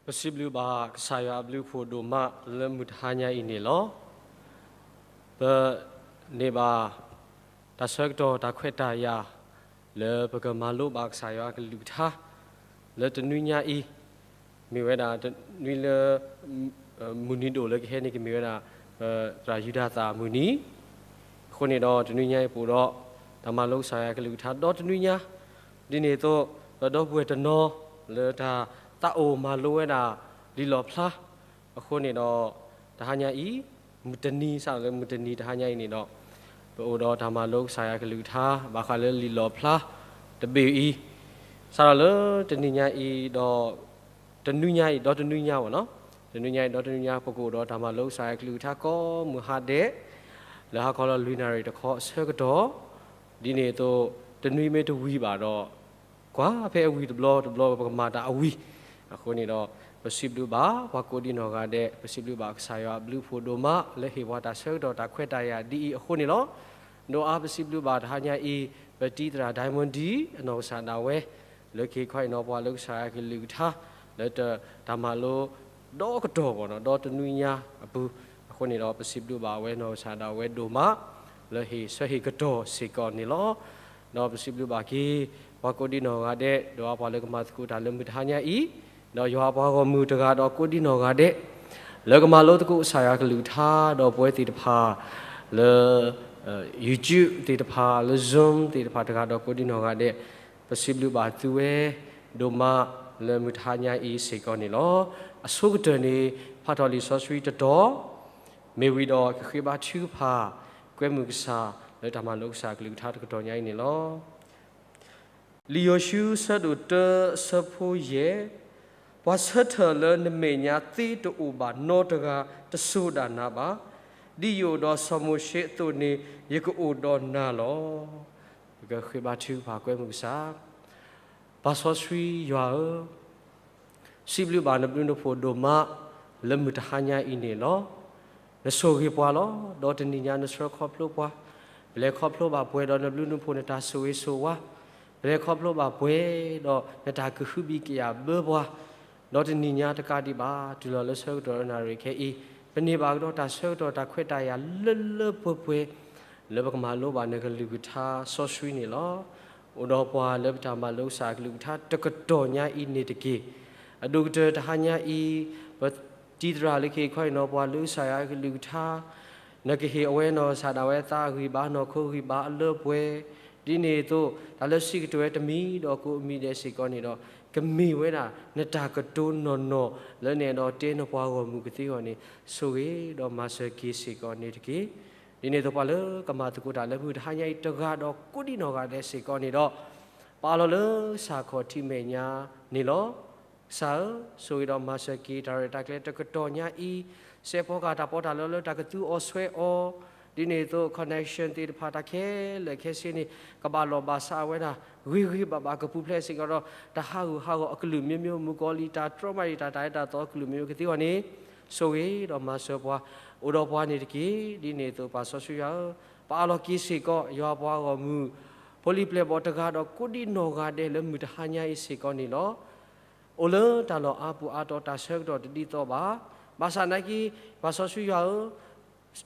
ပစံးဘျုးဘၣ်ကစၢ်ယွၤအဘျုးအဖှိၣ်ဒိၣ်မးလၢမုၢ်တဟါညါအံၤန့ၣ်လီၤ. ပန့ၢ်ဘၣ်တၢ်ဆၢကတီၢ်တၢ်ခွဲးတၢ်ယာ် လၢပကမၤလိဘၣ်ကစၢ်ယွၤအကလုၢ်ကထါ လၢတနွံညါအံၤ မ့ၢ်ဝဲဒၣ်တနွံလၢ မုၢ်နံၤဒိၣ်လၢကဟဲန့ၣ် ကမ့ၢ်ဝဲဒၣ် ပသရၣ်ယူဒၤသၣ်မုၢ်နံၤ အဃိန့ၣ်ဒီး တနွံညါအံၤပအိၣ်ဒီး တၢ်မၤလိကစၢ်ယွၤကလုၢ်ကထါဒီတနွံညါ ဒ်န့ၣ်အသိး ပဒီပုၢ်ဝဲၢ်တနီၤ လၢတၢ်သးအိၣ်မၤလိဝဲဒၣ် လံာ်လီၣ်ဖျါ အဃိန့ၣ်ဒီး တဟါညါအံၤ မုၢ်တနံၤ စးထီၣ်လၢမုၢ်တနံၤတဟါညါအံၤန့ၣ်ဒီး ပအိၣ်ဒီးတၢ်မၤလိကစၢ်ယွၤကလုၢ်ကထါ ဘၣ်ဃးလၢလံာ်လီၣ်ဖျါ တဘ့ၣ်အံၤ စးထီၣ်လၢတနံၤညါအံၤဒီး တနွံညါအံၤ ဒီတနွံညါဘၣ်နီၤ တနွံညါအံၤ ဒီတနွံညါ ပကအိၣ်ဒီးတၢ်မၤလိကစၢ်ယွၤကလုၢ်ကထါ ကိးမုၢ်ဟါဒဲး လၢဟါခီလီၤလွံၢ်နၣ်ရံၣ်တခီအဆၢကတီၢ် ဒ်န့ၣ်အသိး တနွံမ့ၢ်တဝံၤဘၣ်ဒီး ကွၢ်ဖဲအဝံၤတဘျီတဘျီ ပကမၤတၢ်အဝံၤ အဃိန့ၣ်ဒီး ပစံးဘျုးဘၣ်ပှၤကိးဒံနီၢ်ဂၤဒဲး ပစံးဘျုးဘၣ်ကစၢ်ယွၤအဘျုးအဖှိၣ်ဒိၣ်မး လၢဟ့ၣ်ပှၤတၢ်ဆၢကတီၢ်တၢ်ခွဲးတၢ်ယာ်ဒ်အံၤအဃိန့ၣ်လီၤ. ဒိၣ်အါပစံးဘျုးဘၣ်တဟါညါအံၤ ပတံၤသရၣ် Diamond D အနီၢ်ကစၢ်ဒၣ်ဝဲ လၢကဟ့ၣ်ခီဟ့ၣ်နီၤပှၤလၢကစၢ်ယွၤကလုၢ်ကထါ လၢတၢ်မၤလိ ဒီကတီၢ်ဘၣ်နီၤ ဒီတနွံညါအပူၤ အဃိန့ၣ်ဒီး ပစံးဘျုးဘၣ်ဝဲနီၢ်ကစၢ်ဒၣ်ဝဲဒိၣ်မး လၢဟ့ၣ်ဆၢဟ့ၣ်ကတီၢ်စ့ၢ်ကီးန့ၣ်လီၤ. ဒီးပစံးဘျုးဘၣ်က့ၤ ပှၤကိးဒံနီၢ်ဂၤဒဲး ဒီးအပှၤလၢကမၤသကိးတၢ်လၢမုၢ်တဟါညါအံၤ ဒီးယွၤအပှၤဂီၢ်မုၢ်တဂၤဒီးကိးဒံနီၢ်ဂၤဒဲး လၢကမၤလိသကိးကစၢ်ယွၤကလုၢ်ကထါ ဒီးပဝဲသ့ၣ်တဖၣ် လၢ YouTube သ့ၣ်တဖၣ် လၢ Zoom သ့ၣ်တဖၣ် တဂၤဒီးကိးဒံနီၢ်ဂၤဒဲး ပစံးဘျုးဘၣ်သုဝဲ ဒိၣ်မးလၢမုၢ်တဟါညါအံၤစ့ၢ်ကီးန့ၣ်လီၤ. အဆိကတၢၢ်န့ၣ် ဖးထီၣ်လံာ်စီဆှံတတီၤ မ့ၢ်ဝံၤဒီးကဃ့ဘါထုကဖၣ် ကွဲမုာ်ကစၢ် လၢတၢ်မၤလိကစၢ်ကလုၢ်ကထါတကတီၢ်ညါအံၤန့ၣ်လီၤ. လံာ်ယိၤၡူ ဆၢဒိၣ်တၢ အဆၢဖိယဲၢ်, ပှၤဆၢထၢၣ်လၢနမဲာ်ညါသ့တအိၣ်ဘၣ်နီတဂၤ တစိၤဒၣ်နၤဘၣ်. ဒ်ယအိၣ်ဒီးစီၤမိၤၡ့အသိးန့ၣ် ယကအိၣ်ဒီးနၤလီၤ. ပကဃ့ဘါထုကဖၣ်ကွဲမုာ်ကစၢ် ပၢ်စီဆှံယွၤဧၢ, စံးဘျုးဘၣ်နဘျုးနဖှိၣ်ဒိၣ်မး လၢမုၢ်တဟါညါအံၤန့ၣ်လီၤ. နဆိၣ်ဂ့ၤပှၤလီၤ. ဒီးတနံၤညါနဆှၢခီဖျိပှၤ, ပလဲၤခီဖျိဘၣ်ပှဲၤဒီးနဘျုးနဖှိၣ်နတၢ်ဆိၣ်ဂ့ၤဆိၣ်ဝါ, ပလဲၤခီဖျိဘၣ်ပှဲၤဒီးနတၢ်ကဟုဘံၣ်ကယာ်ဘၢပှၤ, ဒီးတနံၤညါတကးဒံးဘၣ် တုၤလီၤလၢဆၢကတီၢ်နၣ်ရံၣ်ခဲအံၤ, ပန့ၢ်ဘၣ်ကဒီးတၢ်ဆၢကတီၢ်တၢ်ခွဲးတၢ်ယာ်လၢလၢပှဲၤပှဲၤ လၢပကမၤလိဘၣ်နကလုၢ်ကထါစီဆှံန့ၣ်လီၤ. အိၣ်ဒီးပှၤလၢပတၢ်မၤလိကစၢ်အကလုၢ်ကထါတကတီၢ်ညါအံၤန့ၣ်တက့ၢ်. အဒိၣ်ကတၢၢ်တဟါညါအံၤ, ပတံၤသရၣ်လၢကဟ့ၣ်ခီဟ့ၣ်နီၤပှၤလၢကစၢ်ယွၤအကလုၢ်ကထါ, နကဟ့ၣ်အဝဲနီၢ်ကစၢ်ဒၣ်ဝဲသးအဂံၢ်ဘါနီၢ်ခိဂံၢ်ဘါအလၢပှဲၤ, ဒ်န့ၣ်အသိး တၢ်လၢစံးကတၢၢ်ဝဲတမံၤဒီးကိးအမံၤဒဲးစ့ၢ်ကီးန့ၣ်ဒီး ကမ့ၢ်ဝဲဒၣ်နတၢ်ကတိၤနီၢ်နီၢ် လၢနအဲၣ်ဒိးတဲနပှၤဂီၢ်မုၢ်ကသ့အဂီၢ်န့ၣ် ဆိၣ်ဂ့ၤဒီးမၤစၢၤက့ၤစ့ၢ်ကီးန့ၣ်တက့ၢ်. ဒ်န့ၣ်အသိးပှၤလၢကမၤသကိးတၢ်လၢမုၢ်တဟါညါအံၤ တဂၤဒီးကိးဒံနီၢ်ဂၤဒဲးစ့ၢ်ကီးန့ၣ်ဒီး ပအးလီၤလၢကစၢ်ခီၣ်ထံးမဲာ်ညါန့ၣ်လီၤ. ကစၢ်ဧၢ, ဆိၣ်ဂ့ၤဒီးမၤစၢၤက့ၤတၢ်ရဲၣ်တၢ်ကျဲၤတကတီၢ်ညါအံၤ, စဲးဖီကဟၣ်တၢ်ပီးတၢ်လီလၢတၢ်ကသူအီၤဆှဲအီၤ, ဒ်န့ၣ်အသိး connection သ့ၣ်တဖၣ်တၢ်ခဲလၢာ်ခဲဆ့န့ၣ် ကဘၣ်လီၢ်ဘၣ်စးဝဲဒၣ် ဂ့ၤဂ့ၤဘၣ်ဘၣ်ကပူၤဖျဲးစ့ၢ်ကီးဒီး တၢ်ဟးဂူာ်ဟးဂီၤအကလုာ်မ့ၢ်မ့ၢ် မုၣ်ကီၤလံၢ်တၢ်တြီမၤအံၤ တၢ်တၢ်အဲၣ်တၢ်သီအကလုာ်မ့ၢ်မ့ၢ်ကသ့အဂီၢ်န့ၣ် ဆိၣ်ဂ့ၤဒီးမၤစၢၤပှၤ အိၣ်ဒီးပှၤန့ၣ်တက့ၢ်. ဒ်န့ၣ်အသိးပၢ်စီဆှံယွၤဧၢ, ပအးလီၤက့ၤစ့ၢ်ကီး ယွၤပှၤဂီၢ်မုၢ် ဖိလံၤပျဲၢ်ဘီၣ်တဂၤဒီးကိးဒံနီၢ်ဂၤဒဲးလၢမုၢ်တဟါညါအံၤစ့ၢ်ကီးန့ၣ်လီၤ. အိၣ်လၢတၢ်လီၢ်အါပူၤအါတီၤတၢ်ဆၢကတီၢ်တဒ်သိးဘၣ်. ဘၣ်ဆၣ်သနာ်က့ ပၢ်စီဆှံယွၤဧၢ,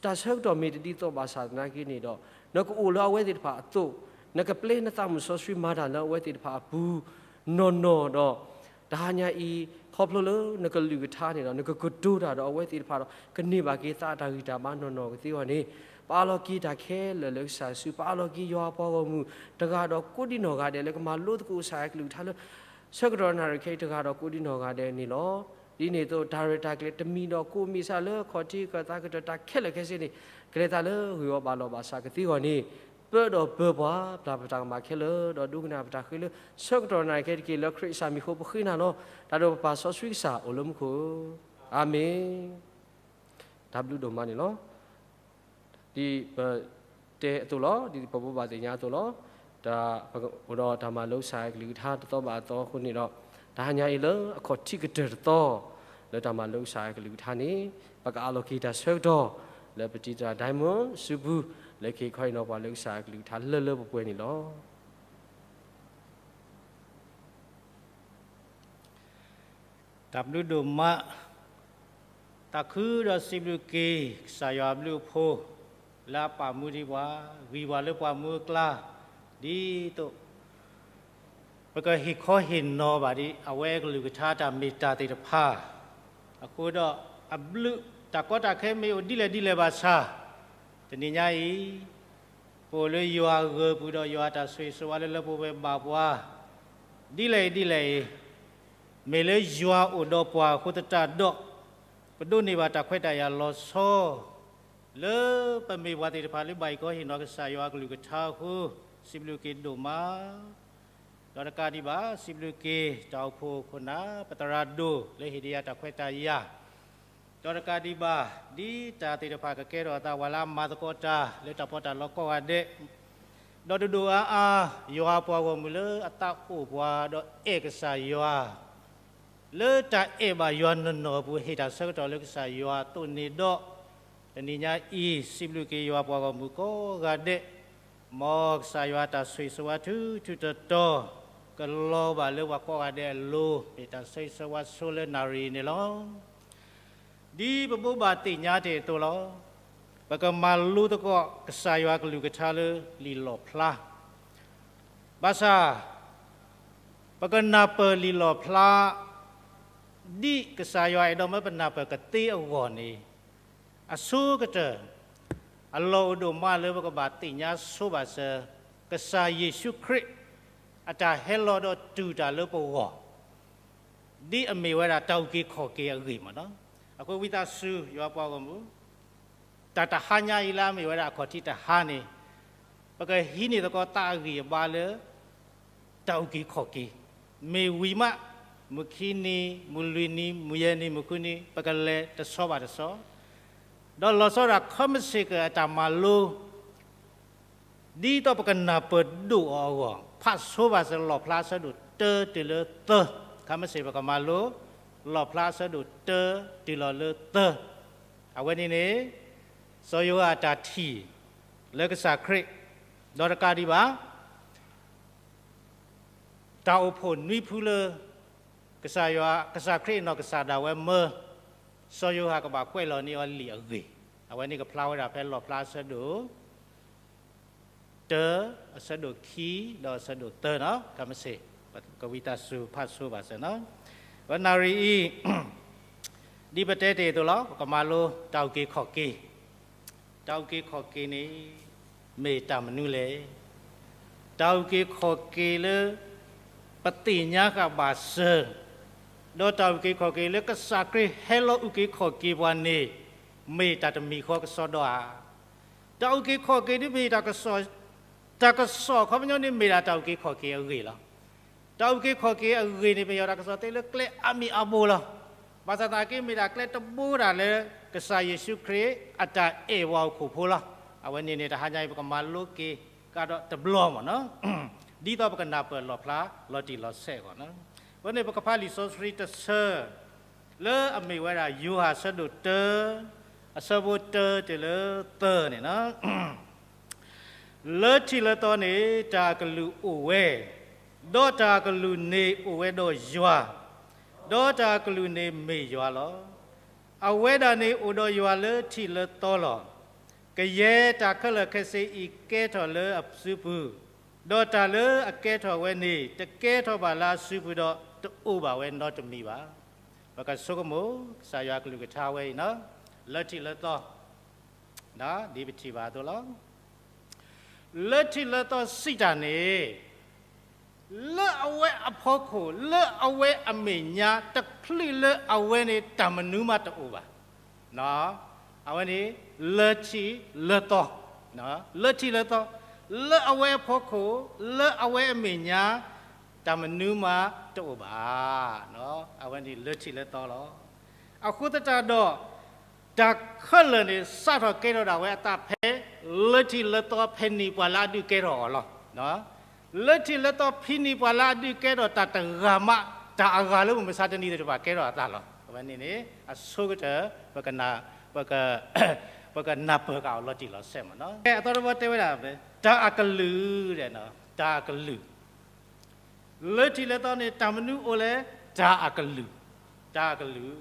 တၢ်ဆၢကတီၢ်မ့ၢ်တဒ်သိးဘၣ်ဆၣ်သနာ်က့န့ၣ်ဒီး နကအိၣ်လၢအဝဲသ့ၣ်တဖၣ်အသိး, နကပျဲနသးမုၣ်စီဆှံမၤတၢ်လၢအဝဲသ့ၣ်တဖၣ်အပူၤ နီၢ်နီၢ်ဒီး တဟါညါအံၤ ခီဖျိလၢနကလုၢ်ကထါန့ၣ်ဒီး နကကတိၤတၢ်ဒီးအဝဲသ့ၣ်တဖၣ်ဒီး ကန့ၢ်ဘၣ်က့ၤသးတၢ်ဂံၢ်တၢ်ဘါနီၢ်နီၢ်ကသ့အဂီၢ်န့ၣ် ပအးလီၤက့ၤတၢ်ခဲလၢာ်လၢကစၢ်စု ပအးလီၤက့ၤယွၤပှၤဂီၢ်မုၢ်တဂၤဒီးကိးဒံနီၢ်ဂၤဒဲးလၢကမၤလိသကိးကစၢ်ယွၤကလုၢ်ကထါလၢ ဆၢကတီၢ်နၣ်ရံၣ်ခဲအံၤတဂၤဒီးကိးဒံနီၢ်ဂၤဒဲးန့ၣ်လီၤ. ဒ်န့ၣ်အသိး တၢ်ရဲၣ်တၢ်ကျဲၤတမံၤဒီးကိးမံၤစးလၢခီၣ်ထံးကသးကတၢၢ်တၢ်ခဲလၢာ်ခဲဆ့န့ၣ် ကလဲၤသးလၢဂ့ၢ်ဝီဘၣ်လီၢ်ဘၣ်စးကသ့အဂီၢ်န့ၣ် ပၢဒီးပၢပှၤ ပျၢ်ပတၢ်ကမၣ်ခဲလၢာ် ဒီးဒိကနၣ်ပတၢ်ဃ့လၢ ဆၢကတီၢ်နၣ်ရံၣ်ခဲအံၤတက့ၢ်. လၢခရံာ်ကစၢ်မံၤအဃိပဃ့နၤလီၤ. တၢ်ဒိၣ်ပပၢ်စီဆှံကစၢ်အိၣ်လၢမူခိၣ်ဧၢ, အၤမ့ၣ်. တၢ်ဘျုးဒိၣ်မးန့ၣ်လီၤ. ဒ်ပတဲအသိးလီၤ, ဒ်ပဘိးဘၣ်သ့ၣ်ညါအသိးလီၤ. တၢ်ပကအိၣ်ဒီးတၢ်မၤလိကစၢ်ယွၤကလုၢ်ကထါတသီဘၣ်အသီအဃိန့ၣ်ဒီး တဟါညါအံၤလၢအခီၣ်ထံးကတၢၢ်တသီ လၢတၢ်မၤလိကစၢ်ယွၤကလုၢ်ကထါန့ၣ် ပကအးလီၤက့ၤတၢ်ဆၢကတီၢ် လၢပတံၤသရၣ် Diamond စုပူၤ လၢကဟ့ၣ်ခီဟ့ၣ်နီၤပှၤလၢကစၢ်ယွၤကလုၢ်ကထါလၢလၢပှဲၤပှဲၤန့ၣ်လီၤ. တၢ်ဘျုးဒိၣ်မး, သးခုဒီးစံးဘျုးက့ၤ ကစၢ်ယွၤအဘျုးအဖှိၣ် လၢအပာ်မူဒံးပှၤ, ဂံၢ်ပှၤလၢပှၤမူအကျါ, ဒ်သိး ပကဟ့ၣ်ခီဟ့ၣ်နီၤဘၣ်ဒံး အဝဲအကလုၢ်ကထါတၢ်မ့ၢ်တၢ်သ့ၣ်တဖၣ်, အဃိဒီးအဘျုး တၢ်ကီတၢ်ခဲမ့ၢ်အိၣ်ဒ်လဲၣ်ဒ်လဲၣ်ဘၣ်ဆၣ်, တနံၤညါအံၤ ပအိၣ်လၢယွၤအဂၢၤပူၤဒီးယွၤအတၢ်ဆိၣ်ဂ့ၤဆိၣ်ဝါလၢလၢပှဲၤပှဲၤဘၣ်ပှၤ, ဒ်လဲၣ်အံၤဒ်လဲၣ်အံၤ, မ့ၢ်လၢယွၤအိၣ်ဒီးပှၤအဃိသတးဒီး, ပဒိးန့ၢ်ဘၣ်တၢ်ခွဲးတၢ်ယာ်လီၤဆီ လၢပမ့ၢ်ပှၤသ့ၣ်တဖၣ်လၢဘၣ်ဟ့ၣ်ခီဟ့ၣ်နီၤကစၢ်ယွၤအကလုၢ်ကထါအဃိ, စံးဘျုးက့ၤဒိၣ်မး ဒီးတကးဒံးဘၣ် စံးဘျုးက့ၤ တၢ်အိၣ်ဖှိၣ်ခိၣ်နၢ် ပသရၣ်ဒိၣ်လၢဟ့ၣ်ဒံးယၤတၢ်ခွဲးတၢ်ယာ်, ဒီးတကးဒံးဘၣ် ဒ်တၢ်သ့ၣ်တဖၣ်ကကဲထီၣ်အသးပှၤလၢအမၤသကိးတၢ်လၢတၢ်ပီးတၢ်လီကိးဂၤဒဲး, ဒီးတဒိၣ်အါအါ ယွၤပှၤဂီၢ်မုၢ်လၢအသးအိၣ်ပှၤဒီးအဲၣ်ကစၢ်ယွၤ လၢတၢ်အဲၣ်ဘၣ်ယွၤနီၢ်နီၢ်အပူၤ ဟ့ၣ်တၢ်ဆၢကတီၢ်လၢကစၢ်ယွၤအသိးန့ၣ်ဒီး, တနံၤညါအံၤ စံးဘျုးက့ၤယွၤပှၤဂီၢ်မုၢ်ကိးဂၤဒဲး, မ်ကစၢ်ယွၤတၢ်ဆိၣ်ဂ့ၤဆိၣ်ဝါထူထူတီတီ ကလီၤဘၣ်လၢပှၤကိးဂၤဒဲးအလိၤ မ့ၢ်တၢ်ဆိၣ်ဂ့ၤဆိၣ်ဝါဆိလၢနၣ်ရံၣ်အံၤန့ၣ်လီၤ. ဒ်ပဘိးဘၣ်သ့ၣ်ညါတ့ၢ်အသိးလီၤ. ပကမၤလိသကိးကစၢ်ယွၤကလုၢ်ကထါလၢလံာ်လီၣ်ဖျါ, ဘၣ်ဆၣ် ပကနၢ်ပၢၢ်လံာ်လီၣ်ဖျါ ဒ်ကစၢ်ယွၤအဲၣ်ဒိးမၢပနၢ်ပၢၢ်ကသ့အဂီၢ်န့ၣ်, အဆိကတၢၢ် အလီၢ်အိၣ်ဒိၣ်မးလၢပကဘၣ်သ့ၣ်ညါဆိဘၣ်စၢၤ ကစၢ်ယ့ၣ်ၡူးခရံာ် အတၢ်ဟဲလီၤဒီးတူၢ်တၢ်လၢပဂီၢ် ဒ်အမ့ၢ်ဝဲဒၣ်တၢ်အုၣ်က့ၤခီၣ်က့ၤအဂ့ၢ်မ့ၢ်နီၤ. အဃိဝံသးစူၤ ယွၤပှၤဂီၢ်မုၢ်, တၢ်တဟါညါအံၤလၢအမ့ၢ်ဝဲဒၣ်အခီၣ်ထံးတဟါန့ၣ်, ပကဟံးန့ၢ်သကိးသးအဂံၢ်အဘါလၢ တၢ်အုၣ်က့ၤခီၣ်က့ၤ, မ့ၢ်ဝံၤမး မုၢ်ခံနံၤ မုၢ်လွံၢ်နံၤ မုၢ်ယဲၢ်နံၤ မုၢ်ဃုနံၤ ပကလဲၤတဆီဘၣ်တဆီ, ဒီးလီၤဆီဒၣ် ခီမ့ၢ်စ့ၢ်ကီးအတၢ်မၤလိ ဒ်သိးပကနၢ်ပၢၢ်ဒိၣ်အီၤအဂီၢ်, ဖးဆိဘၣ်စၢၤလီၣ်ဖျါအဆၢဒိၣ်တၢတုၤလၢသၢ, ခါမ့ၢ်စ့ၢ်ပကမၤလိ လီၣ်ဖျါအဆၢဒိၣ်တၢတုၤလီၤလၢသၢ, အဝဲန့ၣ်န့ၣ် စီၤယိၤဟၣ်အတၢ်ထံၣ် လၢကစၢ်ခရံာ်, ဒီးတကးဒံးဘၣ် တၢ်အိၣ်ဖှိၣ်နွံဖုလၢ ကစၢ်ယွၤ ကစၢ်ခရံာ်အနီၢ်ကစၢ်ဒၣ်ဝဲမၢ စီၤယိၤဟၣ်ကဘၣ်ကွဲးလီၤန့ၢ်အီၤလံာ်အဂ့ၢ်, အဝဲန့ၣ်ကဖျါဝဲဒၣ်ဖဲလီၣ်ဖျါအဆၢဒိၣ် တၢ, အဆၢဒိၣ်ခံ, ဒီးအဆၢဒိၣ်သၢနီၤ, ကမ့ၢ်စ့ၢ် ကဝံသးစူၤဖးဆိဘၣ်စၢၤနီၤ, ပနၣ်ရံၣ်အံၤ ဒ်ပတဲတ့ၢ်အသိးလီၤ, ပကမၤလိတၢ်အုၣ်က့ၤခီၣ်က့ၤ, တၢ်အုၣ်က့ၤခီၣ်က့ၤန့ၣ် မ့ၢ်တၢ်မနုၤလဲၣ်. တၢ်အုၣ်က့ၤခီၣ်က့ၤလၢ ပသ့ၣ်ညါဃာ်ဘၣ်စၢၤ, ဒီးတၢ်အုၣ်က့ၤခီၣ်က့ၤလၢကစၢ်ခရံာ်ဟဲလီၤအုၣ်က့ၤခီၣ်က့ၤပှၤန့ၣ် မ့ၢ်တၢ်တမံၤဃီကစီဒီဧါ. တၢ်အုၣ်က့ၤခီၣ်က့ၤဒ်မ့ၢ်တၢ်ကစီၣ်, တၢ်ကစီၣ်ခီပညီန့ၣ်မ့ၢ်ဒၣ်တၢ်အုၣ်က့ၤခီၣ်က့ၤအဂ့ၢ်လီၤ. တၢ်အုၣ်က့ၤခီၣ်က့ၤအဂ့ၢ်န့ၣ် ပယီၤတၢ်ကစီၣ်သ့လၢကျဲအါမံၤအါဘိလီၤ. ဘၣ်ဆၣ်သနာ်က့မ့ၢ်ဒၣ်ကျဲတဘိဒၣ်လၢ ကစၢ်ယ့ၣ်ၡူးခရံာ်အတၢ်အဲၣ်ပှၤဟီၣ်ခိၣ်ဖိလီၤ. အဝဲန့ၣ်န့ၣ် တဟါညါအံၤ ပကမၤလိက့ၤကဒီးတဘျီမ့ၢ်နီၤ, ဒ်သိးပကနၢ်ပၢၢ်လီၣ်ဖျါလီၤတံၢ်လီၤဆဲးအဂီၢ်နီၤ. အဃိန့ၣ် ပကဖးလံာ်စီဆှံတဆၢ လၢအမ့ၢ်ဝဲဒၣ် ယိၤဟၣ်အဆၢဒိၣ်တၢ, အဆၢဖိတၢတုၤလၢသၢန့ၣ်နီၤ. လၢထံးလၢသီန့ၣ် တၢ်အကလုၢ်အိၣ်ဝဲ, ဒီးတၢ်အကလုၢ်န့ၣ်အိၣ်ဝဲဒီးယွၤ, ဒီးတၢ်အကလုၢ်န့ၣ်မ့ၢ်ယွၤလီၤ. အဝဲဒၣ်န့ၣ်အိၣ်ဒီးယွၤလၢထံးလၢသီလီၤ. ကယဲၢ်တၢ်ခဲလၢာ်ခဲဆ့အံၤကဲထီၣ်လၢအစုပူၤ, ဒီးတၢ်လၢအကဲထီၣ်ဝဲန့ၣ် တကဲထီၣ်ဘၣ်လၢအစုပူၤဒီးတအိၣ်ဘၣ်ဝဲနီတမံၤဘၣ်. ပကဆိကမိၣ် ကစၢ်ယွၤကလုၢ်ကထါဝဲအံၤနီၤ, လၢထံးလၢသီ ဒ်ပထံၣ်ဘၣ်အသိးလီၤ. လၢထံးလၢသီစံးတၢ်န့ၣ်, လၢအဝဲအဖီခိၣ် လၢအဝဲအမဲာ်ညါ တချုးလၢအဝဲန့ၣ် တၢ်မနုၤမးတအိၣ်ဘၣ်. အဝဲန့ၣ် လၢထံးလၢသီ, လၢထံးလၢသီ, လၢအဝဲအဖီခိၣ် လၢအဝဲအမဲာ်ညါ တၢ်မနုၤမးတအိၣ်ဘၣ်. အဝဲန့ၣ်လၢထံးလၢသီလီၤ. အဃိသတးဒီး တၢ်ခဲလၢာ်န့ၣ် စးထီၣ်ကဲထီၣ်ဒၣ်ဝဲအသးဖဲ လၢထံးလၢသီဖဲန့ၣ်ပှၤလၢအဒုးကဲထီၣ်အီၤလီၤ. လၢထံးလၢသီဖဲန့ၣ်ပှၤလၢအဒုးကဲထီၣ်တၢ်တဂၤမး တၢ်အဂၤလၢမုၢ်မဆါတနံၤသ့ၣ်တဖၣ်ကဲထီၣ်အသးလီၤ. အဝဲန့ၣ်န့ၣ် အဆိကတၢၢ် ပက ပကနၢ်ပၢၢ်ဃာ်အီၤလီၤတံၢ်လီၤဆဲးမ့ၢ်နီၤ. အသီတဘီတဲဝဲဒၣ် တၢ်အကလုၢ်, တၢ်အကလုၢ် လၢထံးလၢသီန့ၣ် တၢ်မနုၤအိၣ်လဲၣ်, တၢ်အကလုၢ်. တၢ်အကလုၢ်,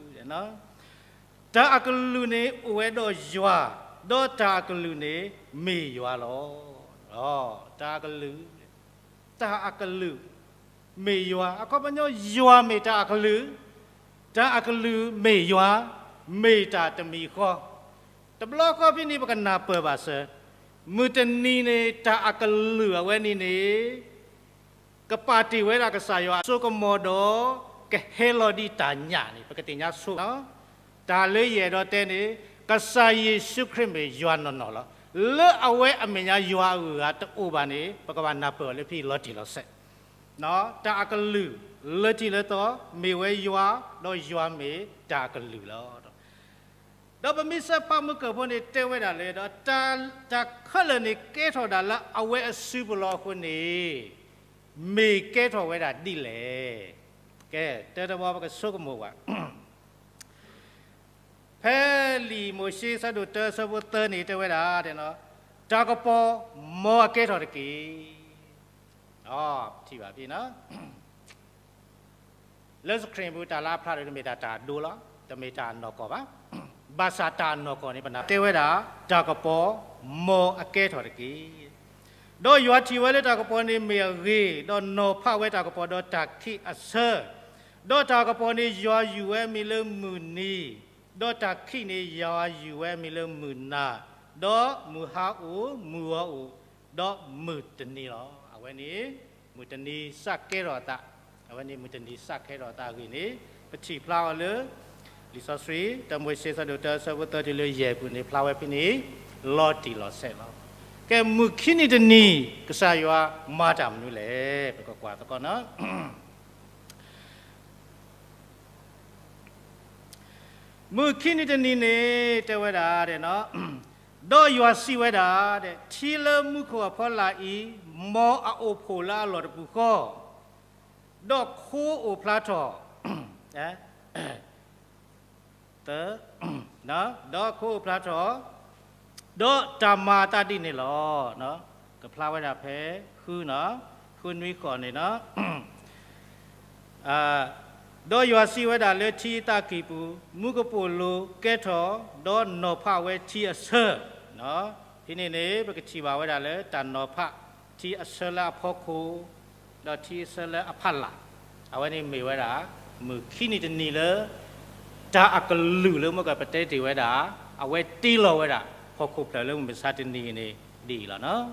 တၢ်အကလုၢ်န့ၣ်အိၣ်ဝဲဒီးယွၤ, ဒီးတၢ်အကလုၢ်န့ၣ်မ့ၢ်ယွၤလီၤ. တၢ်အကလုၢ်, တၢ်အကလုၢ်မ့ၢ်ယွၤ, အခီပညီယွၤမ့ၢ်တၢ်အကလုၢ်, တၢ်အကလုၢ်မ့ၢ်ယွၤ, မ့ၢ်တၢ်တမံၤဃီ. တဘျီဃီဖဲန့ၣ် ပကနၢ်ပၢၢ်ဘၣ်စၢၤ, မုၢ်တနံၤန့ၣ် တၢ်အကလုၢ်အဝဲန့ၣ်န့ၣ် ကပာ်တ့ၢ်ဝဲဒၣ်ကစၢ်ယွၤအစိကမီၤဒီး ကဟဲလီၤဒ်တၢ်ညၣ်န့ၣ် ပကသ့ၣ်ညါဆိလီၤ. တၢ်လၢယအဲၣ်ဒိးတဲန့ၣ် ကစၢ်ယ့ၣ်ၡူးခရံာ်မ့ၢ်ယွၤနီၢ်နီၢ်လီၤ. လၢအဝဲအမဲာ်ညါယွၤအဂုၤအဂၤတအိၣ်ဘၣ်န့ၣ် ပကဘၣ်နၢ်ပၢၢ်အီၤလၢဖဲအံၤလီၤတံၢ်လီၤဆဲး. တၢ်အကလုၢ်လၢထံလၢသီ မ့ၢ်ဝဲယွၤ, ဒီးယွၤမ့ၢ်တၢ်အကလုၢ်လီၤ. ဒီးပမ့ၢ်ဆၢဖးမုၢ်ကၢၢ်ဖိန့ၣ် တဲဝဲဒၣ်လၢ ဒီးတၢ်ခဲလၢာ်န့ၣ် ကဲထီၣ်ဒၣ်လၢအဝဲအစုပူၤလီၤအဃိန့ၣ် မ့ၢ်ကဲထီၣ်ဝဲဒၣ်ဒ်လဲၣ်. ကဲ, တၢတဘီပကဆိကမိၣ်ဘၣ်. ဖဲလံာ်မိၤၡ့ဆၢဒိၣ်တၢဆၢဖိသၢန့ၣ် တဲဝဲဒၣ်, တၢ်ကပီၤမ်အကဲထီၣ်တက့ၢ်. ထံၣ်ဘၣ်ဖဲ လၢစခရံၣ်ပူၤတၢ်လၢအဖျါဒီး တမ့ၢ်တၢ်တၢ်အဒိလီၤ, တမ့ၢ်တၢ်အနီၢ်ကီၢ်ဘၣ်. ဘၣ်ဆၣ်တၢ်အနီၢ်ကီၢ်န့ၣ် ပနၢ်တဲဝဲဒၣ် တၢ်ကပီၤမ်အကဲထီၣ်တက့ၢ်. ဒီးယွၤထံၣ်ဝဲလၢတၢ်ကပီၤန့ၣ်မ့ၢ်အဂ့ၤ, ဒီးနီၤဖးဝဲတၢ်ကပီၤဒီးတၢ်ခံးအဆၢ, ဒီးတၢ်ကပီၤန့ၣ် ယွၤယုၢ်ဝဲအမံၤလၢမုၢ်နံၤ, ဒီးတၢ်ခံးန့ၣ် ယွၤယုၢ်ဝဲအမံၤလၢမုၢ်နၤ, ဒီးမုၢ်ဟါအိၣ်, မုၢ်ဂီၤအိၣ်, ဒီးမုၢ်တနံၤလီၤ. အဝဲန့ၣ် မုၢ်တနံၤစးကဲထီၣ်အသး, အဝဲန့ၣ်မုၢ်တနံၤစးကဲထီၣ်အသးအဂ့ၢ်န့ၣ် ပထံၣ်ဖျါအီၤလၢ လံာ်စီဆှံ တၢမိၤၡ့ဆၢဒိၣ်တၢဆၢဖိသၢတုၤလၢယဲၢ်ပူၤန့ၣ် ဖျါဝဲဖဲန့ၣ် လီၤတံၢ်လီၤဆဲးလီၤ. ကဲ မုၢ်ခံနံၤတနံၤ ကစၢ်ယွၤမၤတၢ်မနုၤလဲၣ်, ပကကွၢ်သကိးနီၤ. မုၢ်ခံနံၤတနံၤန့ၣ် တဲဝဲဒၣ်, ဒီးယွၤစံးဝဲဒၣ်, ထံလၢမူခိၣ်အဖီလာ်အံၤ မ်အအိၣ်ဖှိၣ်လၢအလီၢ်တပူၤဃီ, ဒီးခိအိၣ်ဖျါထီၣ်, ဒီးခိအိၣ်ဖျါထီၣ်, ဒီးတၢ်မၤအသးဒ်န့ၣ်လီၤ. ကဖျါဝဲဒၣ်ဖဲ ဃုနီၤ, ဃုနွံဃိးန့ၣ်နီၤ. ဒီးယွၤစံးဝဲဒၣ်လၢထံအသးကံၢ်ပူၤ, မူကပိာ်လိၤကဲထီၣ်, ဒီးနီၤဖးဝဲထံအဆၢ. ဖဲန့ၣ်န့ၣ် ပကထံၣ်ဘၣ်ဝဲဒၣ်လၢတၢ်နီၤဖးထံအဆၢလၢအဖီခိၣ်, ဒီးထံအဆၢလၢအဖီလာ်, အဝဲန့ၣ်မ့ၢ်ဝဲဒၣ် မုၢ်ခံနံၤတနံၤလၢ တၢ်အကလုၢ်လၢမ့ၢ်ကပတဲတ့ၢ်ဝဲဒၣ်, အဝဲတ့လီၤဝဲဒၣ် ဖီခိၣ်ဖျၢၣ်လၢမုၢ်မဆါတနံၤန့ၣ် ဒ်အံၤလီၤနီၤ.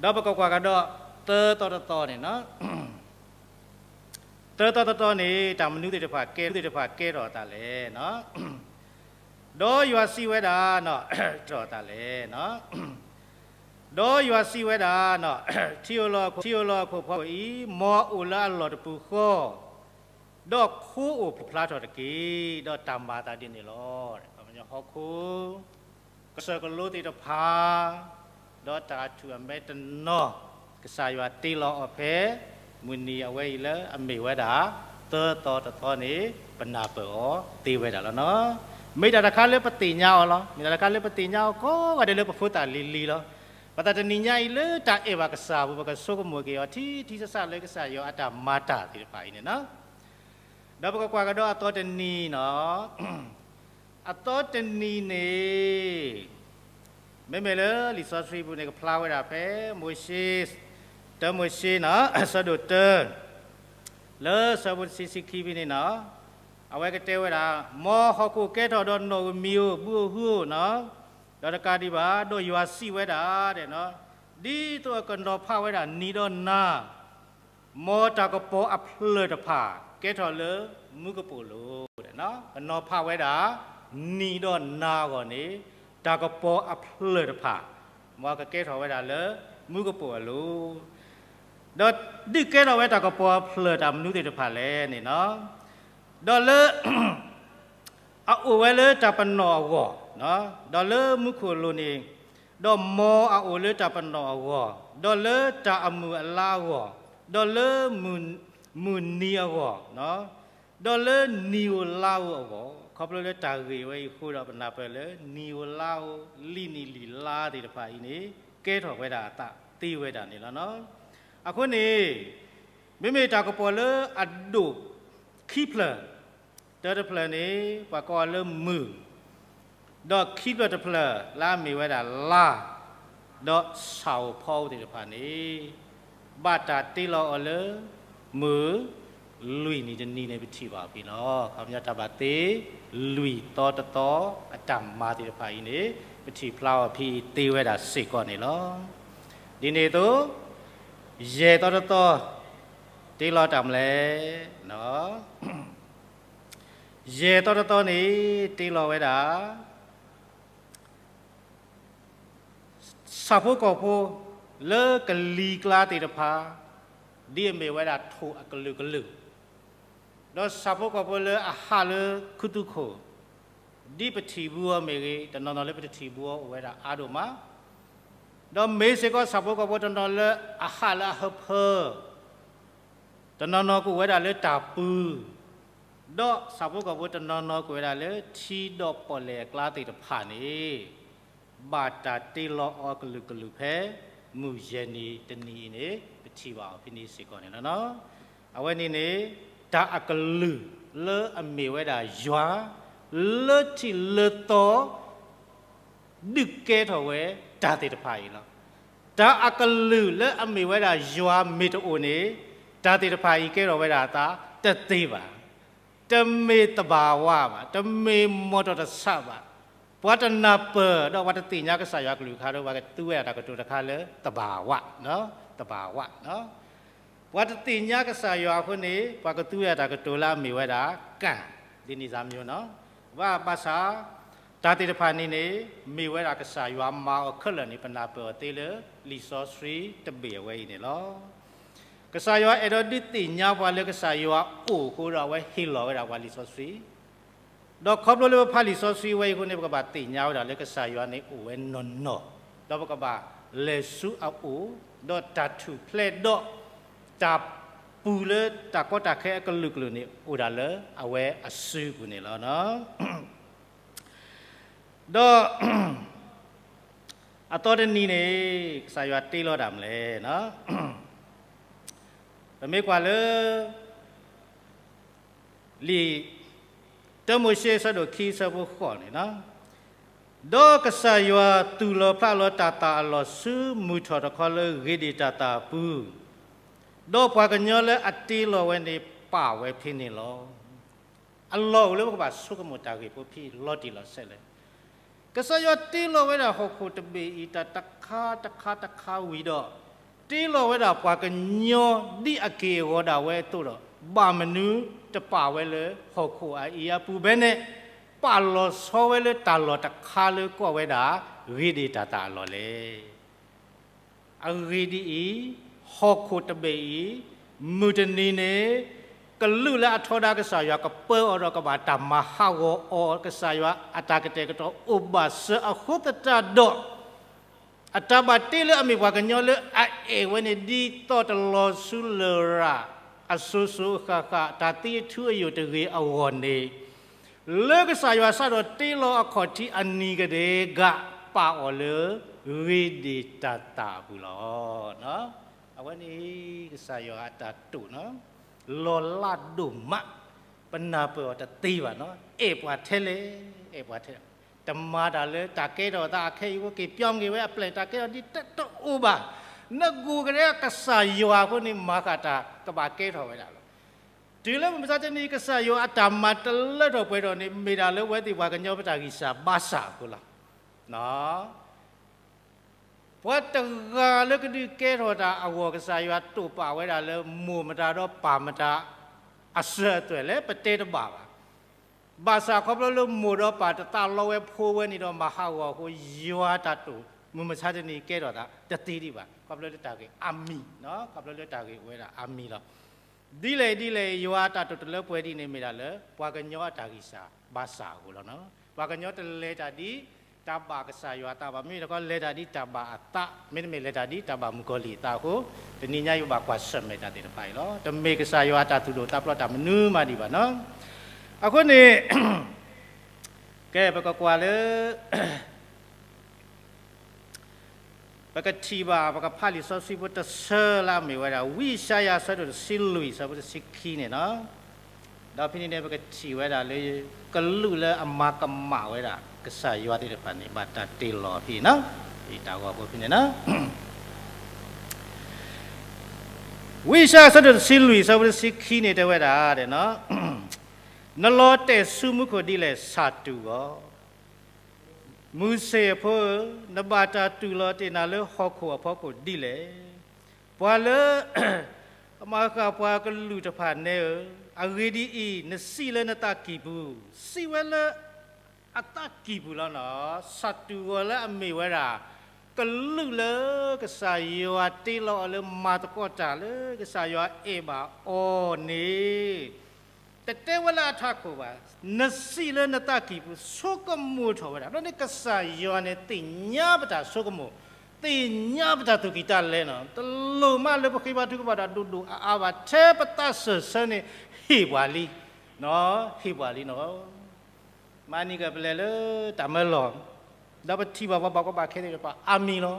ဒီးပကကွၢ်ကဒီး သၢသီတသီန့ၣ်နီၤ. သၢသီတသီန့ၣ် တၢ်မနုၤသ့ၣ်တဖၣ်ကဲ, သ့ၣ်တဖၣ်ကဲထီၣ်အသးလဲၣ်. ဒီးယွၤစံးဝဲဒၣ်, ထီၣ်အသးလဲၣ်. ဒီးယွၤစံးဝဲဒၣ်, ထံအိၣ်လၢအခိၣ်, ထံအိၣ်လၢအခိၣ်ဖီခိၣ်အံၤ မ်အအိၣ်လၢအလီၢ်တပူၤဃီ, ဒီးခိအိၣ်ဖျါထီၣ်တက့ၢ်, ဒီးတၢ်မၤအသးဒ်န့ၣ်လီၤ. ပှၤကညီဟီၣ်ခိၣ် ကစၢၢ်ကလိသ့ၣ်တဖၣ်, ဒီးတၢ်ထူၣ်အမဲာ်တနီၤ, ကစၢ်ယွၤတ့လီၤအီၤဖဲ မုၢ်နံၤအဝဲအံၤလၢအမ့ၢ်ဝဲဒၣ် သၢသီတသီန့ၣ် ပနၢ်ပၢၢ်အီၤသ့ဝဲဒၣ်လီၤနီၤ. မ့ၢ်တၢ်တခါလၢပသ့ၣ်ညါအီၤလီၤ. မ့ၢ်တၢ်တခါလၢပသ့ၣ်ညါအီၤကိးဂၤဒဲးလၢပဖိသၣ်လံၤလံၤလီၤ. ပသးတနံၤညါအံၤလၢတၢ်အဲၣ်ဘၣ်ကစၢ်အပူၤ ပကဆိကမိၣ်က့ၤအီၤထံထံဆးဆးလၢကစၢ်ယွၤအတၢ်မၤတၢ်သ့ၣ်တဖၣ်အံၤန့ၣ်နီၤ. ဒီးပကကွၢ်ကဒီးအသီတနံၤနီၤ. အသီတနံၤန့ၣ် မ့မ့ၢ်လၢလံာ်စီဆှံပူၤန့ၣ် ကဖျါဝဲဒၣ်ဖဲ မိၤၡ့, တၢမိၤၡ့နီၤ, အဆၢဒိၣ်တၢ, လၢဆၢဖိတဆံ ဆံခံဖဲန့ၣ်နီၤ, အဝဲကတဲဝဲဒၣ်, မ်ဟီၣ်ခိၣ်ကဲထီၣ်ဒီးနီၣ်ဧိၤမံၤဧိၤ ဘုဧိၤဟုဧိၤနီၤ, ဒီးတကးဒံးဘၣ် ဒီးယွၤစံးဝဲဒၣ်, ဒ်သိးအကနီၤဖးဝဲဒၣ်နံၤဒီးနၤ မ်တၢ်ကပီၤအဖျၢၣ်တဖၣ် ကဲထီၣ်လၢမူကပိာ်လိၤ, ကနီၤဖးဝဲဒၣ် နံၤဒီးနၤအဂီၢ်န့ၣ် တၢ်ကပီၤအဖျၢၣ်တဖၣ် မ်ကကဲထီၣ်ဝဲဒၣ်လၢမူကပိာ်အလိၤ, ဒီးဒုးကဲထီၣ်ဝဲတၢ်ကပီၤအဖျၢၣ်တၢ်မနုၤသ့ၣ်တဖၣ်လဲၣ်န့ၣ်နီၤ, ဒီးလၢ အအိၣ်ဝဲလၢတၢ်ပနီၣ်အဂီၢ်, ဒီးလၢမူခိၣ်လိၤန့ၣ်, ဒီးမ်အအိၣ်လၢတၢ်ပနီၣ်အဂီၢ်, ဒီးလၢတၢ်အမုၢ်အလါအဂီၢ်, ဒီးလၢမုၢ်နံၤအဂီၢ်, ဒီးလၢနံၤဧိၤလါဧိၤအဂီၢ်, ခီဖျိလၢတၢ်ဂ့ၢ်ဝဲအံၤအဃိဒီး ပနၢ်ပၢၢ်လၢ နံၤဧိၤလါဧိၤ လံာ်နံၣ်လံာ်လါသ့ၣ်တဖၣ်အံၤန့ၣ် ကဲထီၣ်ဝဲဒၣ်အသးသ့ဝဲဒၣ်န့ၣ်လီၤ. အဃိန့ၣ် မ့မ့ၢ်တၢ်ကပီၤလၢအဒိၣ်ခံဖျၢၣ် တၢတဖျၢၣ်န့ၣ် ပှၤကိးအီၤလၢမုၢ်, ဒီးခံဖျၢၣ်တဖျၢၣ်လၢအမ့ၢ်ဝဲဒၣ်လါ, ဒီးဆၣ်ဧိၤဖီဧိၤသ့ၣ်တဖၣ်န့ၣ် ဘၣ်တၢ်တ့လီၤအီၤလၢ မုၢ်လွံၢ်နံၤတနံၤန့ၣ် ပထံၣ်ဘၣ်အီၤဖဲန့ၣ်လီၤ. ခီပညီတၢ်ဘၣ်တ့ လွံၢ်သီတသီ အတၢ်မၤသ့ၣ်တဖၣ်အံၤန့ၣ် ပထံၣ်ဖျါအီၤဖဲအံၤသ့ဝဲဒၣ်စ့ၢ်ကီးန့ၣ်လီၤ. ဒ်န့ၣ်အသိး ယဲၢ်သီတသီ တ့လီၤတၢ်မနုၤလဲၣ်. ယဲၢ်သီတသီန့ၣ် တ့လီၤဝဲဒၣ် ဆၣ်ဖိကီၢ်ဖိ လၢကလံၤကျါသ့ၣ်တဖၣ် ဒ်အမ့ၢ်ဝဲဒၣ်ထိၣ်အကလုာ်ကလုာ်, ဒီးဆၣ်ဖိကီၢ်ဖိလၢအဟးလၢခူသူၣ်ခိၣ် ဒ်ပထံၣ်ဘူးအီၤမ့ၢ်ဂ့ၤ, တနီၤနီၤလၢပတထံၣ်ဘူးအီၤအိၣ်ဝဲဒၣ်အါဒိၣ်မး, ဒီးမ့ၢ်စ့ၢ်ကီးဆၣ်ဖိကီၢ်ဖိတနီၤလၢအဟးလၢအဟၢဖၢ တနီၤနီၤကအိၣ်ဝဲဒၣ်လၢတၢ်ပူၤ, ဒီးဆၣ်ဖိကီၢ်ဖိတနီၤနီၤကအိၣ်ဝဲဒၣ်လၢထံဒီးပီၣ်လဲၣ်အကျါသ့ၣ်တဖၣ်န့ၣ် ဘၣ်တၢ်တ့လီၤအီၤကလုာ်ကလုာ်ဖဲ မုၢ်ယဲၢ်နံၤတနံၤအံၤန့ၣ် ပထံၣ်ဘၣ်အီၤဖဲန့ၣ်စ့ၢ်ကီးန့ၣ်လီၤ. အဝဲန့ၣ်န့ၣ် တၢ်အကလုၢ်လၢအမ့ၢ်ဝဲဒၣ်ယွၤ လၢထံးလၢသီ ဒုးကဲထီၣ်ဝဲတၢ်သ့ၣ်တဖၣ်အံၤလီၤ. တၢ်အကလုၢ်လၢအမ့ၢ်ဝဲဒၣ်ယွၤမ့ၢ်တအိၣ်န့ၣ် တၢ်သ့ၣ်တဖၣ်အံၤကဲထီၣ်ဝဲဒၣ်အသးတသ့ဘၣ်. တမ့ၢ်သဘာဝဘၣ်, တမ့ၢ်မီၢ်တီၢ်တဆးဘၣ်. ပှၤတနၢ်ပၢၢ်ဒီးပှၤတသ့ၣ်ညါကစၢ်ယွၤကလုၢ်ကထါဒီး ပှၤကသူဝဲဒၣ်တၢ်ကတိၤတခါလၢသဘာဝ, သဘာဝ. ပှၤတသ့ၣ်ညါကစၢ်ယွၤအဃိန့ၣ် ပှၤကသူဝဲဒၣ်တၢ်ကတိၤလၢအမ့ၢ်ဝဲဒၣ်ကၣ်, ဒ်န့ၣ်စၢ်မၠိနီၤ. ဘၣ်ဘၣ်ဆၣ် တၢ်သ့ၣ်တဖၣ်န့ၣ်န့ၣ် မ့ၢ်ဝဲဒၣ်ကစၢ်ယွၤမၤအီၤခဲလၢာ်န့ၣ် ပနၢ်ပၢၢ်အီၤသ့လၢလံာ်စီဆှံတဘ့ၣ်အဝဲအံၤန့ၣ်လီၤ. ကစၢ်ယွၤအဲၣ်ဒိးဒုးသ့ၣ်ညါပှၤလၢကစၢ်ယွၤအိၣ်အဃိဒီး အဝဲဟ့ၣ်လီၤဝဲဒၣ်ပှၤလံာ်စီဆှံ ဒီးခီဖျိလၢပဖးလံာ်စီဆှံဝဲအံၤအဃိန့ၣ် ပကဘၣ်သ့ၣ်ညါဝဲဒၣ်လၢကစၢ်ယွၤန့ၣ်အိၣ်ဝဲနီၢ်နီၢ်, ဒီးပကဘၣ်လဲၤဆူအအိၣ်, ဒီးတၢ်ထူၣ်ဖျဲးဒီး တၢ်ပူၤလၢတၢ်ကီတၢ်ခဲအကလုာ်ကလုာ်န့ၣ် အိၣ်ဒၣ်လၢအဝဲအစုပူၤန့ၣ်လီၤ. ဒီး အသီတနံၤန့ၣ် ကစၢ်ယွၤတ့လီၤတၢ်မနုၤလဲၣ်. ပမ့ၢ်ကွၢ်လၢ လံာ် တၢမိၤၡ့အဆၢဒိၣ်ခံအဆၢဖိဃိးန့ၣ်, ဒီးကစၢ်ယွၤသူၣ်လီၤဖျးလီၤတၢ်သၣ်အလီၢ်ဆူမုၢ်ထီၣ်တခီလၢဂ့ၤဒံၣ်တၢ်သၣ်အပူၤ, ဒီးပှၤကညီလၢအတ့လီၤဝဲန့ၣ်ပာ်ဝဲဖဲန့ၣ်လီၤ. အလီၢ်အိၣ်လၢပကဘၣ်ဆိကမိၣ်တၢ်ဂ့ၢ်ဖိဖဲလီၤတံၢ်လီၤဆဲးလၢ ကစၢ်ယွၤတ့လီၤဝဲဒၣ်ဟီၣ်ခိၣ်တဘ့ၣ်အံၤ တၢ်တခါတခါတခါဝံၤဒီး တ့လီၤဝဲဒၣ်ပှၤကညီဒ်အက့ၢ်အဂီၤဒၣ်ဝဲအသိးဒီး ဘၣ်မနုၤတပာ်ဝဲလၢဟီၣ်ခိၣ်အအံၤအပူၤဖဲန့ၣ် ပာ်လီၤဆီဝဲလၢတၢ်လီၢ်တခါလၢကိးဝဲဒၣ် ဂ့ၤဒံၣ်တၢ်သၣ်အလီၢ်လဲၣ်. အဂ့ၢ်ဒ်အံၤ, ဟီၣ်ခိၣ်တဘ့ၣ်အံၤ မုၢ်တနံၤန့ၣ် ကလူးလၢအထီဒါကစၢ်ယွၤကပၢအီၤဒီးကဘၣ်တၢ်မၤဟးဂီၤအီၤ ကစၢ်ယွၤအတၢ်ကတဲာ်ကတီၤအိၣ်ဘၣ်စၢၤအဃိသတးဒီး အတၢ်ဘၣ်တ့လၢအမ့ၢ်ပှၤကညီလၢအအဲၣ်ဝဲန့ၣ် ဒ်သိးတလီၤဆူလရာ် အစိၤစိၤအဃၣ်ဃၣ် တၢ်သံအထူအယိာ်တဂ့ၤအဂီၢ်န့ၣ် လၢကစၢ်ယွၤစးထီၣ်တ့လီၤအခီၣ်ထံးအနံၤကဒဲက ပာ်အီၤလၢ ဂ့ၤဒံၣ်တၢ်သၣ်အပူၤလီၤ. အဝဲန့ၣ် ကစၢ်ယွၤအတၢ်တိာ်နီၤ လီၤလးဒိၣ်မး ပနၢ်ပၢၢ်အီၤတသ့ဘၣ်နီၤ အဲၣ်ပှၤထဲလဲၣ် အဲၣ်ပှၤထဲလဲၣ် တမၤတၢ်လၢတၢ်ကဲထီၣ်သးအခဲအံၤဖိ က့ၤပျီမ့ၢ်ဝဲအပျဲၢ် တၢ်ကဲထီၣ်ဒ်တၢ်တအိၣ်ဘၣ် နဂိၢ်ကဒဲကစၢ်ယွၤအဃိန့ၣ် မၤဃာ်တၢ်ကဘၣ်ကဲထီၣ်ဝဲဒၣ်လီၤ. တုၤလၢမုၢ်မဆါတနံၤ ကစၢ်ယွၤအတၢ်မၤတလၢထီၣ်ပှဲၤထီၣ်န့ၣ် မ့ၢ်ဒၣ်လၢဝဲသ့ၣ်ပှၤကညီပတၢ်ဂံၢ်စၢ်ဘါစၢ်အဃိလီၤ. ပှၤတဂၤလၢကဒုးကဲထီၣ်တၢ်အဂီၢ် ကစၢ်ယွၤတိာ်ပာ်ဝဲဒၣ်လၢမိၢ်မတၤဒီးပၢ်မတၤ အစၢၤအသွဲၣ်လဲၣ် ပတဲတဘၣ်ဘၣ်. ဘၣ်ဆၣ်ခီဖျိလၢမိၢ်ဒီးပၢ်တသးလီဝဲဖိဝဲန့ၣ်ဒီးမၤဟးဂီၤအဃိ ယွၤတၢ်တိာ်မုၢ်မဆါတနံၤကဲထီၣ်သးတသ့ဒံးဘၣ် ခီဖျိလၢတၢ်ဂ့ၢ်အါမံၤ ခီဖျိလၢတၢ်ဂ့ၢ်အိၣ်ဝဲဒၣ်အါမံၤလီၤ. ဒ်လဲၣ်ဒ်လဲၣ် ယွၤအတၢ်တိာ်တလၢပှဲၤဒ်န့ၣ်မ့ၢ်ဒၣ်လၢ ပှၤကညီအတၢ်ဂံၢ်စၢ်ဘါစၢ်အဃိလီၤ. ပှၤကညီတလဲၤတၢ်ဒ်တၢ်ဘၣ်ကစၢ်ယွၤအသးဘၣ် မ့မ့ၢ်တခီလဲၤတၢ်ဒ်တၢ်ဘၣ်အသး မ့တမ့ၢ်လဲၤတၢ်ဒ်တၢ်ဘၣ်မုၣ်ကီၤလံၢ်အသးအဃိ တနံၤညါယဘၣ်ကွၢ်ဆၢၣ်မဲာ်တၢ်သ့ၣ်တဖၣ်အံၤလီၤ. တမ့ၢ်ကစၢ်ယွၤအတၢ်သူၣ်ဒိၣ်သးဖျိးတၢ်မနုၤမးဒံးဘၣ်နီၤ. အဃိန့ၣ် ကဲ ပကကွၢ်လၢ ပကထံၣ်ဘၣ် ပကဖးလံာ်စီဆှံဖိတဆၢလၢအမ့ၢ်ဝဲဒၣ် ဝံယၡါယၤအဆၢဒိၣ်တဆံလွံၢ် အဆၢဖိတဆံခံန့ၣ်လီၤ. ဒီးဖဲန့ၣ်န့ၣ် ပကထံၣ်ဝဲဒၣ်လၢ ကလူးလၢအမၤကမၣ်ဝဲဒၣ် ကစၢ်ယွၤသ့ၣ်တဖၣ်န့ၣ် ဘၣ်တၢ်တ့လီၤဖဲန့ၣ်, တၢ်ဂီၤဖိဖဲန့ၣ် ဝံယၡါယၤအဆၢဒိၣ်တဆံလွံၢ် အဆၢဖိတဆံခံန့ၣ် တဲဝဲဒၣ်, နလီၤတဲာ်ဆူမူခိၣ်ဒ်လဲၣ် ဆၣ်တူၢ်ဂီၤ, မုၢ်ဆ့ၣ်အဖိဧၢ, နဘၣ်တၢ်တူၢ်လီၤတ့ၢ်နၤလၢဟီၣ်ခိၣ်အဖီခိၣ်ဒ်လဲၣ်. ပှၤလၢ အမၤဃၣ်ပှၤကလုာ်တဖၣ်နဲဧၢ, အဂ့ၢ်ဒ်အံၤ, နစံးလၢနသးကံၢ်ပူၤ, စံးဝဲလၢ အသးကံၢ်ပူၤလီၤနီၤ, ဆၣ်တူၢ်ဂီၤလၢအမ့ၢ်ဝဲဒၣ် ကလုးလၢကစၢ်ယွၤတ့လီၤအီၤလၢမၤသကိးတၢ်လၢကစၢ်ယွၤအဲၣ်ဘၣ်အီၤန့ၣ် တတဲဝဲလၢအထးခိၣ်ဘၣ်, နစံးလၢနသးကံၢ်ပူၤ ဆိကမိၣ်ထီၣ်ဝဲဒၣ်, ဘျီန့ၣ်ကစၢ်ယွၤန့ၣ်သ့ၣ်ညါပတၢ်ဆိကမိၣ်, သ့ၣ်ညါပတၢ်သူၣ်ကံၢ်သးလဲနီၤ, တလိၣ်မးလၢပဃ့ဘါထုကဖၣ်တၢ်ဒိၣ်ဒိၣ်အါအါဘၣ်, ထဲပသးစၢၢ်ဆၢန့ၣ် ဟ့ၣ်ပှၤလံ, ဟ့ၣ်ပှၤလံနီၤ. မၤန့ၢ်ကပလဲၤလၢတၢ်မၢလီၢ်, ဒီးပထံၣ်ဘၣ်ပှၤဘၣ်ကီဘၣ်ခဲသ့ၣ်တဖၣ်အါမံၤလီၤ.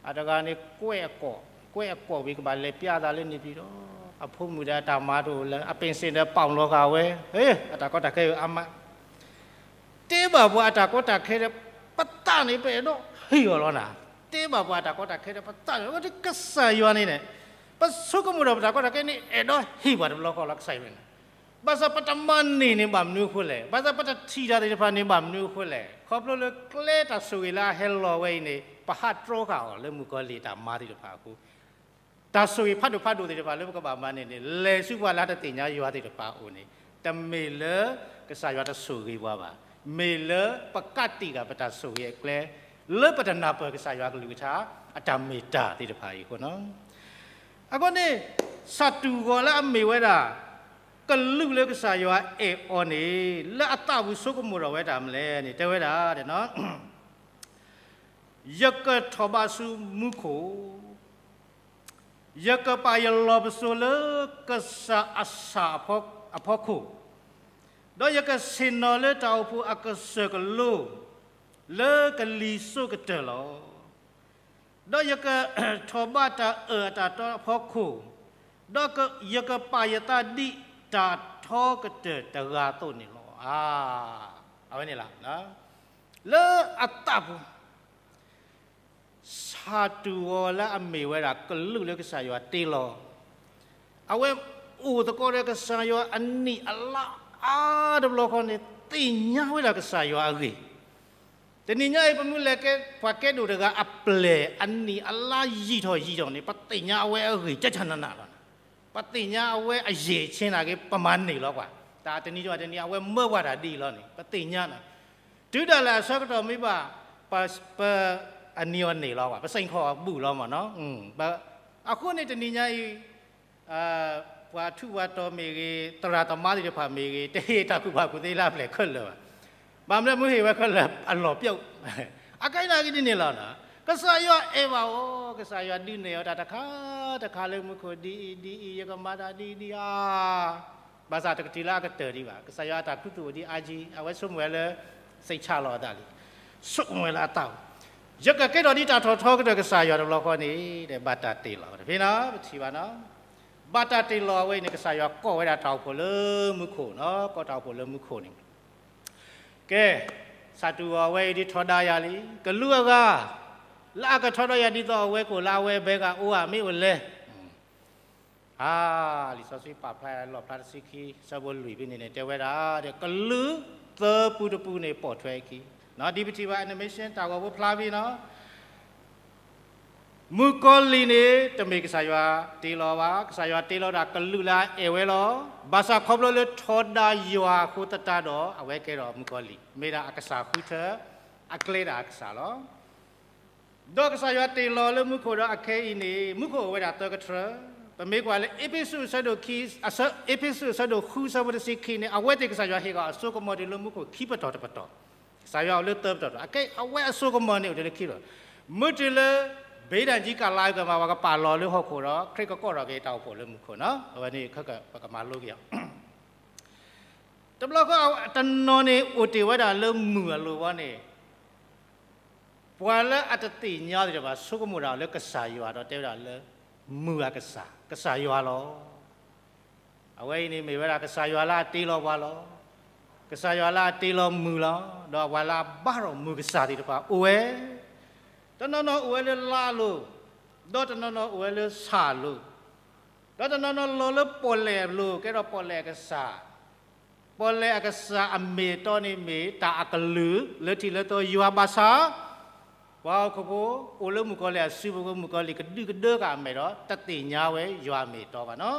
အတဂၤန့ၣ် ကွဲးအကိာ်, ကွဲးအကိာ်ဝံၤကဘၣ်လဲၤပျးသးလၢန့ၣ်ပံၤဒီး အဖိမုၣ်ဒီးအတၢ်မၤတအိၣ်လၢၤ, အပ့ၣ်စ့ၣ်ဒီးပာ်လီၤဃာ်ဝဲ, အတၢ်ကီတၢ်ခဲအါမး, တဲဘၣ်ပှၤအတၢ်ကီတၢ်ခဲဒီး ပသးန့ၣ် ပအဲၣ်ဒိးဟ့ၣ်အီၤလီၤနၤ, တဲဘၣ်ပှၤအတၢ်ကီတၢ်ခဲဒီး ပသးန့ၣ် ကစၢ်ယွၤန့ၣ်န့ၣ် ပဆိကမိၣ်ဒီးပတၢ်ကီတၢ်ခဲန့ၣ် အဲၣ်ဒိးဟ့ၣ်ပှၤတဘျီဃီလီၤ ကစၢ်ယွၤန့ၣ် ဘၣ်ဆၣ်ပတမၤန့ၢ်န့ၣ်ဘၣ်မနုၤအဃိလဲၣ်, ဘၣ်ဆၣ်ပတထံၣ်တၢ်သ့ၣ်တဖၣ်န့ၣ်ဘၣ်မနုၤအဃိလဲၣ်, ခီဖျိလၢကျဲတၢ်ဆိၣ်ဂ့ၤလၢအဟဲလီၤဝဲအံၤန့ၣ် ပဟးတြီဃာ်အီၤလၢမုၣ်ကီၤလံၢ်တၢ်မၤသ့ၣ်တဖၣ်အဃိ တၢ်ဆိၣ်ဂ့ၤဖးဒိၣ်ဖးဒိၣ်သ့ၣ်တဖၣ်လၢပကဘၣ်မၤန့ၢ်န့ၣ် လဲၤဆူပှၤလၢတသ့ၣ်ညါယွၤသ့ၣ်တဖၣ်အအိၣ်န့ၣ် တမ့ၢ်လၢကစၢ်ယွၤတဆိၣ်ဂ့ၤပှၤဘၣ်, မ့ၢ်လၢပကးတံာ်ဃာ်ပတၢ်ဆိၣ်ဂ့ၤအကျဲ လၢပတနၢ်ပၢၢ်ကစၢ်ယွၤကလုၢ်ကထါ အတၢ်မ့ၢ်တၢ်သ့ၣ်တဖၣ်အံၤအဃိနီၤ. အဃိန့ၣ် ဆၣ်တူၢ်ဂီၤလၢအမ့ၢ်ဝဲဒၣ် ကလုာ်လၢကစၢ်ယွၤအဲၣ်အီၤန့ၣ် လၢအသးပူၤဆိကမိၣ်ထီၣ်ဝဲတၢ်မနုၤလဲၣ်န့ၣ် တဲဝဲဒၣ် ယကထီၣ်ဘးဆူမူခိၣ်, ယကပာ်ယလီၢ်ပစိာ်လၢကစၢ်အဆၣ်အဖီခိၣ်, ဒီးယကဆ့ၣ်နီၤလၢတၢ်အိၣ်ဖှိၣ်အကစၢၢ်ကလိ လၢကလံၤစိးကတၢၢ်လီၤ. ဒီးယကထီၣ်ဘးတၢ်အၢၣ်အတၢ်သီအဖီခိၣ်, ဒီးယကပာ်ယသးဒ်တၢ်ထီကတၢၢ်တဂၤအသိးန့ၣ်လီၤ. အဝဲန့ၣ်လီၤ. လၢအသးပူၤ ဆၣ်တူၢ်ဂီၤလၢအမ့ၢ်ဝဲဒၣ်ကလုာ်လၢကစၢ်ယွၤတ့လီၤ, အဝဲအိၣ်သကိးဒီးကစၢ်ယွၤအနံၣ်အလါအါတဘျီဃီန့ၣ် သ့ၣ်ညါဝဲဒၣ်ကစၢ်ယွၤအဂ့ၢ်. တနံၤညါအံၤ ပမ့ၢ်လဲၤကဲပှၤကဲဒိၣ်တဂၤအပျဲၢ် အနံၣ်အလါယံာ်ထီၣ်ယံာ်ထီၣ်န့ၣ် ပသ့ၣ်ညါအဝဲအဂ့ၢ်ကဲကနးနးလီၤ. ပသ့ၣ်ညါအဝဲအယံာ်ဆ့ၣ်နၤက့ၤ ပမၤန့ၢ်လီၤပှၤ, တၢ်တနံၤတနံၤ အဝဲမၢပှၤတၢ်ဒ်အံၤလီၤန့ၣ် ပသ့ၣ်ညါနီၤ. တုၤဒၣ်လဲာ်အဆၢကတီၢ်မ့ၢ်ဘၣ် ပ ပအနံၤအီၤန့ၢ်လီၤပှၤ, ပစ့ၢ်ကီးဘူၣ်လီၤမ့ၢ်နီၤ. အဃိန့ၣ်တနံၤညါအံၤ ပှၤထူးပှၤတီၤမ့ၢ်ဂ့ၤ, သရၣ်သမါသ့ၣ်တဖၣ်မ့ၢ်ဂ့ၤ, တဟ့ၣ်တၢ်ကူၣ်ဘၣ်ကူၣ်သ့လၢအပျဲၢ်ခဲလၢာ်ဘၣ်. ဘၣ်မနုၤမ့ၢ်ဟ့ၣ်ဝဲခဲလၢာ်အလီၢ်ပျီ, အခဲအံၤန့ၣ်ကဒ်န့ၣ်လီၤ. ကစၢ်ယွၤအဲၣ်ဘၣ်အီၤ, ကစၢ်ယွၤဒုးနဲၣ်အီၤတၢ်တခါတခါလၢမူခိၣ် ဒ်အံၤဒ်အံၤ ယကမၤတၢ်ဒ်အံၤဒ်အံၤ ဘၣ်ဆၣ်တကထံၣ်လၢအကတၢၢ်ဒံးဘၣ်. ကစၢ်ယွၤအတၢ်ခူသူၣ်အိၣ်ဒံးအါကံ, အဝဲဆိကမိၣ်ဝဲလၢ စိတ်ချလီၤအသးလံ, ဆိကမိၣ်ဝဲလၢအသးပူၤ, ယကကဲထီၣ်ဒ်တၢ်ထီၣ်ထီကတၢၢ်ကစၢ်ယွၤတဘျီဃီန့ၣ် ဒီးဘၣ်တၢ်တ့လီၤ. တဖဲနီၤ ပထံၣ်ဘၣ်နီၤ, ဘၣ်တၢ်တ့လီၤအဝဲအံၤန့ၣ် ကစၢ်ယွၤကိးဝဲဒၣ်တၢ်အိၣ်ဖှိၣ်လၢမူခိၣ်နီၤ, ကိးတၢ်အိၣ်ဖှိၣ်လၢမူခိၣ်န့ၣ် ကဲ, ဆၣ်တူၢ်ဂီၤဝဲအံၤဒ်ထီဒါယၤလံ, ကလူးအဂၤ လၢအကထီဒါယၤဒ်သိးအဝဲကအိၣ်လၢအဝဲဘဲဂၤအိၣ်ဧါ မ့ၢ်အိၣ်လဲၣ်. အါ, လံာ်စီဆှံပာ်ဖျါလီၣ်ဖျါတဆံခံ ဆၢဖိလွံၢ်ဖဲန့ၣ်န့ၣ် တဲဝဲဒၣ် ကလုာ်သၢပူတပူန့ၣ်ပိာ်ထွဲအခံ, ဒ်ပထံၣ်ဘၣ် animation တၢ်ဂီၤဖိဖျါဖဲနီၤ မုၣ်ကီၤလံၢ်န့ၣ် တမ့ၢ်ကစၢ်ယွၤတ့လီၤဘၣ်, ကစၢ်ယွၤတ့လီၤဒၣ်ကလုာ်လၢအအဲၣ်ဝဲလီၤ. ဘၣ်ဆၣ်ခီဖျိလၢထီဒါယွၤအဃိသတးဒီး အဝဲကဲထီၣ်မုၣ်ကီၤလံၢ်, မ့ၢ်ဒၣ်အကစၢ်ဃုထၢ အကျဲဒၣ်အကစၢ်လီၤ. ဒီးကစၢ်ယွၤတ့လီၤလၢမူခိၣ်ဒီးအခဲအံၤန့ၣ် မူခိၣ်အိၣ်ဝဲဒၣ်သၢကထြၢ, ပမ့ၢ်ကွၢ်လၢအ့းဖ့းစူးအဆၢဒိၣ်ခံ, အ့းဖ့းစူးအဆၢဒိၣ်ဃု ဆၢဖိတဆံခံန့ၣ် အဝဲသ့ၣ်ကစၢ်ယွၤဟ့ၣ်ကီးအစိကမီၤတုၤလၢမူခိၣ်ခံပတီၢ်တပတီၢ်, ကစၢ်ယွၤအိၣ်လၢသၢပတီၢ်တပတီၢ်, အခဲအံၤ အဝဲအစိကမီၤန့ၣ်အိၣ်တုၤလၢခံပတီၢ်, မ့ၢ်တုၤလၢ ဘ့ဒၣ်ကံကလါကမၤ ပှၤကပာ်လီၤလၢဟီၣ်ခိၣ်ဒီး ခရံာ်ကကိးထီၣ်က့ၤတၢ်အိၣ်ဖှိၣ်လၢမူခိၣ်နီၤ, အဝဲန့ၣ် ပကမၤလိက့ၤအီၤ တဘျီဃီ တနီၤန့ၣ် အိၣ်တ့ၢ်ဝဲဒၣ်လၢမုၢ်အလိၤဘီန့ၣ် ပှၤလၢအတသ့ၣ်ညါသ့ၣ်တဖၣ် ဆိကမိၣ်ဒၣ်လၢကစၢ်ယွၤဒီးတဲဝဲဒၣ်လၢ မုၢ်အကစၢ်, ကစၢ်ယွၤလီၤ. အဝဲအံၤန့ၣ်မ့ၢ်ဝဲဒၣ်ကစၢ်ယွၤလၢအတ့လီၤပှၤလီၤ. ကစၢ်ယွၤလၢအတ့လီၤမုၢ်လီၤ. ဒီးပှၤလၢအဘါထီၣ်မုၢ်ကစၢ်သ့ၣ်တဖၣ်အိၣ်ဝဲ, တနီၤနီၤအိၣ်ဝဲလၢလါအလိၤ, ဒီးတနီၤနီၤအိၣ်ဝဲလၢဆၣ်အလိၤ, ဒီးတနီၤနီၤလီၤလၢပီၣ်လဲၣ်အလိၤ ကဲထီၣ်ပီၣ်လဲၣ်အကစၢ်. ပီၣ်လဲၣ်အကစၢ်အမ့ၢ်အတီန့ၣ်မ့ၢ် တၢ်အကလုၢ်လၢထံးလၢသီယွၤဘၣ်ဆၣ်, ပှၤဟီၣ်ခိၣ်ဖိအိၣ်လၢမုၣ်ကီၤလံၢ်အစုပူၤ မုၣ်ကီၤလံၢ်ကဒုးကဒၢက့ၤအမဲာ်ဒီး တသ့ၣ်ညါဝဲယွၤအမ့ၢ်အတီဘၣ်နီၤ.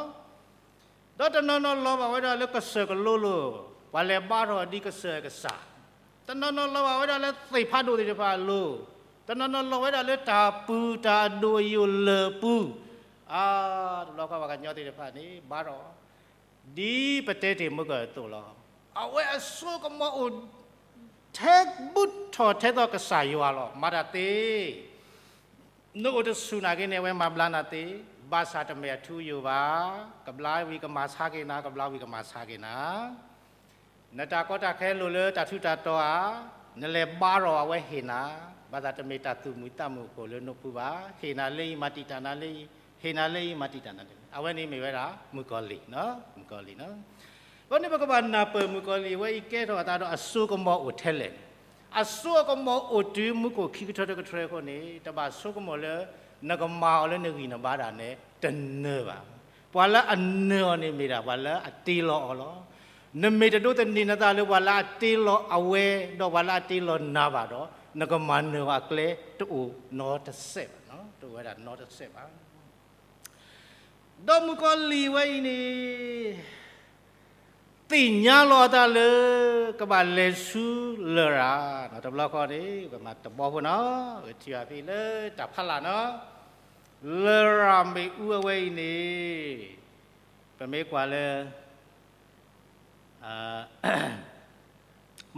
ဒီးတနီၤနီၤလီၤဘၣ်ဝဲဒၣ်လၢကစၢၢ်ကလိလိၤ, ပှၤလဲၤဘါထီၣ်ဒ်ကစၢၢ်အကစၢ်, တနီၤနီၤလီၤဘၣ်ဝဲဒၣ်လၢသ့ၣ်ဖးဒိၣ်သ့ၣ်တဖၣ်အလိၤ, တနီၤနီၤလီၤဝဲဒၣ်လၢတၢ်ပူၤတၢ်ဒိၣ်အယိာ်လၢၢ်ပူၤ, အါ တဘျီဃီပှၤကညီသ့ၣ်တဖၣ်န့ၣ် ဘါထီၣ် ဒ်ပတဲတ့ၢ်မုၢ်ကၢၢ်အသိးလီၤ. အဝဲအစိကမီၤအိၣ် ထဲဘူးထီၣ်ထဲသိးကစၢ်ယွၤလီၤ. မၤတၢ်သ့, နအိၣ်တဆူၣ်နာ်က့န့ၣ် အဝဲမၤဘျါနၤသ့, ဘၣ်ဆၣ်တမ့ၢ်အထူအယိာ်ဘၣ်. ကဘျါဝံၤကမၤဆါက့ၤနၤ, ကဘျါဝံၤကမၤဆါက့ၤနၤ. နတၢ်ကီတၢ်ခဲလိၣ်လၢတၢ်ထူးတၢ်တီၤဧါ, နလဲၤဘါထီၣ်အဝဲဟ့ၣ်နၤ, ဘၣ်ဆၣ်တမ့ၢ်တၢ်သူၣ်မုာ်သးမုာ်အဖှိၣ်လၢနအိၣ်ဖှိၣ်ဘၣ်. ဟ့ၣ်နၤလၢအံၤမၤတံာ်တာ်နၤလၢအံၤ, ဟ့ၣ်နၤလၢအံၤမၤတံာ်တာ်နၤလၢအံၤ, အဝဲန့ၣ်မ့ၢ်ဝဲဒၣ် မုၣ်ကီၤလံၢ်, မုၣ်ကီၤလံၢ်နီၤ. အဃိန့ၣ် ပကဘၣ်နၢ်ပၢၢ်မုၣ်ကီၤလံၢ်အဝဲအံၤကဲထီၣ်အသးဒီး အစိကမီၤအိၣ်ထဲလဲၣ်န့ၣ်, အစိအကမီၤအိၣ်တုၤမူခိၣ်ခံကထၢတကထၢအဃိန့ၣ် တဘၣ်ဆိကမိၣ်လၢ နကမၤအီၤလၢနဂံၢ်နဘါဒၣ်နဲ တနၢၤဘၣ်. ပှၤလၢအနၢၤအီၤန့ၣ်မ့ၢ်ဒၣ် ပှၤလၢအတ့လီၤအီၤလီၤ. နမ့ၢ်တဒိးသန့ၤနသးလၢပှၤလၢအတ့လီၤအဝဲ ဒီးပှၤလၢအတ့လီၤနၤဘၣ်ဒီး နကမၤနၢၤအီၤအကျဲတအိၣ်နီတစဲးဘၣ်နီၤ, တအိၣ်ဝဲဒၣ်နီတစဲးဘၣ်. ဒီးမုၣ်ကီၤလံၢ်ဝဲအံၤန့ၣ် သ့ၣ်ညါလီၤအသးလၢ ကဘၣ်လဲၤဆူလရာ်နီၤ, တဘျီဃီန့ၣ် ပမၤတဘီဖိနီၤ, ပထံၣ်ဘၣ်ဖဲလၢတၢ်ဖးလၢ်နီၤ, လရာ်မ့ၣ်အူအဝဲအံၤန့ၣ် ပမ့ၢ်ကွၢ်လၢ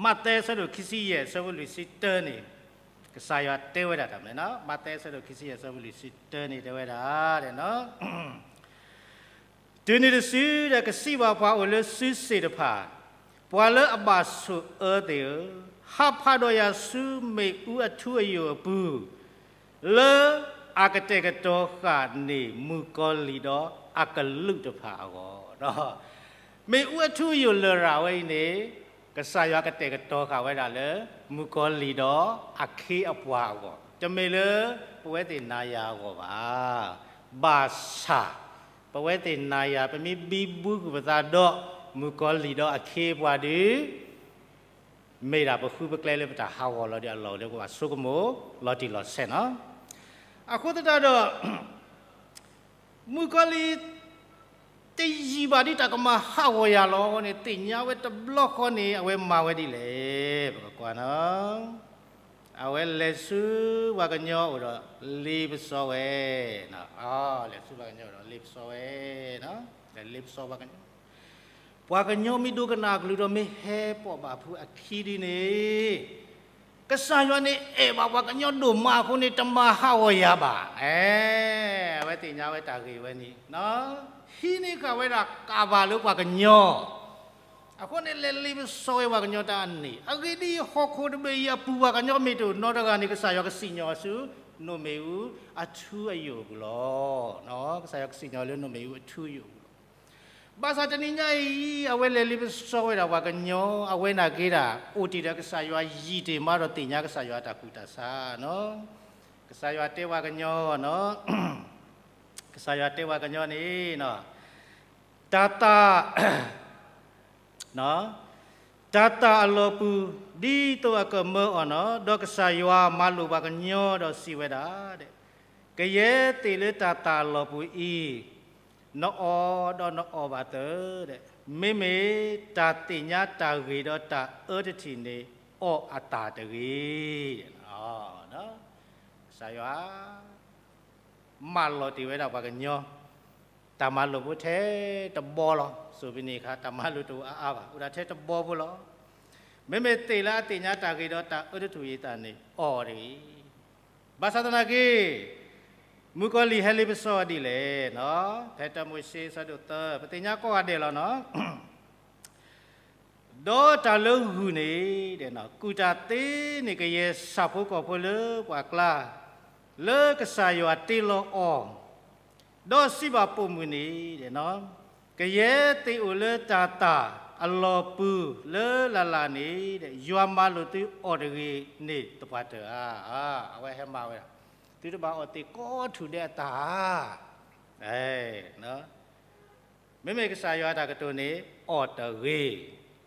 မးသဲအဆၢဒိၣ်ခံဆံယဲၢ် အဆၢဖိလွံၢ်ဆံတၢန့ၣ် ကစၢ်ယွၤတဲဝဲဒၣ်တၢ်မနုၤနီၤ, မးသဲအဆၢဒိၣ်ခံဆံယဲၢ် အဆၢဖိလွံၢ်ဆံတၢန့ၣ် တဲဝဲဒၣ်နီၤ, တုၤနုၤတစုဒီး ကစံးဘၣ်ပှၤအိၣ်လၢစုစ့ၣ်တဖၣ်, ပှၤလၢအဘၣ်ဆိၣ်အၢသ့ၣ်ဧၢ, ဟးဖးဒီးယၤဆူမ့ၣ်အူအထူအယိာ်အပူၤ, လၢအကတဲာ်ကတီၤဃာ်န့ၢ်မုၣ်ကီၤလံၢ်ဒီးအကလူးတဖၣ်အဂီၢ်. မ့ၣ်အူအထူအယိာ်လရာ်ဝဲအံၤန့ၣ် ကစၢ်ယွၤကတဲာ်ကတီၤဃာ်ဝဲဒၣ်လၢ မုၣ်ကီၤလံၢ်ဒီးအခ့အပှၤအဂီၢ်, တမ့ၢ်လၢပဝဲသ့ၣ်နၤယၤအဂီၢ်ဘၣ်. ဘၣ်ဆၣ် ပဝဲသ့ၣ်နၤယၤ ပမ့ၢ်ဘံဘူကွံာ်ပသးဒီး မုၣ်ကီၤလံၢ်ဒီးအခ့အပှၤဒီး မ့ၢ်ဒၣ်ပဃုပကျဲလၢပတၢ်ဟးဂီၤလီၤဒီးအလီၢ်လၢပဘၣ်ဆိကမိၣ်လီၤတံၢ်လီၤဆဲးနီၤ. အဃိသတးဒီး မုၣ်ကီၤလံၢ် တယံာ်ဘၣ်ဒ်တၢ်ကမၤဟးဂီၤယၤလီၤန့ၣ် သ့ၣ်ညါဝဲတဘျီဃီန့ၣ် အဝဲမၤဝဲဒ်လဲၣ် ပကကွၢ်နီၤ. အဝဲလဲၤဆူပှၤကညီအိၣ်ဒီး လ့ပစီဝဲ, လဲၤဆူပှၤကညီအိၣ်ဒီး လ့ပစီဝဲ, လဲၤလ့ပစီပှၤကညီ ပှၤကညီမ့ၢ်ဒိကနၣ်အကလုၢ်ဒီးမ့ၢ်ဟဲပိာ်ဘၣ်ဖုးအခံဒ်န့ၣ်, ကစၢ်ယွၤန့ၣ်အဲၣ်ဘၣ်ပှၤကညီဒိၣ်မးအဃိန့ၣ် တမၤဟးဂီၤယၤဘၣ်. အဝဲသ့ၣ်ညါဝဲတၢ်ဂ့ၢ်ဝဲန့ၣ်, ဟံးန့ၢ်ဃာ်ဝဲဒၣ်ကၣ်ဘၣ်လၢပှၤကညီ အဃိန့ၣ် လဲၤလ့ပစီဝဲပှၤကညီတၢ်အန့ၣ်, အဂ့ၢ်ဒ်အံၤ ဟီၣ်ခိၣ်တဘ့ၣ်အံၤအပူၤ ပှၤကညီမ့ၢ်တအိၣ်နီတဂၤန့ၣ် ကစၢ်ယွၤကစံၣ်ညီၣ်အီၤဆူ နိၣ်မ့ၣ်အူအထူအယိာ်အပူၤလီၤ. ကစၢ်ယွၤကစံၣ်ညီၣ်လၢနိၣ်မ့ၣ်အူအထူအယိာ်အပူၤလီၤ. ဘၣ်ဆၣ်တနံၤညါအံၤ အဝဲလဲၤလ့ပစီဝဲဒၣ်ပှၤကညီ အဝဲနာ်က့ဒၣ် အိၣ်တ့ၢ်ဒီးကစၢ်ယွၤယံာ်တ့ၢ်မးဒီးသ့ၣ်ညါကစၢ်ယွၤအတၢ်ကူၣ်တၢ်ဆးနီၤ. ကစၢ်ယွၤတဲပှၤကညီနီၤ, ကစၢ်ယွၤတဲပှၤကညီန့ၣ် တၢ်သၣ် တၢ်သၣ်အလီၢ်ပူၤ ဒ်သိးအကမၢအီၤနီၤ, ဒီးကစၢ်ယွၤမၤလိာ်ပှၤကညီဒီးစံးဝဲဒၣ်, ကယဲၢ်သ့ၣ်လၢတၢ်သၣ်အလီၢ်ပူၤအံၤ, နအီၣ်ဒီးနအီၣ်ဘၣ်သၢ, မ့မ့ၢ်တၢ်သ့ၣ်ညါတၢ်ဂ့ၤဒီးတၢ်အၢတထံၣ်န့ၣ် အီၣ်အသၣ်တဂ့ၤ. ကစၢ်ယွၤ မၢလီၤတ့ၢ်ဝဲဒၣ်ပှၤကညီ, တၢ်မၤလိာ်ဖိထဲတဘီလီၤ. စိၤပနံၤအခါ တၢ်မၤလိာ်တအိၣ်အါအါဘၣ်, အိၣ်ဒၣ်ထဲတဘီဖိလီၤ. မ့မ့ၢ်သ့ၣ်လၢအသ့ၣ်ညါတၢ်ဂ့ၤဒီးတၢ်အၢတထူၣ်အံၤအသးန့ၣ် အီၣ်တဂ့ၤ. ဘၣ်ဆၣ်သနာ်က့ မုၣ်ကီၤလံၢ်ဟဲလ့ပစီဝဲဒ်လဲၣ်နီၤ, ဖဲတၢမိၤၡ့အဆၢဒိၣ်သၢ ပသ့ၣ်ညါကိးဂၤဒဲးလီၤနီၤ. ဒီးတၢ်လၢဂုၢ်န့ၣ် ကူၣ်တၢ်သ့န့ၢ်ကယဲၢ်ဆၣ်ဖိကီၢ်ဖိလၢပှၤကျါ, လၢကစၢ်ယွၤတ့လီၤအီၤ, ဒီးစံးဘၣ်ပိာ်မုၣ်န့ၣ်, ကယဲၢ်သ့ၣ်အိၣ်လၢတၤသၣ်အလီၢ်ပူၤလၢလၢ်လၢ်န့ၣ်, ယွၤမၤလိာ်သုအီၣ်တဂ့ၤန့ၣ်သပှၢ်တၢၢ်ဧါ. အဝဲဟဲမၤဝဲဒၣ်, သုတဘၣ်အီၣ်သ့ၣ်ကိးထူၣ်ဒဲးအတၢ်ဧါ. မ့မ့ၢ်ကစၢ်ယွၤအတၢ်ကတိၤန့ၣ် အီၣ်တဂ့ၤ.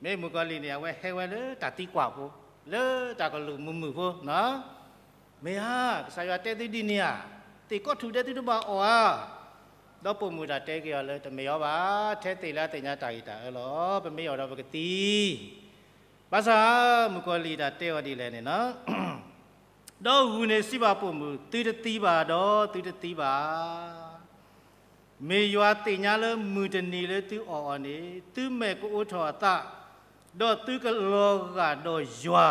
မ့ၢ်မုၣ်ကီၤလံၢ်န့ၣ် အဝဲဟဲဝဲလၢတၢ်သံကွၢ်ဖိ, လၢတၢ်ကလုၢ်မုာ်မုာ်ဖိ, မ့ၢ်ဧါ, ကစၢ်ယွၤတဲသုဒ်န့ၣ်ဧါ, သ့ၣ်ကိးထူၣ်ဒဲးသုတဘၣ်အီၣ်ဧါ. ဒီးပိာ်မုၣ်တၢ်တဲက့ၤအီၤလၢ တမ့ၢ်အီၤဘၣ်, ထဲသ့ၣ်လၢအသ့ၣ်ညါတၢ်ဂ့ၤတၢ်အၢလီၤ, ပမ့ၢ်အီၣ်ဒီးပကသံ. ဘၣ်ဆၣ်မုၣ်ကီၤလံၢ်တၢ်တဲအီၤဒ်လဲၣ်န့ၣ်လီၤ. ဒီးဂုၢ်န့ၣ်စံးဘၣ်ပိာ်မုၣ်, သုတသံဘၣ်ဒီးသုတသံဘၣ်. မ့ၢ်ယွၤသ့ၣ်ညါလၢမုၢ်တနံၤလၢသုအီၣ်အီၤန့ၣ် သုမဲာ်ကအိးထီၣ်အသး, ဒီးသုကလီၤဂာ်ဒီးယွၤ,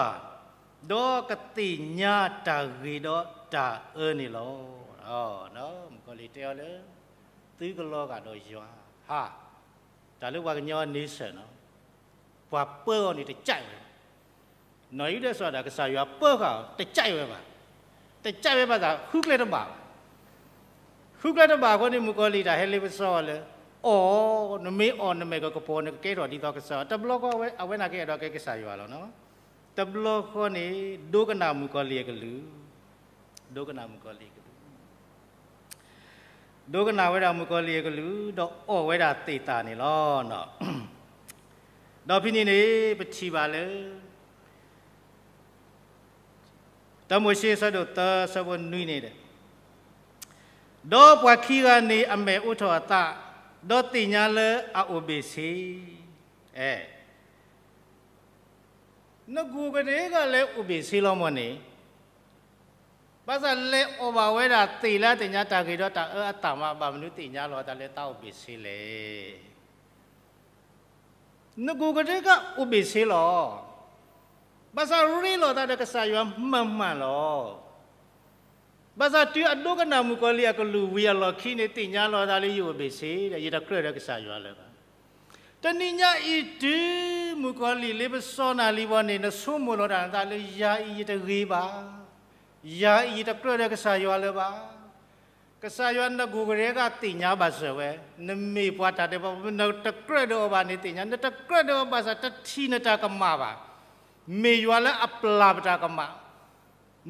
ဒီးကသ့ၣ်ညါတၢ်ဂ့ၤဒီးတၢ်အၢန့ၣ်လီၤ. မုၣ်ကီၤလံၢ်တဲအီၤလၢ သုကလီၤဂာ်ဒီးယွၤ, ဟါ, တၢ်လၢပှၤကညီအန့ဆၢၣ်နီၤ, ပှၤပၢအီၤန့ၣ်တကးဝဲဘၣ်. နီၢ်အံၤဒဲးစီၤဒၣ် ကစၢ်ယွၤပၢဃာ်အီၤ တကးဝဲဘၣ်. တကးဝဲဘၣ်သး ဃုကျဲတဘၣ်ဘၣ်. ဃုကျဲတဘၣ်အဃိန့ၣ် မုၣ်ကီၤလံၢ်တၢ်ဟဲလ့ပစီအီၤလၢ အီၣ်, နမ့ၢ်အီၣ်နမဲာ်ကကပီၤ နကကဲထီၣ်ဒ်သိးကစၢ်ယွၤ. တဘျီဃီ အဝဲနာ်က့အဲၣ်ဒိးကဲကစၢ်ယွၤလီၤ. တဘျီဃီန့ၣ် ဒိကနၣ်မုၣ်ကီၤလံၢ်အကလုၢ်, ဒိကနၣ်မုၣ်ကီၤလံၢ်အကလုၢ် ဒိကနၣ်ဝဲဒၣ်မုၣ်ကီၤလံၢ်အကလုၢ် ဒီးအီၣ်ဝဲဒၣ်သ့ၣ်သၣ်န့ၣ်လီၤ. ဒီးဖဲန့ၣ်န့ၣ် ပထံၣ်ဘၣ်လၢ တၢမိၤၡ့ အဆၢဒိၣ်သၢ အဆၢဖိနွံန့ၣ်, ဒီးပှၤခံဂၤန့ၣ်အမဲာ်အိးထီၣ်အသး, ဒီးသ့ၣ်ညါလၢအအိၣ်ဘ့ၣ်ဆ့. အဲ နကိၤကဒဲကလဲၤအိၣ်ဘ့ၣ်ဆ့လီၤမၢ်န့ၣ်, ဘၣ်ဆၣ်လဲၤအီၣ်ဘၣ်ဝဲဒၣ်သ့ၣ်လၢအသ့ၣ်ညါတၢ်ဂ့ၤဒီးတၢ်အၢအသးမး ဘၣ်မနုၤသ့ၣ်ညါလီၤသးလၢသးအိၣ်ဘ့ၣ်ဆ့လဲၣ်. နကိၤကဒဲကအိၣ်ဘ့ၣ်ဆ့လီၤ. ဘၣ်ဆၣ်ရ့လိာ်သးဒီးကစၢ်ယွၤမၤမၢ်လီၤ. ဘၣ်ဆၣ်တုၤအဒိကနၣ်မုၣ်ကီၤလံၢ်အကလုၢ်ဝံၤအလီၢ်ခံန့ၣ် သ့ၣ်ညါလီၤသးလၢယအိၣ်ဘ့ၣ်ဆ့ဒီး ယတကြၢးဒီးကစၢ်ယွၤလၢၤဘၣ်. တနံၤညါအံၤတုၤ မုၣ်ကီၤလံၢ်လ့ပစီနၤလံဘၣ်န့ၣ် နဆိကမိၣ်လီၤတၢ်နသးလၢယၤအံၤယတဂ့ၤဘၣ်, ယၤအံၤယတကြၢးဒီးကစၢ်ယွၤလၢၤဘၣ်. ကစၢ်ယွၤနကိၤကဒဲကသ့ၣ်ညါဘၣ်စၢၤဝဲ, နမ့ၢ်ပှၤတၢ်ဒဲးဘး နတကြၢးဒီးအီၤဘၣ်န့ၣ်သ့ၣ်ညါ, နတကြၢးဒီးအီၤဘၣ်ဆၣ်တထံၣ်နတၢ်ကမၣ်ဘၣ်. မ့ၢ်ယွၤလၢအပျၢ်ပတၢ်ကမၣ်.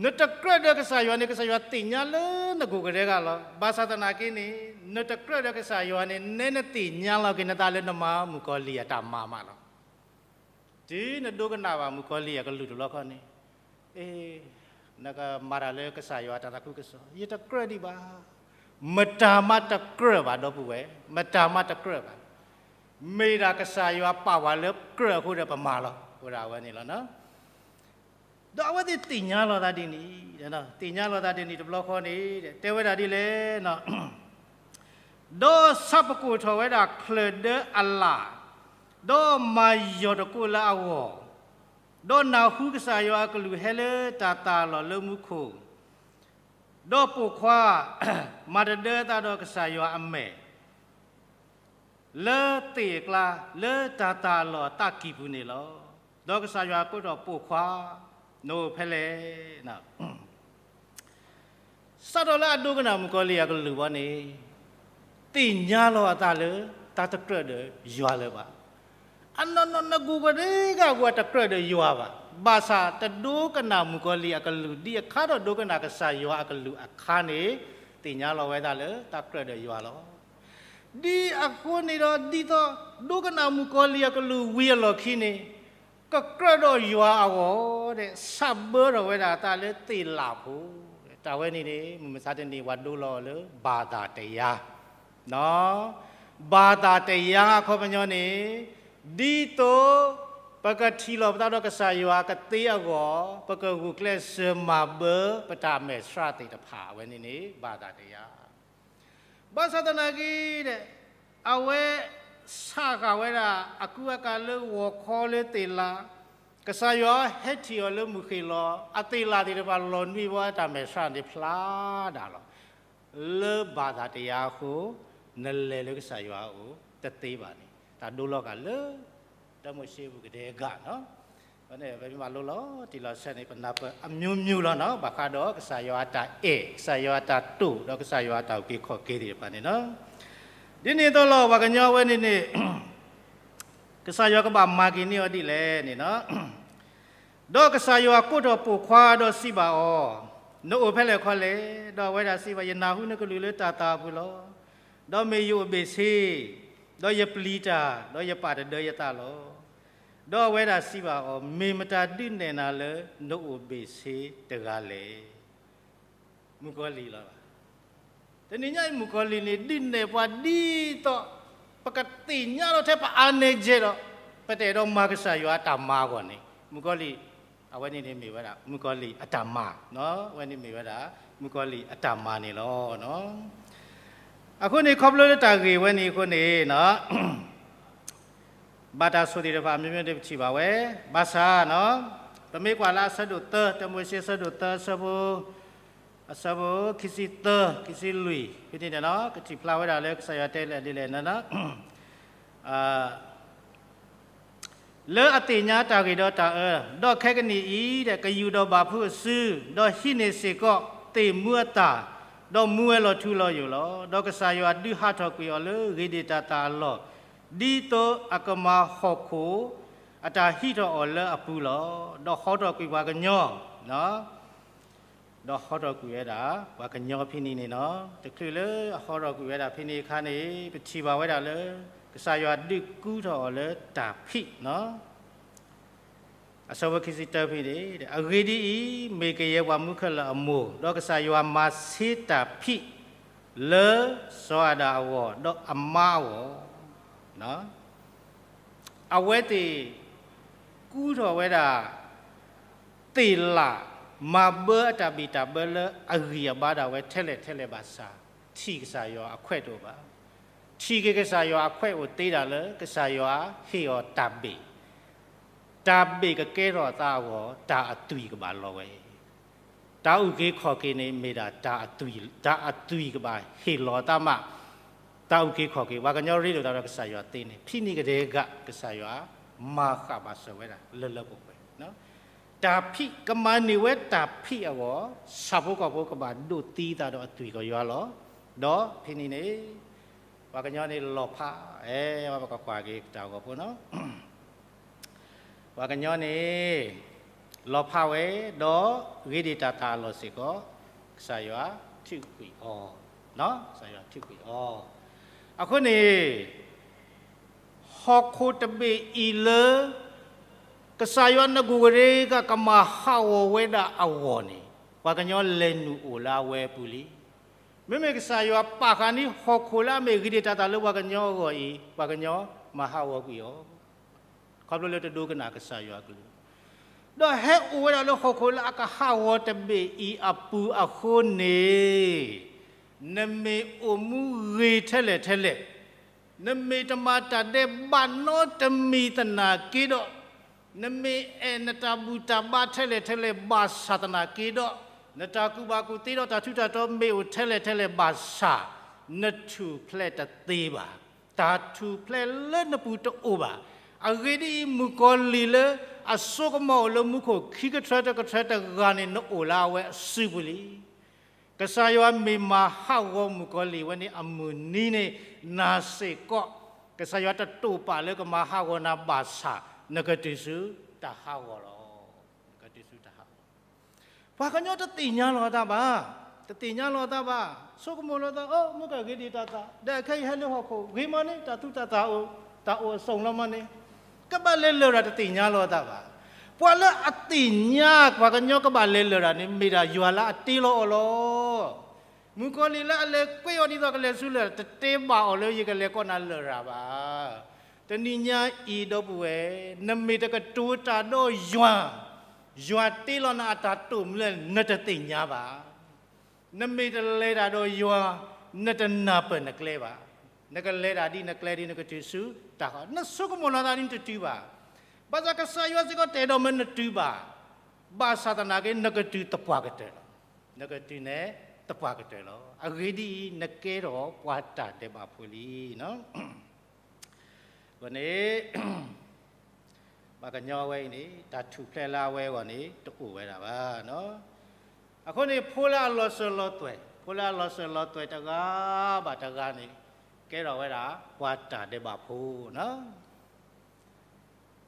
နတကြၢးဒီးကစၢ်ယွၤန့ၣ် ကစၢ်ယွၤသ့ၣ်ညါလၢနကိၤကဒဲကလီၤ. ဘၣ်ဆၣ်သနာ်က့န့ၣ် နတကြၢးဒီးကစၢ်ယွၤန့ၣ် နဲနသ့ၣ်ညါလီၤက့ၤနသးလၢနမၤမုၣ်ကီၤလံၢ်အတၢ်မၤမးလီၤ. တုၤနဒိကနၣ်ဘၣ်မုၣ်ကီၤလံၢ်အကလုၢ်တဘျီဃီန့ၣ်, အ့ နကမၤတၢ်လၢကစၢ်ယွၤအတၢ်သးခုကစီၣ်, ယတကြၢးဒံးဘၣ်. မတၤမးတကြၢးဘၣ်ဒီပုၢ်ဝဲၢ်, မတၤမးတကြၢးဘၣ်. မ့ၢ်ဒၣ်ကစၢ်ယွၤပာ်ဝဲလၢကြၢးအဃိဒီးပမၤလီၤ, ဝဲဒၣ်အဝဲန့ၣ်လီၤ. ဒီးအဝဲသ့ၣ်သ့ၣ်ညါလီၤသးဒ်န့ၣ်, သ့ၣ်ညါလီၤသးဒ်န့ၣ်တဘျီဃီန့ၣ် တဲဝဲဒၣ်ဒ်လဲၣ်, ဒီးဆးပကိၢ်ထီၣ်ဝဲဒၣ်ချၢၣ်ဒၢအလၣ်, ဒီးမၤယီၢ်တကိးလၢအဂီၢ်, ဒီးနၢ်ဟူကစၢ်ယွၤအကလုၢ်ဟဲလၢတၤသၣ်အလီၢ်လၢမူခိၣ်, ဒီးပိာ်ခွါ မၤတဒၢအသးဒီးကစၢ်ယွၤအမဲာ် လၢသ့ၣ်အကျါ လၢတၤသၣ်အလီၢ်အသးကံၢ်ပူၤန့ၣ်လီၤ. ဒီးကစၢ်ယွၤကိးထီၣ်ပိာ်ခွါ, နအိၣ်ဖဲလဲၣ်. စးထီၣ်လၢအဒိကနၣ်မုၣ်ကီၤလံၢ်အကလုၢ်ဘီန့ၣ်, သ့ၣ်ညါလီၤအသးလၢ တၢ်တကြၢးဒီးယွၤလၢၤဘၣ်. အနီၢ်နီၢ်နကိၤကဒဲကဂီၢ်တကြၢးဒီးယွၤဘၣ်. ဘၣ်ဆၣ်တဒိကနၣ်မုၣ်ကီၤလံၢ်အကလုၢ် ဒ်အခါဒီးဒိကနၣ်ကစၢ်ယွၤအကလုၢ်အခါန့ၣ်, သ့ၣ်ညါလီၤဝဲဒၣ်လၢတၢ်ကြၢးဒီးယွၤလီၤ. ဒ်အဃိန့ၣ်ဒီး ဒ်သိးဒိကနၣ်မုၣ်ကီၤလံၢ်အကလုၢ်ဝံၤအလီၢ်ခံန့ၣ်, ကကြၢးဒီးယွၤအဂီၢ်ဒီး ဆးဘၢထီၣ်ဝဲဒၣ်အသးလၢသ့ၣ်လၣ်ဖိ, တၢ်ဝဲန့ၣ်န့ၣ် မုၢ်မဆါတနံၤ ပှၤဒိလီၤအီၤလၢ ဘၣ်သၣ်တယါ ဘၣ်သၣ်တယါအခီပညီန့ၣ်, ဒ်သိး ပကထံၣ်လိာ်ပသးဒီးကစၢ်ယွၤကသ့အဂီၢ်, ပကဂုာ်ကျဲးစၢးမၤဘၢပတၢ်မဲာ်ဆှးသ့ၣ်တဖၣ် အဝဲန့ၣ်န့ၣ် ဘၣ်သၣ်တယါ. ဘၣ်ဆၣ်သနာ်က့ဒီး အဝဲဆးဃာ်ဝဲဒၣ်အကူအကၤလၢဂီၤခီလၢသ့ၣ်လၣ်, ကစၢ်ယွၤဟဲထံၣ်အီၤလၢမုၢ်ဃ့ၢ်လီၤ, အသ့ၣ်လၣ်သ့ၣ်တဖၣ်လီၤနွံဝဲတၢ်မဲာ်ဆှးန့ၣ် ဖျါဒၣ်လီၤ. လၢဘၣ်သၣ်တယါအဃိ, နလဲၤလၢကစၢ်ယွၤအအိၣ်တသ့ဘၣ်န့ၣ်, တၢ်ဒိလီၤဂာ်လၢ တၢမိၤၡ့အပူၤကဒဲကဂၤနီၤ. အဃိန့ၣ် ပမ့ၢ်မၤလိလီၤတံၢ်လီၤဆဲးန့ၣ် ပနၢ်ပၢၢ်အမျိုးမျိုးလီၤနီၤ, ဘၣ်ဃးဒီးကစၢ်ယွၤအတၢ်အဲၣ်, ကစၢ်ယွၤအတၢ်တိာ်, ဒီးကစၢ်ယွၤအတၢ်အုၣ်က့ၤခီၣ်က့ၤသ့ၣ်တဖၣ်န့ၣ်လီၤ. ဒ်န့ၣ်အသိးလီၤ ပှၤကညီဝဲန့ၣ်န့ၣ် ကစၢ်ယွၤကဘၣ်မၤက့ၤန့ၢ်အီၤဒ်လဲၣ်န့ၣ်လီၤ. ဒီးကစၢ်ယွၤကိးထီၣ်ပိာ်ခွါဒီးစံးဘၣ်အီၤ, နအိၣ်ဖဲလဲၣ်ခီလဲၣ်. ဒီးအဝဲဒၣ်စံးဘၣ်, ယနၢ်ဟူနကလုၢ်လၢတၢ်သၣ်အပူၤလီၤ. ဒီးမ့ၢ်ယအိၣ်ဘ့ၣ်ဆ့, ဒီးယပျံၤတၢ်, ဒီးယပာ်တဒၢယသးလီၤ. ဒီးအဝဲဒၣ်စံးဘၣ်အီၤ, မ့ၢ်မတၤဒုးနဲၣ်နၤလၢနအိၣ်ဘ့ၣ်ဆ့တဂၤလဲၣ်. မုၣ်ကီၤလံၢ်လီၤ. တနံၤညါအံၤ မုၣ်ကီၤလံၢ်န့ၣ် ဒုးနဲၣ်ပှၤဒ်သိး ပကသ့ၣ်ညါလီၤထဲပအါနဲကဲဒီး ပတအဲၣ်ဒိးမၤကစၢ်ယွၤအတၢ်မၤအဂီၢ်န့ၣ် မုၣ်ကီၤလံၢ် အဝဲန့ၣ်န့ၣ်မ့ၢ်ဝဲဒၣ် မုၣ်ကီၤလံၢ်အတၢ်မၤ, အဝဲန့ၣ်မ့ၢ်ဝဲဒၣ် မုၣ်ကီၤလံၢ်အတၢ်မၤန့ၣ်လီၤ. အဃိန့ၣ် ခီဖျိလၢတၢ်ဂ့ၢ်ဝဲန့ၣ်အဃိန့ၣ် ဘၣ်တၢ်ဆိၣ်သ့ၣ်တဖၣ်မ့မ့ၢ်တပထံၣ်ဘၣ်ဝဲ, ဘၣ်ဆၣ် ပမ့ၢ်ကွၢ်လၢအဆၢဒိၣ်သၢ, တၢမိၤၡ့အဆၢဒိၣ်သၢ အဆၢဖိ အဆၢဖိခံဆံသၢ ခံဆံလွံၢ်ဖဲန့ၣ်န့ၣ် ကထံၣ်ဖျါဝဲဒၣ်လၢကစၢ်ယွၤတဲလဲၣ်ဒ်လဲၣ်န့ၣ် လၢအသ့ၣ်ညါတၢ်ဂ့ၤဒီးတၢ်အၢ, ဒီးခဲကနံၣ်အံၤ ကယူၢ်ဒီးဘၣ်ဖုးအစု, ဒီးဟံးန့ၢ်စ့ၢ်ကီးသ့ၣ်မူအသၣ်, ဒီးမူဝဲလီၤထူလီၤယိာ်လီၤ. ဒီးကစၢ်ယွၤဒုးဟးထီၣ်ကွံာ်အီၤလၢဂ့ၤဒံးတၢ်သၣ်အလီၢ်, ဒ်သိးအကမၤဟီၣ်ခိၣ် အတၢ်ဟံးထီၣ်အီၤလၢအပူၤလီၤ. ဒီးဟီထီၣ်ကွံာ်ပှၤကညီ ဒီးဟီထီၣ်ကွံာ်ဝဲဒၣ် ပှၤကညီဖဲန့ၣ်န့ၣ်လီၤ. တချုးလၢအဟီထီၣ်ကွံာ်ဝဲဒၣ်ဖဲန့ၣ်အခါန့ၣ် ပထံၣ်ဘၣ်ဝဲဒၣ်လၢ ကစၢ်ယွၤဒုးကူထီၣ်အီၤလၢတၢ်ဖံး, အဆၢဖိခံဆံတၢဖဲန့ၣ် အဂ့ၢ်ဒ်အံၤ, မ့ၢ်ကယဲၢ်ပှၤမူခဲလၢာ်အမိၢ်, ဒီးကစၢ်ယွၤမၤဆ့တၢ်ဖံး လၢစီၤအၤဒၣ်အဂီၢ် ဒီးအမါအဂီၢ် အဝဲသ့ၣ်ကူထီၣ်ဝဲဒၣ် သ့ၣ်လၣ်မၤဘၢအတၢ်ဘံၣ်တၢ်ဘၢလၢအဂံၢ်အဘါဒၣ်ဝဲထဲလဲၣ်ထဲလဲၣ်ဘၣ်ဆၣ်, ထံၣ်ကစၢ်ယွၤအခွဲးတအိၣ်ဘၣ်. ထံၣ်က့ၤကစၢ်ယွၤအခွဲးအိၣ်သ့ဒၣ်လၢ ကစၢ်ယွၤဟ့ၣ်အီၤတၢ်ဘ့ၣ်, တၢ်ဘ့ၣ်ကကဲထီၣ်အသးအဂီၢ် တၢ်အသွံၣ်ကဘၣ်လီၤဝဲ တၢ်အုၣ်က့ၤခီၣ်က့ၤန့ၣ် မ့ၢ်ဒၣ်တၢ်အသွံၣ်, တၢ်အသွံၣ်ကဘၣ်ဟ့ၣ်လီၤအသးမး, တၢ်အုၣ်က့ၤခီၣ်က့ၤ ပှၤကညီရ့လိာ်သးဒီးကစၢ်ယွၤသ့န့ၣ် ဖဲန့ၣ်ကဒဲက ကစၢ်ယွၤမၤဃာ်ဘၣ်စၢၤဝဲဒၣ်လၢလၢပှဲၤပှဲၤ, တၢ်ဖံးကမၤန့ၢ်ဝဲတၢ်ဖံးအဂီၢ်, ဆၣ်ဖိကီၢ်ဖိကဘၣ်ဒိးသံသးဒီးအသွံၣ်ကယွၤလီၤ. ဒီးဖဲန့ၣ်န့ၣ် ပှၤကညီန့ၣ်လီၤဖး, အဲ ပကကွၢ်က့ၤတၢ်ဂီၤဖိနီၤ ပှၤကညီန့ၣ် လီၤဖးဝဲ, ဒီးဂ့ၤဒံးတၢ်သၣ်အလီၢ်စ့ၢ်ကီး ကစၢ်ယွၤထုးကွံာ်အီၤ, ကစၢ်ယွၤထုးကွံာ်အီၤ. အဃိန့ၣ် ဟီၣ်ခိၣ်တဘ့ၣ်အံၤလၢ ကစၢ်ယွၤနဂိၢ်ကရ့ကကမၤဟးဂီၤဝဲဒၣ်အဂီၢ်န့ၣ် ပှၤကညီလဲၤနုာ်အိၣ်လၢအဝဲအပူၤလံ. မ့မ့ၢ်ကစၢ်ယွၤပာ်ဃာ်န့ၢ်ဟီၣ်ခိၣ်လၢအမ့ၢ်ဂ့ၤဒံးတၢ်သၣ်လၢပှၤကညီအဂီၢ်အံၤ ပှၤကညီမၤဟးဂီၤကွံာ်အီၤ ခီဖျိလၢတဒိကနၣ်ကစၢ်ယွၤအကလုၢ်, ဒီးဟဲအိၣ်ဝဲဒၣ်လၢဟီၣ်ခိၣ်လၢအကဟးဂီၤတဘ့ၣ်အံၤအပူၤအဃိန့ၣ်, နမ့ၢ်အိၣ်မူဂ့ၤထဲလဲၣ်ထဲလဲၣ်, နမ့ၢ်တမၤတၢ်ဒဲးဘးနီတမံၤသနာ်က့ဒီး, နမ့ၢ်အဲၣ်နတၢ်ဘူၣ်တၢ်ဘါထဲလဲၣ်ထဲလဲၣ်ဘၣ်ဆၣ်သနာ်က့ဒီး, နတၢ်ကူၣ်ဘၣ်ကူၣ်သ့ဒီးတၢ်ထူးတၢ်တီၤမ့ၢ်အိၣ်ထဲလဲၣ်ထဲလဲၣ်ဘၣ်ဆၣ်, နထူၣ်ဖျဲးတသ့ဘၣ်. တၢ်ထူၣ်ဖျဲးလၢနပူၤတအိၣ်ဘၣ်. အဂ့ၢ်ဒ်အံၤ, မုၣ်ကီၤလံၢ်လၢအစိကမီၤအိၣ်လၢမူခိၣ်ခံကထြၢတကထြၢတဂၤန့ၣ် နအိၣ်လၢအဝဲအစုပူၤလံ. ကစၢ်ယွၤမ့ၢ်မၤဟးဂီၤမုၣ်ကီၤလံၢ်ဝဲန့ၣ်အမုၢ်နံၤန့ၣ်, နာ်စ့ၢ်ကီး, ကစၢ်ယွၤတတိာ်ပာ်လၢကမၤဟးဂီၤနၤဘၣ်ဆၣ်, နကတုၤဆူတၢ်ဟးဂီၤလီၤ. နကတုၤဆူတၢ်ဟးဂီၤ ပှၤကညီတသ့ၣ်ညါလီၤအသးဘၣ်, တသ့ၣ်ညါလီၤအသးဘၣ်, ဆိကမိၣ်လီၤသး, အိၣ် မ့ၢ်ကဂ့ၤဒံးတၢ်သၣ်, ဒီးခဲအံၤဟဲလၢဟီၣ်ခိၣ်, ဂ့ၤမးန့ၣ်, တၢ်သူတၢ်သၣ်အိၣ်, တၢ်အိၣ်အစုံလီၤမးန့ၣ်, ကဘၣ်လဲၤလၢာ်တၢ်တသ့ၣ်ညါလီၤအသးဘၣ်. ပှၤလၢအသ့ၣ်ညါပှၤကညီကဘၣ်လဲၤလၢာ်တၢ်န့ၣ် မ့ၢ်ဒၣ်ယွၤလၢအတ့လီၤအီၤလီၤ. မုၣ်ကီၤလံၢ်လၢအလဲၤကွဲးအီၤဒ်သိးကလဲၤဆူလၢာ် တတဲဘၣ်အီၤလၢယကလဲၤကိးနၤလၢာ်တၢ်ဘၣ်. တနံၤညါအံၤဒီပုၢ်ဝဲၢ်, နမ့ၢ်တကတိၤတၢ်ဒီးယွၤ, ယွၤတ့လီၤနၤအတၢ်တိာ်မူလၢ နတသ့ၣ်ညါဘၣ်. နမ့ၢ်တလဲၤတၢ်ဒီးယွၤ, နတနၢ်ပၢၢ်နကျဲဘၣ်. နကလဲၤတၢ်ဒ်နကျဲဒ်နကတုၤဆူတၢ်ဃီ, နဆိကမိၣ်လီၤသးဒ်နတတုၤဘၣ်. ဘၣ်ဆၣ်ကစၢ်ယွၤစ့ၢ်ကီးတအဲၣ်ဒိးမၢနတုၤဘၣ်. ဘၣ်ဆၣ်သနာ်က့ နကတုၤသပှၢ်ကတၢၢ်လီၤ. နကတုၤန့ၣ်သပှၢ်ကတၢၢ်လီၤ. အဂ့ၢ်ဒ်အံၤ, နကဲထီၣ်ပှၤတၢ်ဒဲးဘးဖိလံ. အဃိန့ၣ် ပှၤကညီဝဲအံၤန့ၣ် တၢ်ထူၣ်ဖျဲးလၢအဝဲအဂီၢ်န့ၣ် တအိၣ်ဝဲဒၣ်ဘၣ်. အဃိန့ၣ် ဖိလၢအလီၤစၢၤလီၤသွဲၣ်, ဖိလၢအလီၤစၢၤလီၤသွဲၣ်တဂၤဘၣ်တဂၤန့ၣ် ကဲထီၣ်ဝဲဒၣ် ပှၤတၢ်ဒဲးဘးဖိနီၤ.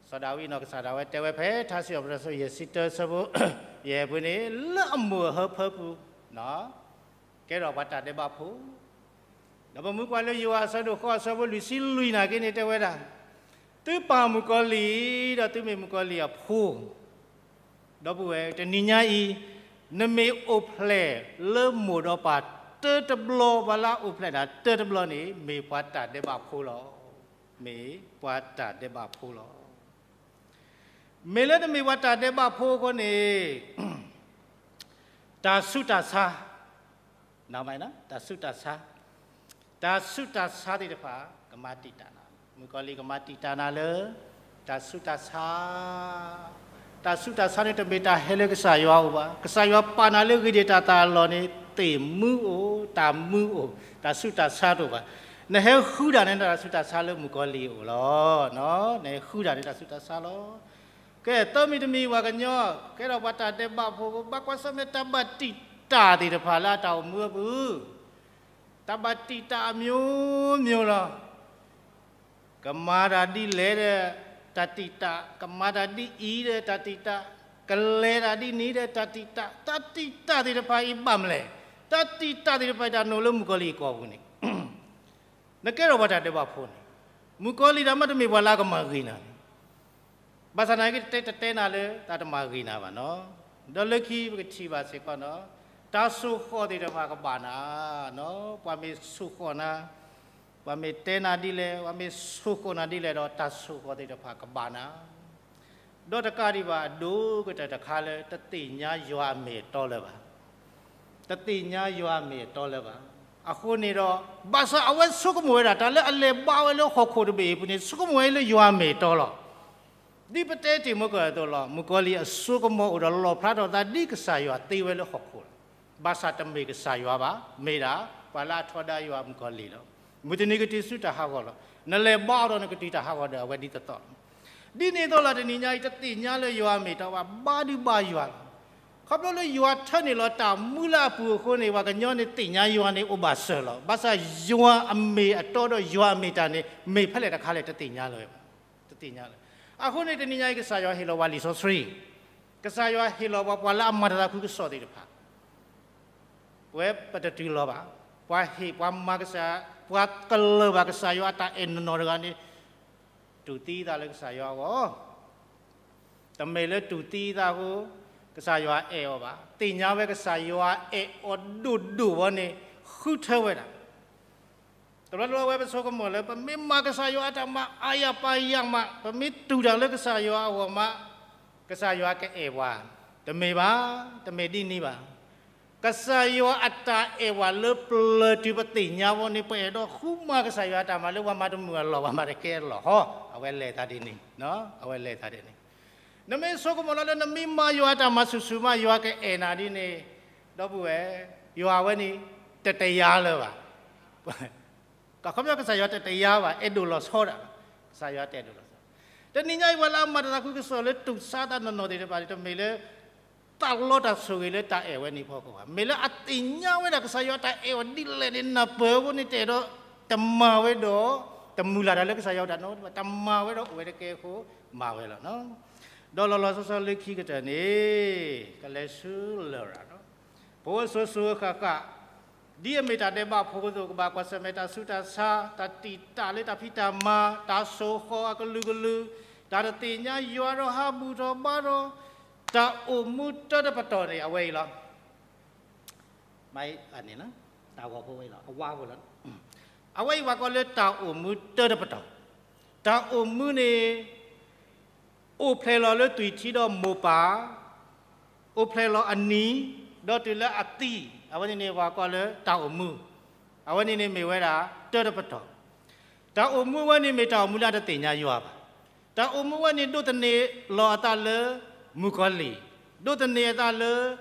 စီၤဒၤဝံးနီၢ်ကစၢ်ဒၣ်ဝဲတဲဝဲဖဲ ထါစံးထီၣ်ပတြၢၤ အဆၢယဲၢ်ဆံတၢ အဆၢဖိယဲၢ်ပူၤန့ၣ် လၢအမိၢ်အဟၢဖၢပူၤ ကဲထီၣ်ပှၤတၢ်ဒဲးဘးဖိ, ဒီးပမ့ၢ်ကွၢ်လၢယိၤဟၣ်အဆၢဒိၣ်ဃိး အဆၢဖိလွံၢ်ဆံလွံၢ်နာ်က့န့ၣ် တဲဝဲဒၣ်, သုပာ်မုၣ်ကီၤလံၢ် ဒီးသုမ့ၢ်မုၣ်ကီၤလံၢ်အဖိ ဒီပုၢ်ဝဲၢ် တနံၤညါအံၤ နမ့ၢ်အိၣ်ဖျဲၣ်လၢမိၢ်ဒီးပၢ်တၢတဘျီ ပှၤလၢအအိၣ်ဖျဲၣ်နၤတၢတဘျီန့ၣ် မ့ၢ်ပှၤတၢ်ဒဲးဘးဖိလီၤ. မ့ၢ်ပှၤတၢ်ဒဲးဘးဖိလီၤ. မ့ၢ်လၢနမ့ၢ်ပှၤတၢ်ဒဲးဘးဖိအဃိန့ၣ် တၢ်ဆူးတၢ်ဆါ, တၢ်ဆူးတၢ်ဆါ, တၢ်ဆူးတၢ်ဆါသ့ၣ်တဖၣ် ကမၤတံာ်တာ်နၤ, မုၣ်ကီၤလံၢ်ကမၤတံာ်တာ်နၤလၢ တၢ်ဆူးတၢ်ဆါ, တၢ်ဆူးတၢ်ဆါန့ၣ် တမ့ၢ်တၢ်ဟဲလၢကစၢ်ယွၤအိၣ်ဘၣ်. ကစၢ်ယွၤပာ်နၤလၢဂ့ၤဒံးတၢ်သးအလီၢ်န့ၣ် သ့ၣ်မူအိၣ်, တၢ်မူအိၣ်, တၢ်ဆူးတၢ်ဆါတအိၣ်ဘၣ်. နဟဲဃုတၢ်န့ၣ် တၢ်ဆူးတၢ်ဆါလၢမုၣ်ကီၤလံၢ်အအိၣ်လီၤ. နဟဲဃုတၢ်န့ၣ် တၢ်ဆူးတၢ်ဆါလီၤ. ကဲ သၢမံၤတမံၤ ပှၤကညီ ကဲထီၣ်ပှၤတၢ်ဒဲးဘးဖိ ဘၣ်ကွၢ်ဆၢၣ်မဲာ်တၢ်ဘၣ်တံာ်တာ်သ့ၣ်တဖၣ်လၢအတၢ်အိၣ်မူအပူၤ, တၢ်ဘၣ်တံာ်တာ်အမျိုးမျိုးလီၤ. ကမၤတၢ်ဒ်လဲၣ်ဒီး တၢ်တံာ်တာ်, ကမၤတၢ်ဒ်အံၤဒီး တၢ်တံာ်တာ်, ကလဲၤတၢ်ဒ်န့ၣ်ဒီး တၢ်တံာ်တာ်, တၢ်တံာ်တာ်သ့ၣ်တဖၣ်အံၤဘၣ်မလဲၣ်. တၢ်တံာ်တာ်သ့ၣ်တဖၣ်အံၤ တၢ်နုာ်လၢမုၣ်ကီၤလံၢ်အကိာ်ပူၤန့ၣ် နကဲထီၣ်ပှၤတၢ်ဒဲးဘးဖိန့ၣ်, မုၣ်ကီၤလံၢ်ဒၣ်မးတမ့ၢ်ပှၤလၢအကမၤဂ့ၤနၤန့ၣ်, ဘၣ်ဆၣ်သနာ်က့ တတဲတတဲနၤလၢ တၢ်တမၤဂ့ၤနၤဘၣ်နီၤ. ဒီးလၢခံ ပကထံၣ်ဘၣ်စ့ၢ်ကီးနီၤ, တၢ်ဆိၣ်ဃီၣ်သ့ၣ်တဖၣ်ကဘၣ်နၤနီၤ. ပှၤမ့ၢ်ဆိၣ်ဃီၣ်နၤ, ပှၤမ့ၢ်တဲနၤဒ်လဲၣ်, ပှၤမ့ၢ်ဆိၣ်ဃီၣ်နၤဒ်လဲၣ်ဒီး တၢ်ဆိၣ်ဃီၣ်သ့ၣ်တဖၣ်ကဘၣ်နၤ ဒီးတကးဒံးဘၣ် အဒိၣ်ကတၢၢ်တခါလၢ တသ့ၣ်ညါယွၤအမ့ၢ်အတီလၢၤဘၣ်. တသ့ၣ်ညါယွၤအမ့ၢ်အတီလၢၤဘၣ်. အဃိန့ၣ်ဒီး ဘၣ်ဆၣ်အဝဲဆိကမိၣ်ဝဲဒၣ် တၢ်လၢအလဲၤဘါဝဲလၢဟီၣ်ခိၣ်တဘ့ၣ်အံၤအပူၤန့ၣ် ဆိကမိၣ်ဝဲလၢယွၤအမ့ၢ်အတီလီၤ. ဒ်ပတဲတ့ၢ်မုၢ်ကၢၢ်အသိးလီၤ. မုၣ်ကီၤလံၢ်အစိကမီၤအိၣ်ဒီးလီၣ်ဖျါထီၣ်အသး ဒ်ကစၢ်ယွၤသ့ဝဲလၢဟီၣ်ခိၣ်လီၤ. ဘၣ်ဆၣ်တမ့ၢ်ကစၢ်ယွၤဘၣ်, မ့ၢ်ဒၣ် ပှၤလၢအထီဒါယွၤမုၣ်ကီၤလံၢ်လီၤ. မုၢ်တနံၤကတုၤဆူတၢ်ဟးဂီၤလီၤ. နလဲၤဘါအီၤဒီးနကတုၤတၢ်ဟးဂီၤဒီးအဝဲဒ်သိးသိးလီၤ. ဒ်န့ၣ်အသိးလီၤ တနံၤညါအံၤ တသ့ၣ်ညါလၢယွၤအမ့ၢ်အတီဘၣ်, ဘါဒုးဘါယွၤလီၤ. ခီဖျိလၢယွၤထၢန့ၢ်လီၤတၢ်မူလၢအပူၤအဃိန့ၣ် ပှၤကညီန့ၣ်သ့ၣ်ညါယွၤန့ၣ်အိၣ်ဘၣ်စၢၤလီၤ. ဘၣ်ဆၣ်ယွၤအမ့ၢ်အတီဒီးယွၤအမ့ၢ်တၢ်န့ၣ် မ့ၢ်ဖဲလဲၣ်တခါလဲၣ် တသ့ၣ်ညါလၢၤဘၣ်. တသ့ၣ်ညါလၢၤ. အဃိန့ၣ် တနံၤညါအံၤ ကစၢ်ယွၤဟ့ၣ်လီၤပှၤလံာ်စီဆှံ, ကစၢ်ယွၤဟ့ၣ်လီၤပှၤ ပှၤလၢအမၤတၢ်သးခုကစီၣ်သ့ၣ်တဖၣ်, ပဝဲပတတုၤလီၤဘၣ်. ပှၤဟ့ၣ်ပှၤမၤကစၢ်, ပှၤကလၢၤဘၣ်ကစၢ်ယွၤအတၢ်အဲၣ်နီၢ်နီၢ်တဂၤန့ၣ် တူၢ်သံသးလၢကစၢ်ယွၤအဂီၢ်, တမ့ၢ်လၢတူၢ်သံသးအဃိ ကစၢ်ယွၤအဲၣ်အီၤဘၣ်. သ့ၣ်ညါဝဲကစၢ်ယွၤအဲၣ်အီၤဒိၣ်ဒိၣ်ဝဲန့ၣ် ဃုထၢဝဲဒၣ်. တဘျီတဘျီဝဲပဆိကမိၣ်လၢ ပမ့ၢ်မၤကစၢ်ယွၤအတၢ်မၤအါယၤပာ်ယၤမး, ပမ့ၢ်တူၢ်တၢ်လၢကစၢ်ယွၤအဂီၢ်မး, ကစၢ်ယွၤကအဲၣ်ပှၤ. တမ့ၢ်ဘၣ်, တမ့ၢ်ဒ်န့ၣ်ဘၣ်. ကစၢ်ယွၤအတၢ်အဲၣ်ပှၤလၢပျၢၤတုၤပသ့ၣ်ညါဝဲန့ၣ် ပအဲၣ်ဒိးဃုမၤကစၢ်ယွၤအတၢ်မၤလၢပှၤမၤတမုာ်အလီၢ် ပှၤမၤတကဲအလီၢ်ဟီ, အဝဲလဲၤသးဒ်န့ၣ်, အဝဲလဲၤသးဒ်န့ၣ်. နမ့ၢ်ဆိကမိၣ်လီၤလၢနမ့ၢ်မၤယွၤအတၢ်မၤဆူၣ်ဆူၣ်မး ယွၤကအဲၣ်နၤဒ်န့ၣ်, ဒီပုၢ်ဝဲၢ်, ယွၤအဝဲန့ၣ် တတယာ်လၢၤဘၣ်. အခီပညီကစၢ်ယွၤတတယာ်ဘၣ်, အဲၣ်ဒိၣ်လီၤဆီဒၣ်, ကစၢ်ယွၤတအဲၣ်ဒိၣ်လီၤဆီ. တနံၤညါအံၤ ပှၤလၢအမၤတၢ်သးခုကစီၣ်လၢတူၢ်ဆါသးနီၢ်နီၢ်သ့ၣ်တဖၣ်န့ၣ် တမ့ၢ်လၢ သးလီတၢ်ဆိၣ်ဂ့ၤလၢတၢ်အဲၣ်ဝဲန့ၣ်အဖီခိၣ်ဘၣ်. မ့ၢ်လၢအသ့ၣ်ညါဝဲဒၣ်ကစၢ်ယွၤတၢ်အဲၣ်အီၤဒ်လဲၣ်န့ၣ် နၢ်ပၢၢ်အဃိန့ၣ် တအဲၣ်ဒိးတမၤဝဲဒီး တမုၢ်လၢ်တၢ်လၢကစၢ်ယွၤအတၢ်နီတမံၤဘၣ်, တမၤဝဲဒီးအိၣ်ဝဲတကဲအဃိ မၤဝဲလီၤ. ဒီးလီၤလီၤဆီဆီလၢခံကတၢၢ်န့ၣ် ကလဲၤဆူလရာ်, ဖိစိၤစိၤအဃၣ်ဃၣ် ဒ်အမ့ၢ်တၢ်ဒဲးဘးဖိအသိး ကဘၣ်ကွၢ်ဆၢၣ်မဲာ်တၢ်ဆူးတၢ်ဆါ, တၢ်တံာ်တာ်လၢတၢ်ဖံးတၢ်မၤ, တၢ်ဆိၣ်ဃီၣ်အကလုာ်ကလုာ်, တၢ်တသ့ၣ်ညါယွၤဒီးဟးဘူၣ်ထီၣ်ဘါထီၣ်, တၢ်အိၣ်မူတၢတပတီၢ်န့ၣ် အဝဲအံၤလီၤ. မ့ၢ်အန့ၣ်လီၤ, တၢ်ဂီၤဖိဝဲအံၤလီၤ, အဝါဖိလီၤ. အဝဲအံၤပှၤကိးလၢတၢ်အိၣ်မူတၢတပတီၢ်. တၢ်အိၣ်မူန့ၣ် အိၣ်ဖျဲၣ်လီၤလၢသွံၣ်ထံဒီးမိၢ်ပၢ်, အိၣ်ဖျဲၣ်လီၤအနံၤ, ဒီးတုၤလၢအသံ, အဝဲန့ၣ်န့ၣ် ပှၤကိးလၢတၢ်အိၣ်မူ, အဝဲန့ၣ်န့ၣ်မ့ၢ်ဝဲဒၣ် တၢတပတီၢ်. တၢ်အိၣ်မူဝဲန့ၣ်မ့ၢ်တၢ်အိၣ်မူလၢအတသ့ၣ်ညါယွၤဘၣ်. တၢ်အိၣ်မူဝဲန့ၣ် ဒိးသန့ၤလီၤအသးလၢမုၣ်ကီၤလံၢ်, ဒိးသန့ၤအသးလၢ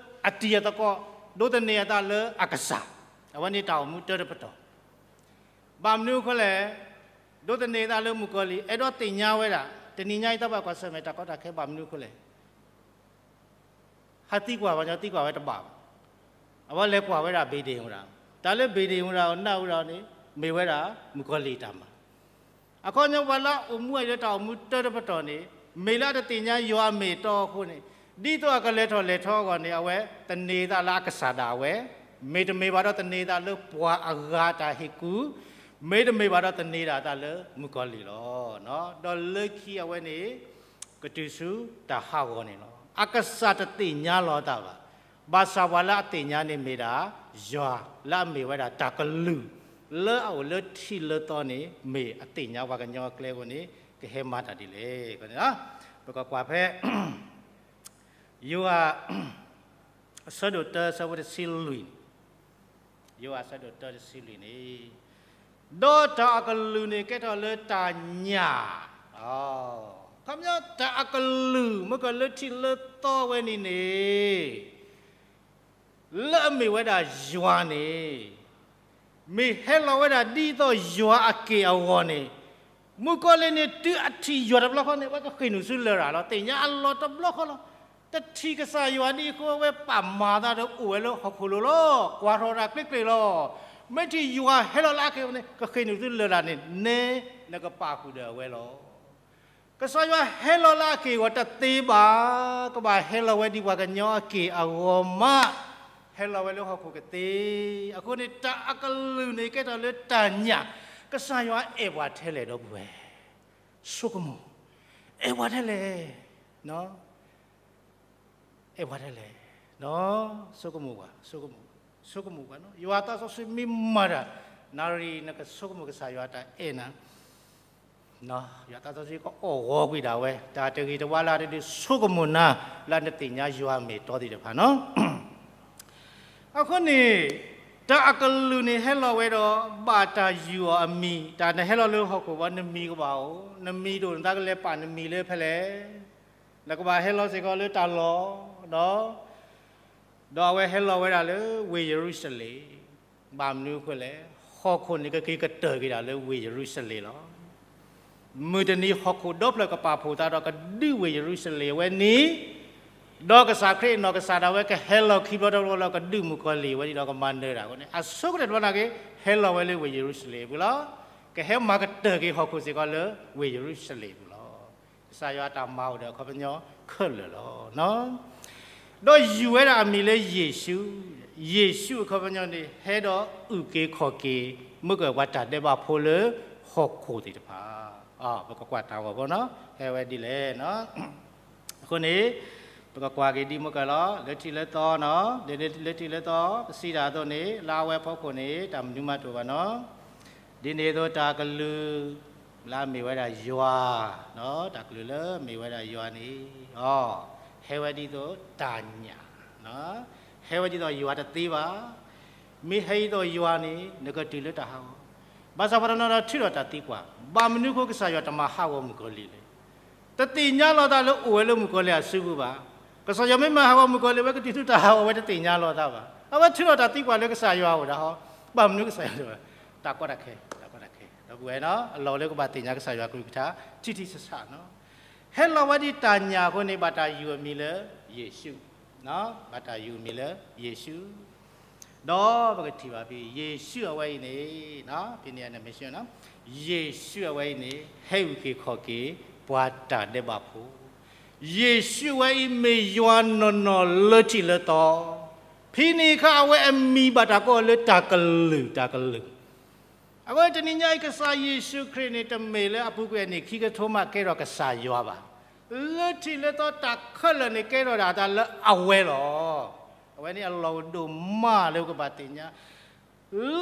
အတံၤအသကိး, ဒိးသန့ၤအသးလၢအကစၢ်, အဝဲန့ၣ်တၢ်အိၣ်မူတၢတပတီၢ်. ဘၣ်မနုၤအဃိလဲၣ်, ဒိးသန့ၤအသးလၢမုၣ်ကီၤလံၢ် အဲၣ်ဒိးသ့ၣ်ညါဝဲဒၣ်, တနံၤညါအံၤတၢ်ဘၣ်ကွၢ်ဆၢၣ်မဲာ်တၢ်ကီတၢ်ခဲဘၣ်မနုၤအဃိလဲၣ်. ဟးသံကွၢ်ပှၤကညီသံကွၢ်ဝဲတဘၣ်ဘၣ်. အဝဲလဲၤကွၢ်ဝဲဒၣ်ဘ့ၣ်ဒ့ၣ်ဝဲဒၣ်, တၢ်လၢဘ့ၣ်ဒ့ၣ်ဝဲဒၣ်အနၢ်ဝဲဒၣ်န့ၣ်, မ့ၢ်ဝဲဒၣ်မုၣ်ကီၤလံၢ်တၢ်မၤ အခီပညီပှၤလၢအအိၣ်မူအံၤလၢတၢ်အိၣ်မူတၢတပတီၢ်န့ၣ် မ့ၢ်လၢအတသ့ၣ်ညါယွၤအမ့ၢ်အတီအဃိန့ၣ် ဒ်သိးအကလဲၤထီၣ်လဲၤထီအဂီၢ်န့ၣ် အဝဲသန့ၤသးလၢအကစၢ်ဒၣ်ဝဲ, မ့တမ့ၢ်ဘၣ်ဒီးသန့ၤသးလၢပှၤအဂၤတၢ်ဟ့ၣ်ကူၣ်, မ့တမ့ၢ်ဘၣ်ဒီးသန့ၤဒၣ်သးလၢမုၣ်ကီၤလံၢ်လီၤ. ဒီးလၢခံအဝဲန့ၣ် ကတုၤဆူတၢ်ဟးဂီၤန့ၣ်လီၤ. အကစၢ်တသ့ၣ်ညါလီၤတၢ်ဘၣ်. ဘၣ်ဆၣ်ပှၤလၢအသ့ၣ်ညါန့ၣ်မ့ၢ်ဒၣ် ယွၤလၢအမ့ၢ်ဝဲဒၣ်တၢ်ကလုၢ် လၢအအိၣ်လၢထံးလၢသီန့ၣ် မ့ၢ်အသ့ၣ်ညါပှၤကညီအကျဲအဃိန့ၣ် ကဟဲမၤတၢ်ဒ်လဲၣ်. ပကကွၢ်ဖဲ ယိၤဟၣ် အဆၢဒိၣ်တၢ အဆၢဖိတဆံလွံၢ်န့ၣ်, ယိၤဟၣ်အဆၢဒိၣ်တၢတဆံလွံၢ်န့ၣ်, ဒီးတၢ်အကလုၢ်န့ၣ်ကဲထီၣ်လၢတၢ်ညၣ်, ခီပညီတၢ်အကလုၢ် မ့ၢ်ကလၢထံးလၢသီဝဲန့ၣ်န့ၣ် လၢအမ့ၢ်ဝဲဒၣ်ယွၤန့ၣ် မ့ၢ်ဟဲလီၤဝဲဒၣ်ဒ်သိးယွၤအက့ၢ်အဂီၤန့ၣ်, မုၣ်ကီၤလံၢ်န့ၣ် တုၤအထံၣ်ယွၤတဘျီဃီန့ၣ် အဝဲကဃ့ၢ်နုာ်ဆူလရာ်လီၤ. သ့ၣ်ညါအလီၢ်တဘျီဃီလီၤ. တထံၣ်ကစၢ်ယွၤဒ်အဃိ အဝဲပာ်မၤသးဒီးအိၣ်ဝဲလၢဟီၣ်ခိၣ်လိၤလီၤ. ကွၢ်ထီၣ်တၢ်ကျ့ကျ့လီၤ. မ့ၢ်ထံၣ်ယွၤဟဲလီၤလၢအက့ၢ်အဂီၤန့ၣ် ကဃ့ၢ်နုာ်ဆူလရာ်န့ၣ် နဲနကပာ်ဃုာ်ဒီးအဝဲလီၤ. ကစၢ်ယွၤဟဲလီၤလၢအက့ၢ်အဂီၤတသ့ဘၣ်, ကဘၣ်ဟဲလီၤဝဲဒ်ပှၤကညီအက့ၢ်အဂီၤမး, ဟဲလီၤဝဲလၢဟီၣ်ခိၣ်ကသ့. အဃိန့ၣ် တၢ်အကလုၢ်န့ၣ်ကဲထီၣ်လၢတၢ်ညၣ်, ကစၢ်ယွၤအဲၣ်ပှၤထဲလဲၣ်ဒီပုၢ်ဝဲၢ်, ဆိကမိၣ်, အဲၣ်ပှၤထဲလဲၣ်, အဲၣ်ပှၤထဲလဲၣ်, ဆိကမိၣ်ပှၤ, ဆိကမိၣ်, ဆိကမိၣ်ပှၤ, ယွၤသးစီဆှံမ့ၢ်မၤတၢ်, နၣ်ရံၣ်နကဆိကမိၣ်ကစၢ်ယွၤတၢ်အဲၣ်နၤ ယွၤသးစီဆှံကအီၣ်ဂီၤကွံာ်ဒၣ်ဝဲ, တၢ်တဂ့ၤတဝါလၢအတဒုးဆိကမိၣ်နၤ, လၢနသ့ၣ်ညါယွၤအမ့ၢ်အတီသ့ၣ်တဖၣ်နီၤ. အဃိန့ၣ်, တၢ်အကလုၢ်န့ၣ်ဟဲလီၤဝဲဒီး, ဘၣ်တၢ်ယုၢ်အီၤအမံၤ, တၢ်နဟဲလီၤလၢဟီၣ်ခိၣ်ဘၣ်နမံၤကဘၣ်အိၣ်, နမံၤတအိၣ်နသးကလဲၤပာ်နမံၤလၢဖဲလဲၣ်, နကဘၣ်ဟဲလီၤစ့ၢ်ကီးလၢတၢ်လီၢ်, ဒီးအဝဲဟဲလီၤဝဲဒၣ်လၢဝ့ၢ်ယရူၤၡလ့ၣ်, ဘၣ်မနုၤအဃိလဲၣ်, ဟီၣ်ခိၣ်န့ၣ်ကက့ၤကတၢၢ်က့ၤဒၣ်လၢဝ့ၢ်ယရူၤၡလ့ၣ်လီၤ. မုၢ်တနံၤဟီၣ်ခိၣ်ဒီဖျၢၣ်ကပာ်ဖှိၣ်သးဒီးကဒုးဝ့ၢ်ယရူၤၡလ့ၣ်ဝဲန့ၣ်, ဒီးကစၢ်ခရံာ်အနီၢ်ကစၢ်ဒၣ်ဝဲကဟဲလီၤခံဘျီတဘျီလၢကဒုးမုၣ်ကီၤလံၢ်ဝဲန့ၣ်ဒီးကမၤနၢၤတၢ်အဃိန့ၣ် အဆိကတၢၢ်တဘျီန့ၣ်က့ၤ ဟဲလီၤဝဲလၢဝ့ၢ်ယရူၤၡလ့ၣ်အပူၤလီၤ. ကဟဲမၤကတၢၢ်က့ၤဟီၣ်ခိၣ်စ့ၢ်ကီးလၢဝ့ၢ်ယရူၤၡလ့ၣ်အပူၤလီၤ. ကစၢ်ယွၤအတၢ်မၤအိၣ်ဒီးအခီပညီခဲလၢာ်လီၤ. ဒီးယုၢ်ဝဲဒၣ်အမံၤလၢယ့ၣ်ၡူး, ယ့ၣ်ၡူးအခီပညီန့ၣ် ဟဲဒီးအုၣ်က့ၤခီၣ်က့ၤ မ့ၢ်ကပှၤတၢ်ဒဲးဘးဖိလၢဟီၣ်ခိၣ်သ့ၣ်တဖၣ်, ပကကွၢ်တၢ်ဂီၤဖိနီၤ, ဟဲဝဲဒ်လဲၣ်. အဃိန့ၣ်, ပကကွၢ်က့ၤဒ်မ့ၢ်ကလီၤ, လၢထံးလၢသီနီၤ, လၢထံးလၢသီ ပစံးတၢ်အသိးန့ၣ် လၢအဝဲအဖီခိၣ်န့ၣ် တၢ်မနုၤမးတအိၣ်ဘၣ်နီၤ. ဒ်န့ၣ်အသိးတၢ်ကလုၢ် လၢအမ့ၢ်ဝဲဒၣ်ယွၤ, တၢ်ကလုၢ်လၢအမ့ၢ်ဝဲဒၣ်ယွၤန့ၣ်, ဟဲဝဲဒ်သိးတၢ်ညၣ်, ဟဲဝဲဒ်သိးယွၤတသ့ဘၣ်. မ့ၢ်ဟဲဒ်သိးယွၤန့ၣ် နကတုၤလၢတၢ်ဟးဂီၤ, ဘၣ်ဆၣ်ပှၤတနီၤဒီးထုးထီၣ်တၢ်သံကွၢ်, ဘၣ်မနုၤအဃိကစၢ်ယွၤတမၤဟးဂီၤမုၣ်ကီၤလံၢ်လဲၣ်. တသ့ၣ်ညါလီၤသးလၢအိၣ်ဝဲလၢမုၣ်ကီၤလံၢ်အစုပူၤဘၣ်. ကစၢ်ယွၤမ့ၢ်မၤဟးဂီၤမုၣ်ကီၤလံၢ် အဝဲကတုၤဆူတၢ်ဟးဂီၤ အဝဲတသ့ၣ်ညါလီၤသးဘၣ်. အဝဲထုးထီၣ်တၢ်သံကွၢ်လၢကစၢ်ယွၤအအိၣ်ဒၣ်ဟီ, ဘၣ်မနုၤကစၢ်ယွၤတမၤ, တၢ်ကီတၢ်ခဲ, တၢ်ကီတၢ်ခဲ, ဒီပုၢ်ဝဲၢ်နီၤ, အလီၢ်လၢကဘၣ်သ့ၣ်ညါကစၢ်ယွၤကလုၢ်ကထါ ထံထံဆးဆးနီၤ. ဟဲလီၤဝဲဒ်တၢ်ညၣ်အဃိန့ၣ် ဘၣ်တၢ်ယုၢ်အမံၤလၢယ့ၣ်ၡူး, ဘၣ်တၢ်ယုၢ်အမံၤလၢယ့ၣ်ၡူး ဒီးပကထံၣ်ဘၣ်ဖဲ ယ့ၣ်ၡူးအဝဲအံၤန့ၣ်, ဖဲန့ၣ် ယ့ၣ်ၡူးအဝဲအံၤန့ၣ် ဟဲအုၣ်က့ၤခီၣ်က့ၤ ပှၤတၢ်ဒဲးဘးဖိ, ယ့ၣ်ၡူးအဝဲအံၤမ့ၢ်ယွၤနီၢ်နီၢ်လၢထံးလၢသီ, ဖဲန့ၣ်အခါအဝဲအမံၤဘၣ်တၢ်ကိးအီၤလၢတၢ်ကလုၢ်, တၢ်ကလုၢ် အဃိတနံၤညါအံၤ ကစၢ်ယ့ၣ်ၡူးခရံာ်န့ၣ် တမ့ၢ်လၢအပူၤကွံာ်အနံၣ်ခံကထိမးကဲထီၣ်ကစၢ်ယွၤဘၣ်. လၢထံးလၢသီတၢ်ခဲလၢာ်န့ၣ် ကဲထီၣ်ဒၣ်အသးလၢအဝဲလီၤ. အဝဲန့ၣ်အလီၢ်အိၣ်ဒိၣ်မးလၢပကဘၣ်သ့ၣ်ညါ,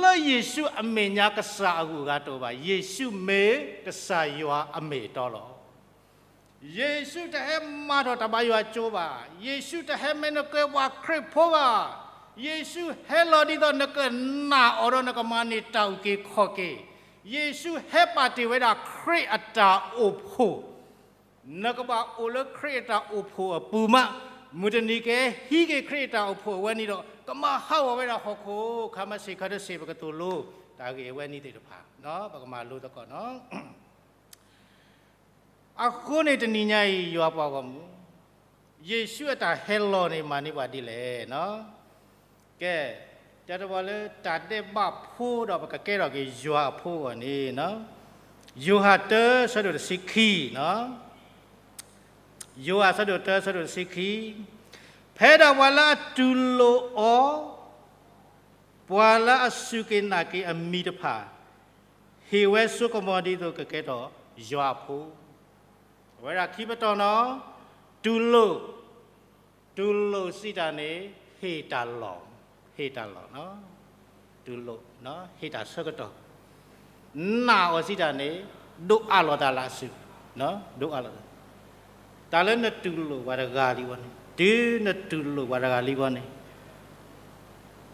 လၢယ့ၣ်ၡူးအမဲာ်ညါကစၢ်အဂုၤအဂၤတအိၣ်ဘၣ်. ယ့ၣ်ၡူးမ့ၢ်ကစၢ်ယွၤအမဲာ်တီလီၤ. ယ့ၣ်ၡူးတဟဲမၤထီၣ်တၢ်ဘါယွၤကၠိဘၣ်. ယ့ၣ်ၡူးတဟဲမ့ၢ်နကဲပှၤခရံာ်ဖိဘၣ်. ယ့ၣ်ၡူးဟဲလီၤဒ်သိးနကနာ်အီၤဒီးနကမၤန့ၢ်တၢ်အုၣ်က့ၤခီၣ်က့ၤ. ယ့ၣ်ၡူးဟဲပာ်တ့ၢ်ဝဲဒၣ်ခရံာ်အတၢ်အိၣ်ဖှိၣ်, နကဘၣ်အိၣ်လၢခရံာ်အတၢ်အိၣ်ဖှိၣ်အပူၤမး, မုၢ်တနံၤကဟံးက့ၤခရံာ်အတၢ်အိၣ်ဖှိၣ်အဝဲန့ၣ်ဒီး ကမၤဟးဂီၤဝဲဒၣ်ဟီၣ်ခိၣ်, ခါမ့ၢ်ဆ့ၣ်ခါတဆ့ၣ် ပကသိၣ်လိတၢ်ဂ့ၢ်အဝဲန့ၣ်သ့ၣ်တဖၣ်, ပကမၤလိသကိးနီၤ. အဃိန့ၣ်တနံၤညါအံၤ ယွၤပှၤဂီၢ်မုၢ်, ယ့ၣ်ၡူးအတၢ်ဟဲလီၤန့ၣ် မၤန့ၢ်ပှၤဒ်လဲၣ်နီၤ. ကဲ, တဲတဘၣ်လၢတၢ်ဒဲးဘးဖိဒီးပကကဲထီၣ်က့ၤယွၤအဖိအဂီၢ်န့ၣ်, ယိၤဟၣ်တၢ ဆၢဒိၣ်တဆံခံ, ယိၤဟၣ်ဆၢဒိၣ်တၢ ဆၢဒိၣ်တဆံခံ, ဖဲဒၣ်ပှၤလၢအတူၢ်လိာ်အီၤ, ပှၤလၢအစူၢ်က့ၤနာ်က့ၤအမံၤတဖၣ်, ဟ့ၣ်ဝဲဆိကမိၣ်ဒ်သိးကကဲထီၣ်ယွၤအဖိ, အဝဲဒၣ်ခံပတီၢ်နီၤ, တူၢ်လိာ်, တူၢ်လိာ်စံးတၢ်န့ၣ်, ဟ့ၣ်တၢ်လီၢ်, ဟ့ၣ်တၢ်လီၢ်, တူၢ်လိာ်, ဟ့ၣ်တၢ်ဆၢကတီၢ်, နာ်အီၤစံးတၢ်န့ၣ်, ဒိးအးလီၤတၢ်လၢအစု, ဒိးအးလီၤတၢ်, တၢ်လၢနတူၢ်လိာ်ပှၤတဂၤလံဘီန့ၣ်, တုၤနတူၢ်လိာ်ပှၤတဂၤလံဘီန့ၣ်,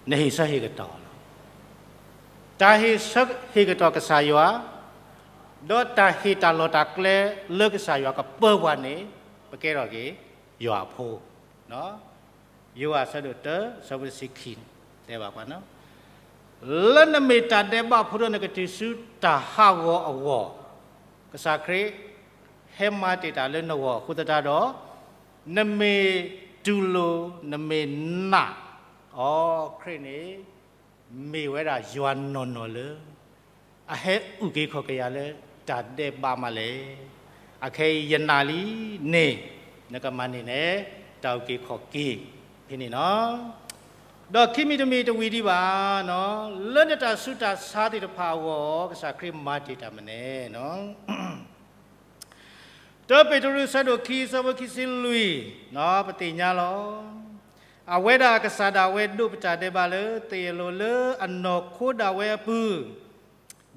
နဟ့ၣ်ဆၢဟ့ၣ်ကတီၤလီၤ. တၢ်ဟ့ၣ်ဆၢဟ့ၣ်ကတီၤကစၢ်ယွၤ, ဒီးတၢ်ဟ့ၣ်တၢ်လီၢ်တၢ်ကျဲလၢကစၢ်ယွၤကပၢပှၤန့ၣ်, ပကဲထီၣ်က့ၤယွၤအဖိ, ယိၤဟၣ်ဆၢဒိၣ်တၢ ဆၢဖိတဆံခံန့ၣ်, တဲဘၣ်ပှၤ, လၢနမ့ၢ်တၢ်ဒဲးဘးဖိဒီးနကတုၤဆူတၢ်ဟးဂီၤအဂီၢ်, ကစၢ်ခရံာ်ဟဲမၤတ့ၢ်တၢ်လၢနဂီၢ်အဃိသတးဒီး, နမ့ၢ်တူၢ်လိာ်, နမ့ၢ်နာ်အီၤ, ခရံာ်န့ၣ် မ့ၢ်ဝဲဒၣ်ယွၤနီၢ်နီၢ်လၢ အဟဲအုၣ်က့ၤခီၣ်က့ၤယၤလၢတၢ်ဒဲးဘးမးလဲၣ်. အခဲအံၤယနာ်လံန့ၣ်, နကမၤန့ၢ်နတၢ်အုၣ်က့ၤခီၣ်က့ၤဖဲန့ၣ်လီၤ. ဒီးခံမံၤတမံၤတဝံၤဒံးဘၣ်, လၢနတၢ်ဆူးတၢ်ဆါသ့ၣ်တဖၣ်အဂီၢ် ကစၢ်ခရံာ်မၤတ့ၢ်တၢ်မနုၤလဲၣ်. တၢပ့းတရူး ဆၢဒိၣ်ခံ ဆၢဖိခံဆံလွံၢ်, ပသ့ၣ်ညါလီၤ. အဝဲဒၣ်အကစၢ်ဒၣ်ဝဲဒိးပတၢ်ဒဲးဘးလၢသ့ၣ်အလိၤလၢအနီၢ်ခိဒၣ်ဝဲအပူၤ,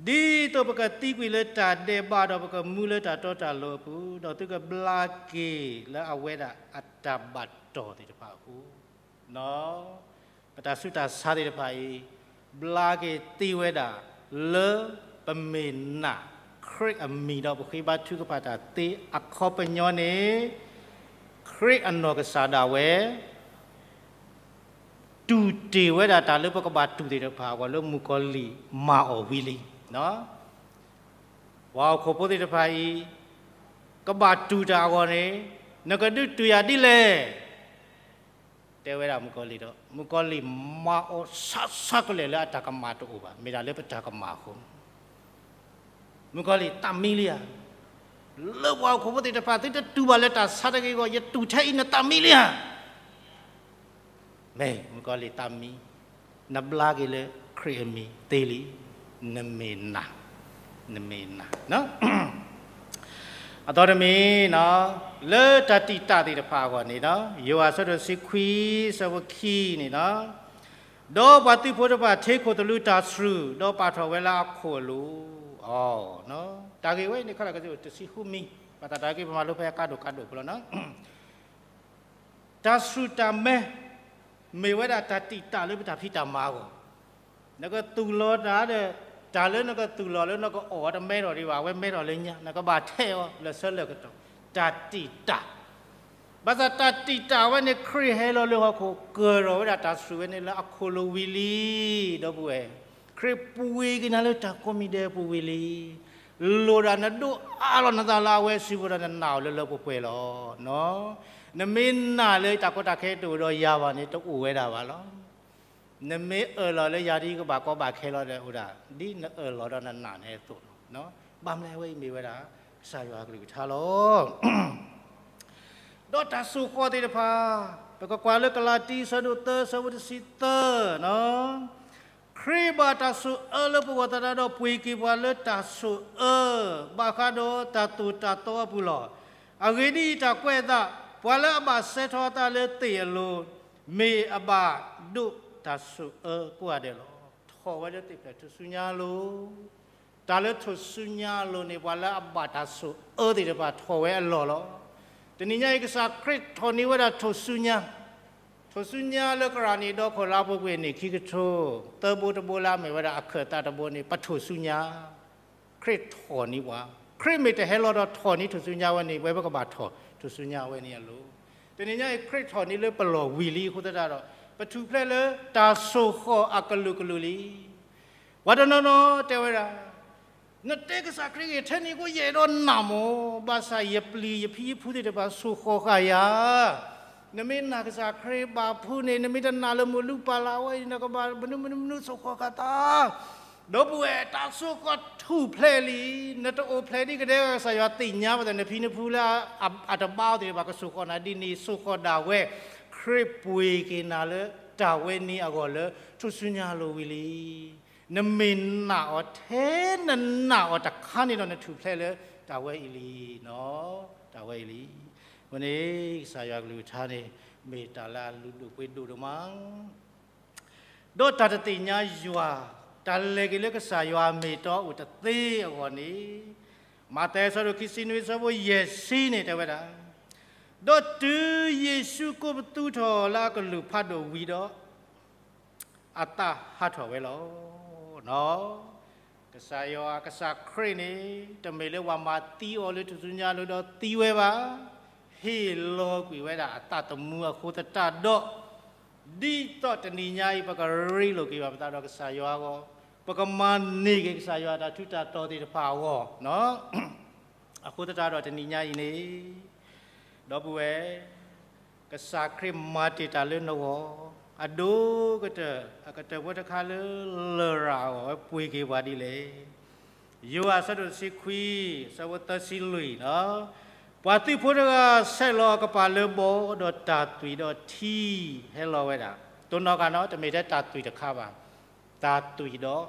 ဒ်သိးပကသံကွံာ်လၢတၢ်ဒဲးဘးဒီးပကမူလၢတၢ်တီတၢ်လိၤအပူၤ, ဒီးသုကဘျါက့ၤလၢအဝဲဒၣ်အတၢ်ဘၣ်တီၢ်သ့ၣ်တဖၣ်အဃိ, ပတၢ်ဆူးတၢ်ဆါသ့ၣ်တဖၣ်အံၤ, ဘျါက့ၤသ့ဝဲဒၣ်လၢပမ့ၢ်နာ်ခရံာ်အမံၤဒီးပဃ့ဘါထုကဖၣ်တၢ်သ့အခီပညီန့ၣ်, ခရံာ်အနီၢ်ကစၢ်ဒၣ်ဝဲ တူၢ်တ့ၢ်ဝဲဒၣ်တၢ်လၢပကဘၣ်တူၢ်သ့ၣ်တဖၣ်အဂီၢ်လၢမုၣ်ကီၤလံၢ်မၤအီၤဝံၤလံ. ပှၤဟီၣ်ခိၣ်ဖိသ့ၣ်တဖၣ်အံၤ ကဘၣ်တူၢ်တၢ်အဂီၢ်န့ၣ်, နကဒုးတူၢ်ယၤဒ်လဲၣ် တဲဝဲဒၣ်မုၣ်ကီၤလံၢ်ဒီး, မုၣ်ကီၤလံၢ်မၤအီၤဆါဆါကလဲာ်လၢအတၢ်ကမၣ်တအိၣ်ဘၣ်, မ့ၢ်ဒၣ်လၢပတၢ်ကမၣ်အဃိ, မုၣ်ကီၤလံၢ်သးမံလံဧါ, လၢပှၤဟီၣ်ခိၣ်ဖိသ့ၣ်တဖၣ် သုတတူၢ်ဘၣ်လၢတၢ်ဆါတဂ့ၤအဂီၢ် ယတူၢ်ထဲအံၤနသးမံလံဧါ. မ့ၢ်မုၣ်ကီၤလံၢ်သးမံ, နဘျါက့ၤလၢခရံာ်အမံၤသ့လံ, နမ့ၢ်နာ်, နမ့ၢ်နာ်. အသီတမံၤ, လၢတၢ်တံာ်တာ်သ့ၣ်တဖၣ်အဂီၢ်န့ၣ်ဒီး, ယိၤဟၣ်ဆၢဒိၣ်တဆံခွံ ဆၢဖိခံန့ၣ်ဒီး, ဒီးပှၤသုးဖိတဖၣ်ထ့ခိၣ်သလုးတၢ်ဆှုၣ်, ဒီးပာ်ထီၣ်ဝဲလၢအခိၣ်အလိၤ, တၢ်ဂ့ၢ်ဝဲအံၤန့ၣ် ခီလၢကစၢၢ်တဆံဃုမံၤ, ဘၣ်သးတၢ်ဂ့ၢ်ပမၤလိဖဲအကါဒိၣ်ကါဒိၣ်ဖိလီၤ. တၢ်ဆှုၣ်တၢ်မဲ မ့ၢ်ဝဲဒၣ်တၢ်တံာ်တာ်လၢပတၢ်ဖံးတၢ်မၤအဂီၢ်, နကသူၣ်လီၤတၢ်ဒီး, တၢ်လၢနကသူၣ်လီၤလၢနကအီၣ်တမဲထီၣ်ဒံးဘၣ်, အဝဲမဲထီၣ်လၢညါ, နကဘၣ်ထဲအီၤလၢာ်ဆၢလၢာ်ကတီၢ်, တၢ်တံာ်တာ်. ဘၣ်ဆၣ်တၢ်တံာ်တာ်ဝဲန့ၣ် ခရံာ်ဟဲလီၤလၢဟီၣ်ခိၣ် ကၢၢ်ထီၣ်ဝဲဒၣ်တၢ်ဆှုၣ်ဝဲန့ၣ်လၢအခိၣ်လိၤဝံၤလံ, ဒီပုၢ်ဝဲၢ်, ခရံာ်ပှ့ၤက့ၤနၤလၢတၢ်ကိးမံၤဒဲးအပူၤဝံၤလံ. လိၣ်ဒၣ်နဒိးအးလီၤနသးလၢအဝဲစုပူၤဒီးနနာ်အီၤလၢလၢပှဲၤပှဲၤလီၤ. နမ့ၢ်နာ်လၢတၢ်ကီတၢ်ခဲတအိၣ်ဒီးယၤဘၣ်န့ၣ် တအိၣ်ဝဲဒၣ်ဘၣ်လီၤ. နမ့ၢ်အၢၣ်လီၤလၢယၤဒ်ကဘၣ်ကီဘၣ်ခဲလီၤဒီးအိၣ်ဒၣ်, ဒ်နအၢၣ်လီၤဒီးနနာ်န့ၣ်အသိးလီၤ. ဘၣ်မနုၤအဝဲအံၤမ့ၢ်ဝဲဒၣ် ကစၢ်ယွၤအကလုၢ်ကထါလီၤ. ဒီးတၢ်ဆိၣ်ဃီၣ်သ့ၣ်တဖၣ်, ပကကွၢ်လၢကလၤတံ ဆၢဒိၣ်သၢ ဆၢဖိတဆံသၢ, ခရံာ်ဘၣ်တၢ်ဆိၣ်အၢလၢပဂီၢ်သတးဒီး ပှ့ၤက့ၤပှၤလၢတၢ်ဆိၣ်အၢ ဘၣ်ဃးဒီးတၢ်သိၣ်တၢ်သီအပူၤလီၤ. အဂ့ၢ်ဒ်အံၤ, တၢ်ကွဲးအသး, ပှၤလၢအဘၣ်စဲထီၣ်အသးလၢသ့ၣ်အလိၤ, မ့ၢ်အဘၣ်ဒိးတၢ်ဆိၣ်အၢကိးဂၤဒဲးလီၤ. ထီၣ်ဝဲလၢသ့ၣ်ဖျၢၣ်ထူၣ်စုညါအလိၤ, တၢ်လၢထူၣ်စုညါအလိၤန့ၣ် ပှၤလၢအဘၣ်တၢ်ဆိၣ်အၢသ့ၣ်တဖၣ်ထီၣ်ဝဲအလီၢ်လီၤ. တနံၤညါအံၤ ကစၢ်ခရံာ်ထီၣ်န့ၢ်ဝဲဒၣ်ထူၣ်စုညါ, ထူၣ်စုညါလၢကရၣ်နံၣ်ဒီခိၣ်လါပူၤကွံာ် နံၣ်ခံကထိ, သၢဘိတဘိလၢအမ့ၢ်ဝဲဒၣ်အခၢၣ်သးတဘိန့ၣ် ပထူၣ်စုညါ, ခရံာ်ထီၣ်န့ၢ်ပှၤ, ခရံာ်မ့ၢ်တဟဲလီၤဒီးထီၣ်န့ၢ်ထူၣ်စုညါဝဲန့ၣ် ပဝဲပကဘၣ်ထီၣ်ထူၣ်စုညါဝဲန့ၣ်အလိၤ. တနံၤညါအံၤ ခရံာ်ထီၣ်န့ၢ်လၢပလီၢ်ဝံၤလံအဃိသတးဒီး, ပထူၣ်ဖျဲးလၢတၢ်ဆိၣ်ဃီၣ်အကလုာ်ကလုာ်လံ. ပှၤတနီၤနီၤတဲဝဲဒၣ်, နတဲကစၢ်ခရံာ်ဂ့ၢ်ထဲန့ၣ်ကအိၣ်ယအဲၣ်ဒိးနာ်မး, ဘၣ်ဆၣ်ယပျံၤယဖံယဖုသ့ၣ်တဖၣ်ဆိၣ်ဃီၣ်ဃာ်ယၤ, နမ့ၢ်နာ်ကစၢ်ခရံာ်ဘၣ်ဖုးန့ၣ် နမ့ၢ်တနာ်လၢမုၢ်လုၢ်ပာ်လၢ်ဝဲအံၤ နကဘၣ်မနုၤမနုၤမနုၤ ဆိၣ်ဃီၤဃာ်သး. ဒီပုၢ်ဝဲၢ် တၢ်ဆိၣ်ဃီၤထူၣ်ဖျဲးလံ. နတအိၣ်ဖျဲးဒ်ကဒဲကစၢ်ယွၤသ့ၣ်ညါဘၣ်ဒီး နဖံနဖုလၢအတဘါအီၤသ့ၣ်တဖၣ် ကဆိၣ်ဃီၤနၤဒ်န့ၣ် ဆိၣ်ဃီၤဒၣ်ဝဲ. ခရံာ်ပှ့ၤက့ၤနၤလၢတၢ်ဝဲန့ၣ်အဂီၢ်လၢ ထူၣ်စုညါအလိၤဝံၤလံ. နမ့ၢ်နာ်အီၤထဲနနာ်အီၤတခါန့ၣ်ဒီး နထူၣ်ဖျဲးလၢတၢ်ဝဲအံၤလံ. တၢ်ဝဲအံၤလံ. အဃိန့ၣ် ကစၢ်ယွၤကလုၢ်ကထါန့ၣ် မ့ၢ်တၢ်လၢအလုၢ်ဒိၣ်ပှ့ၤဒိၣ်ဒိၣ်မး ဒီးတၢ်တသ့ၣ်ညါယွၤ, တၢ်လဲၤက့ၤလၢကစၢ်ယွၤအမ့ၢ်အတီအိၣ်တသ့အဂီၢ်န့ၣ်, မးသဲအဆၢဒိၣ်ခံဆံနွံ အဆၢဖိယဲၢ်ဆံန့ၣ်တဲဝဲဒၣ်, ဒီးတုၤယ့ၣ်ၡူးကိးပသူထီၣ်လၢအကလုၢ်ဖးဒိၣ်ဝံၤဒီး, အသးဟးထီၣ်ဝဲလီၤ. ကစၢ်ယွၤ ကစၢ်ခရံာ်န့ၣ် တမ့ၢ်လၢပှၤမၤသံအီၤလၢထူၣ်စုညါအလိၤဒီးသံဝဲဘၣ်, ဟ့ၣ်လီၤကွံာ်ဝဲဒၣ်အသးသမူအဃိသတးဒီး, ဒ်သိးတနံၤညါအံၤ ပကရ့လိာ်က့ၤဘၣ်ပသးဒီးကစၢ်ယွၤအဂီၢ်, ပကမၤန့ၢ်က့ၤကစၢ်ယွၤအတၢ်ထူးတၢ်တီၤသ့ၣ်တဖၣ်အဂီၢ်, အဃိသတးဒီးတနံၤညါအံၤန့ၣ်, ဒီပုၢ်ဝဲၢ်, ကစၢ်ခရံာ်မၤတ့ၢ်တၢ်လၢနဂီၢ်, အဒိၣ်ကတၢၢ် အကတၢၢ်ဖိတခါလၢလရာ်အဂီၢ်ဝဲပှ့ၤက့ၤပှၤဒ်လဲၣ်. ယိၤဟၣ်အဆၢဒိၣ်တဆံခွံ အဆၢဖိသၢဆံလွံၢ်, ပှၤသုးဖိတဂၤဆဲးလီၤအကပၤလၢဘီ, ဒီးတၢ်သွံၣ်ဒီးထံဟဲလီၤဝဲဒၣ်, တိၢ်နီၣ်ဃာ်နီၤ တမ့ၢ်ထဲတၢ်သွံၣ်တခါဘၣ်, တၢ်သွံၣ်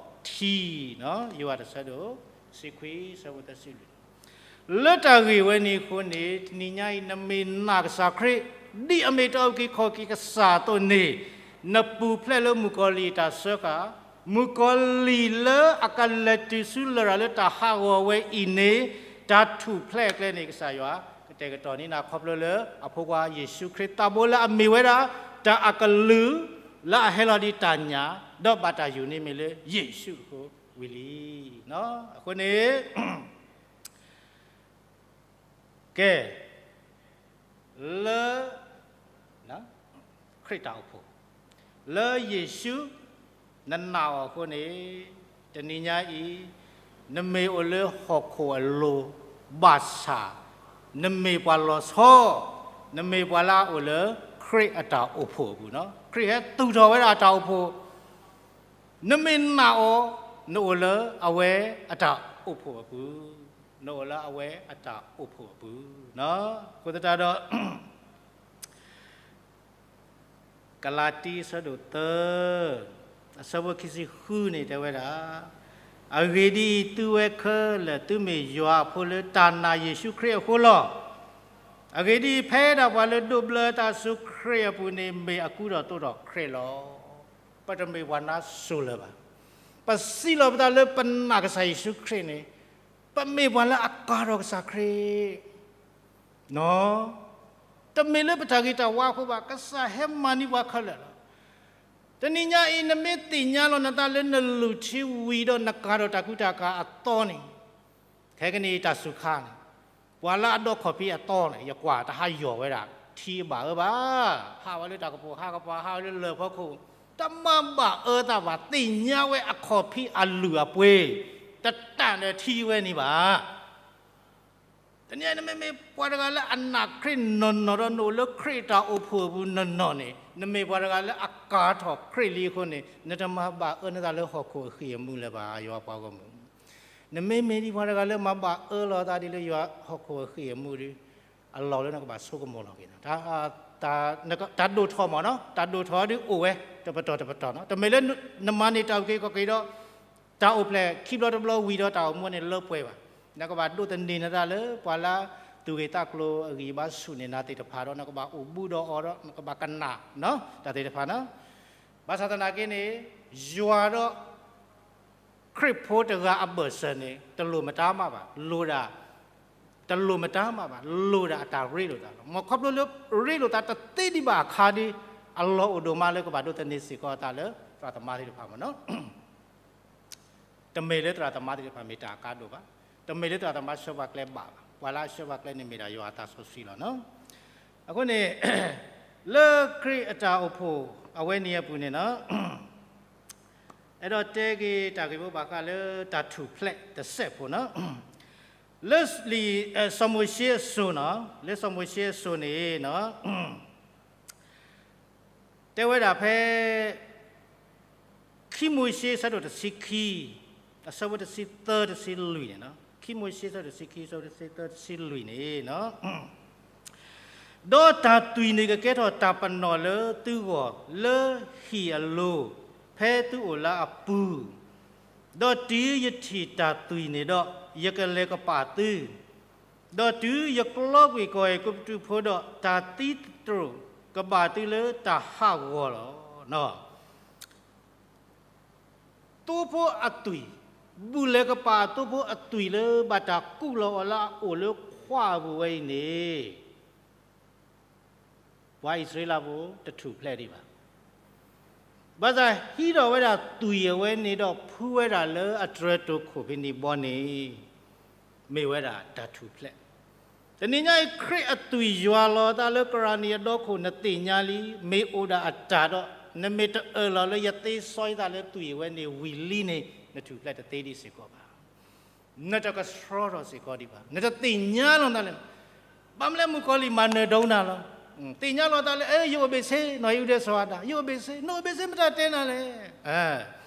ဒီးထံ, ယိၤဟၣ်တဆၢဒိၣ်တဆံခွံ အဆၢဖိသၢဆံလွံၢ် လၢတၢ်ဂ့ၢ်ဝဲန့ၣ်အဃိန့ၣ် တနံၤညါအံၤ နမ့ၢ်နာ်ကစၢ်ခရံာ် ဒ်အမ့ၢ်တၢ်အုၣ်က့ၤခီၣ်က့ၤကစၢ်အသိးန့ၣ်, နပူၤဖျဲးလၢမုၣ်ကီၤလံၢ်အတၢ်စၢဃာ်, မုၣ်ကီၤလံၢ်လၢအကလဲၤတုၤဆူလရာ်လၢတၢ်ဟးဂီၤဝဲအံၤန့ၣ်, တၢ်ထူၣ်ဖျဲးအကျဲန့ၣ် ကစၢ်ယွၤကတဲာ်ကတီၤန့ၢ်နၤ ခီဖျိလၢအဖိခွါယ့ၣ်ၡူးခရံာ်သးဘိလၢအမ့ၢ်ဝဲဒၣ် တၢ်အကလုၢ် လၢအဟဲလီၤဒ်တၢ်ညၣ်, ဒီးဘၣ်တၢ်ယုၢ်န့ၢ်မ့ၢ်လၢယ့ၣ်ၡူးအဃိဝံၤလံ. အဃိန့ၣ် ကဲ, လၢ ခရံာ်တၢ်အိၣ်ဖှိၣ်, လၢယ့ၣ်ၡူး နနာ်အီၤအဃိန့ၣ်, တနံၤညါအံၤ နမ့ၢ်အိၣ်လၢဟီၣ်ခိၣ်အလိၤဘၣ်ဆၣ်, နမ့ၢ်ပှၤလီၤဆီ, နမ့ၢ်ပှၤလၢအအိၣ်လၢခရံာ်အတၢ်အိၣ်ဖှိၣ်အပူၤ, ခရံာ်ဟဲသူၣ်ထီၣ်ဝဲဒၣ်အတၢ်အိၣ်ဖှိၣ်, နမ့ၢ်နာ်အီၤ, နအိၣ်လၢအဝဲအတၢ်အိၣ်ဖှိၣ်အပူၤ, နအိၣ်လၢအဝဲအတၢ်အိၣ်ဖှိၣ်အပူၤ, အဃိသတးဒီး ကလၤတံ အဆၢဒိၣ်သၢ အဆၢဖိခံဆံဃုန့ၣ်တဲဝဲဒၣ်, အဂ့ၢ်ဒ်အံၤ, သုဝဲခဲလၢာ်သုမ့ၢ်ယွၤအဖိလၢတၢ်နာ်ယ့ၣ်ၡူးခရံာ်အဃိလီၤ. အဂ့ၢ်ဒ်အံၤ, ဖဲဒၣ်ပှၤလၢဒိးဘျၢအသးဆူခရံာ်အပူၤန့ၣ် မ့ၢ်အကူဒီးသိးဒီးခရံာ်လီၤ. ပတမ့ၢ်ပှၤနါစိၤလၢၤဘၣ်. ပစံးလီၤပသးလၢပနာ်ကစၢ်ယ့ၣ်ၡူးခရံာ်န့ၣ်, ပမ့ၢ်ပှၤလၢအကၤထီၣ်ကစၢ်ခရံာ် တမ့ၢ်လၢပတၢ်ဂ့ၤတၢ်ဝါအဃိဘၣ်, ကစၢ်ဟဲမၤန့ၢ်ပှၤခဲလၢာ်လီၤ. တနံၤညါအံၤ နမ့ၢ်သ့ၣ်ညါလီၤနသးလၢနလုၢ်ထံဝံၤဒီးနကၤထီၣ်တၢ်ကူတၢ်ကၤအသီန့ၣ်, ခဲကနံၣ်အံၤတၢ်စူၤခါန့ၣ်, ပှၤလၢအဒီးခီၣ်ဖံးအသီန့ၣ် ယကွၢ်တဟးယီၢ်ဝဲဒၣ် ထံအဘၣ်အၢဘၣ်, ဟးဝဲလၢတၢ်ကပိာ်ဟးကပၤ ဟးဝဲလၢလၢၢ်ဖီခိၣ်, တမၤဘၣ်အၢသးဘၣ်, သ့ၣ်ညါဝဲအခီၣ်ဖံးအလုၢ်အပှ့ၤ, တတၢ်ဒီးထံဝဲန့ၣ်ဘၣ်. တနံၤအံၤ နမ့မ့ၢ်ပှၤတဂၤလၢအနာ်ခရံာ်နီၢ်နီၢ်ဒီး နအိၣ်လၢခရံာ်အတၢ်အိၣ်ဖှိၣ်အပူၤနီၢ်နီၢ်န့ၣ်, နမ့ၢ်ပှၤတဂၤလၢအကၤထီၣ်ခရံာ်လံအဃိန့ၣ်, နတမၤဘၣ်အၢနသးလၢဟီၣ်ခိၣ်အဃံၢ်အမူလၢၤဘၣ်, ယွၤပှၤဂီၢ်မုၢ်. နမ့မ့ၢ်ဒ်ပှၤတဂၤလၢမၤဘၣ်အၢလီၤသးဒ်လၢယွၤဟီၣ်ခိၣ်အဃံၢ်အမူဒီး, အလီၢ်လၢနကဘၣ်ဆိကမိၣ်လီၤက့ၤနၤ, တၢ်ဒိၣ်ထီၣ်မ့ၢ်နီၤ, တၢ်ဒိၣ်ထီၣ်ဒ်အိၣ်ဝဲ တပတီၢ်တပတီၢ်နီၤ, တမ့ၢ်လၢနမၤန့ၢ်တၢ်အုၣ်က့ၤခီၣ်က့ၤဒီး တၢ်အိၣ်ဖျဲၣ်ခံဘျီတဘျီဝံၤဒီးတၢ်အိၣ်မူန့ၣ်လၢပှဲၤဘၣ်. နကဘၣ်ဒိးသန့ၤနသးလၢပှၤလၢသူၣ်ဂ့ၤသးကျိၤအဂံၢ်အဘါဆူၣ်န့ၢ်နၤသ့ၣ်တဖၣ်ဒီး နကဘၣ်အိၣ်ဘူးဒီးအီၤဒီး နကဘၣ်ကနၣ်တၢ်သ့ၣ်တဖၣ်နီၤ. ဘၣ်ဆၣ်သနာ်က့န့ၣ်, ယွၤဒီး ခရံာ်ဖိတဂၤအဘၢၣ်စၢၤန့ၣ် တလိၣ်မတၤမးဘၣ်, လိၣ်ဒၣ် တလိၣ်မတၤမးဘၣ်, လိၣ်ဒၣ်အတၢ်ရ့လိာ်သးလီၤ. မ်ခီဖျိလၢရ့လိာ်သးတသ့ဒံးဘၣ်အခါဒီး, အလီၢ်အိၣ်ဒိၣ်မးလၢကဘၣ်ဒိးသန့ၤစ့ၢ်ကီးအသးလၢသရၣ်သမါသ့ၣ်တဖၣ်မ့ၢ်နီၤ. တမ့ၢ်လၢသရၣ်သမါသ့ၣ်တဖၣ်မ့ၢ်တၢ်အကါဒိၣ်ဘၣ်, တမ့ၢ်လၢသရၣ်သမါဆှၢပှၤကျဲဘၣ်ဘၣ်, ပှၤလၢအဆှၢပှၤကျဲန့ၣ်မ့ၢ်ဒၣ်ယွၤအသးစီဆှံလီၤနီၤ. အဃိန့ၣ်, လၢခရံာ်အတၢ်အိၣ်ဖှိၣ်အဝဲန့ၣ်အပူၤန့ၣ်နီၤ အဲၣ်ဒိးတဲက့ၤတၢ်ဂ့ၢ်မိၢ်ပှၢ်ဃာ်လၢတၢ်ထူၣ်ဖျဲးတစဲးဖိနီၤ, လၢလံာ်စီၤမိၤၡ့အစိၤနီၤ, လၢစီၤမိၤၡ့အစိၤန့ၣ်နီၤ, တဲဝဲဒၣ်ဖဲ ခံမိၤၡ့ အဆၢဒိၣ်တဆံခံ, အဆၢဖိတဆံသၢ တဆံလွံၢ်န့ၣ်, ခံမိၤၡ့ အဆၢဒိၣ်တဆံခံ အဆၢဖိတဆံသၢ တဆံလွံၢ်န့ၣ်, ဒီးတၢ်သွံၣ်န့ၣ်ကကဲထီၣ်တၢ်ပနီၣ်လၢသုဂီၢ်လၢဟံၣ်အလိၤ, ဖဲသုအိၣ်လၢအပူၤ, ဒီးတုၤယထံၣ်တၢ်သွံၣ်န့ၣ်ဒီး, ယကလဲၤကပာ်သု, ဒီးတုၤယကျီကွံာ်ကီၢ်အဲၤကူပတူးဖိဒီး, တၢ်သံတတြိာ်ကဘၣ်သုလၢတၢ်ဟးဂီၤလီၤ. သိဖိအသွံၣ်, ဘူၣ်လဲၤကပာ်အသိဖိအသွံၣ်လၢဘၣ်တၢ်ကူၣ်လီၤအီၤလၢ အအိၣ်လၢခွါအပူၤဝဲအံၤန့ၣ်, ပှၤအံၣ်စရ့လးဖိတထူၣ်ဖျဲးဒံးဘၣ်. ဘၣ်ဆၣ်ဟံးထီၣ်ဝဲဒၣ်သွံၣ်အဝဲန့ၣ်ဒီး ဖုးဝဲဒၣ်လၢအတြဲၤတိာ်ခိၣ်ဖဲန့ၣ်ဘီန့ၣ်, မ့ၢ်ဝဲဒၣ်တၢ်ထူၣ်ဖျဲး. တနံၤညါအံၤ ခရံာ်အသွံၣ်ယွၤလီၤအသးလၢကရၣ်နံၣ်အဒီခိၣ် နသ့ၣ်ညါလံ, မ့ၢ်အိၣ်ဒၣ်အတၢ်ဒီး, နမ့ၢ်တအၢၣ်လီၤလၢယသ့စီယသးလၢသွံၣ်အဝဲန့ၣ်ဝံၤလံန့ၣ်, နထူၣ်ဖျဲးတသ့ဒံးစ့ၢ်ကီးဘၣ်. နတကဆှီထီၣ်စ့ၢ်ကီးဒံးဘၣ်. နတသ့ၣ်ညါလီၤနၤလဲၣ်. ဘၣ်မနုၤလဲၣ် မုၣ်ကီၤလံၢ်မၤနၢၤဒိးနၤလီၤ. သ့ၣ်ညါလီၤသးလၢ ယအိၣ်ဘ့ၣ်ဆ့, နီၢ်အံၣ်အူဒဲးစီၤအၤဒၣ်, ယအိၣ်ဘ့ၣ်ဆ့, နအိၣ်ဘ့ၣ်ဆ့မတၤတဲနၤလဲၣ်.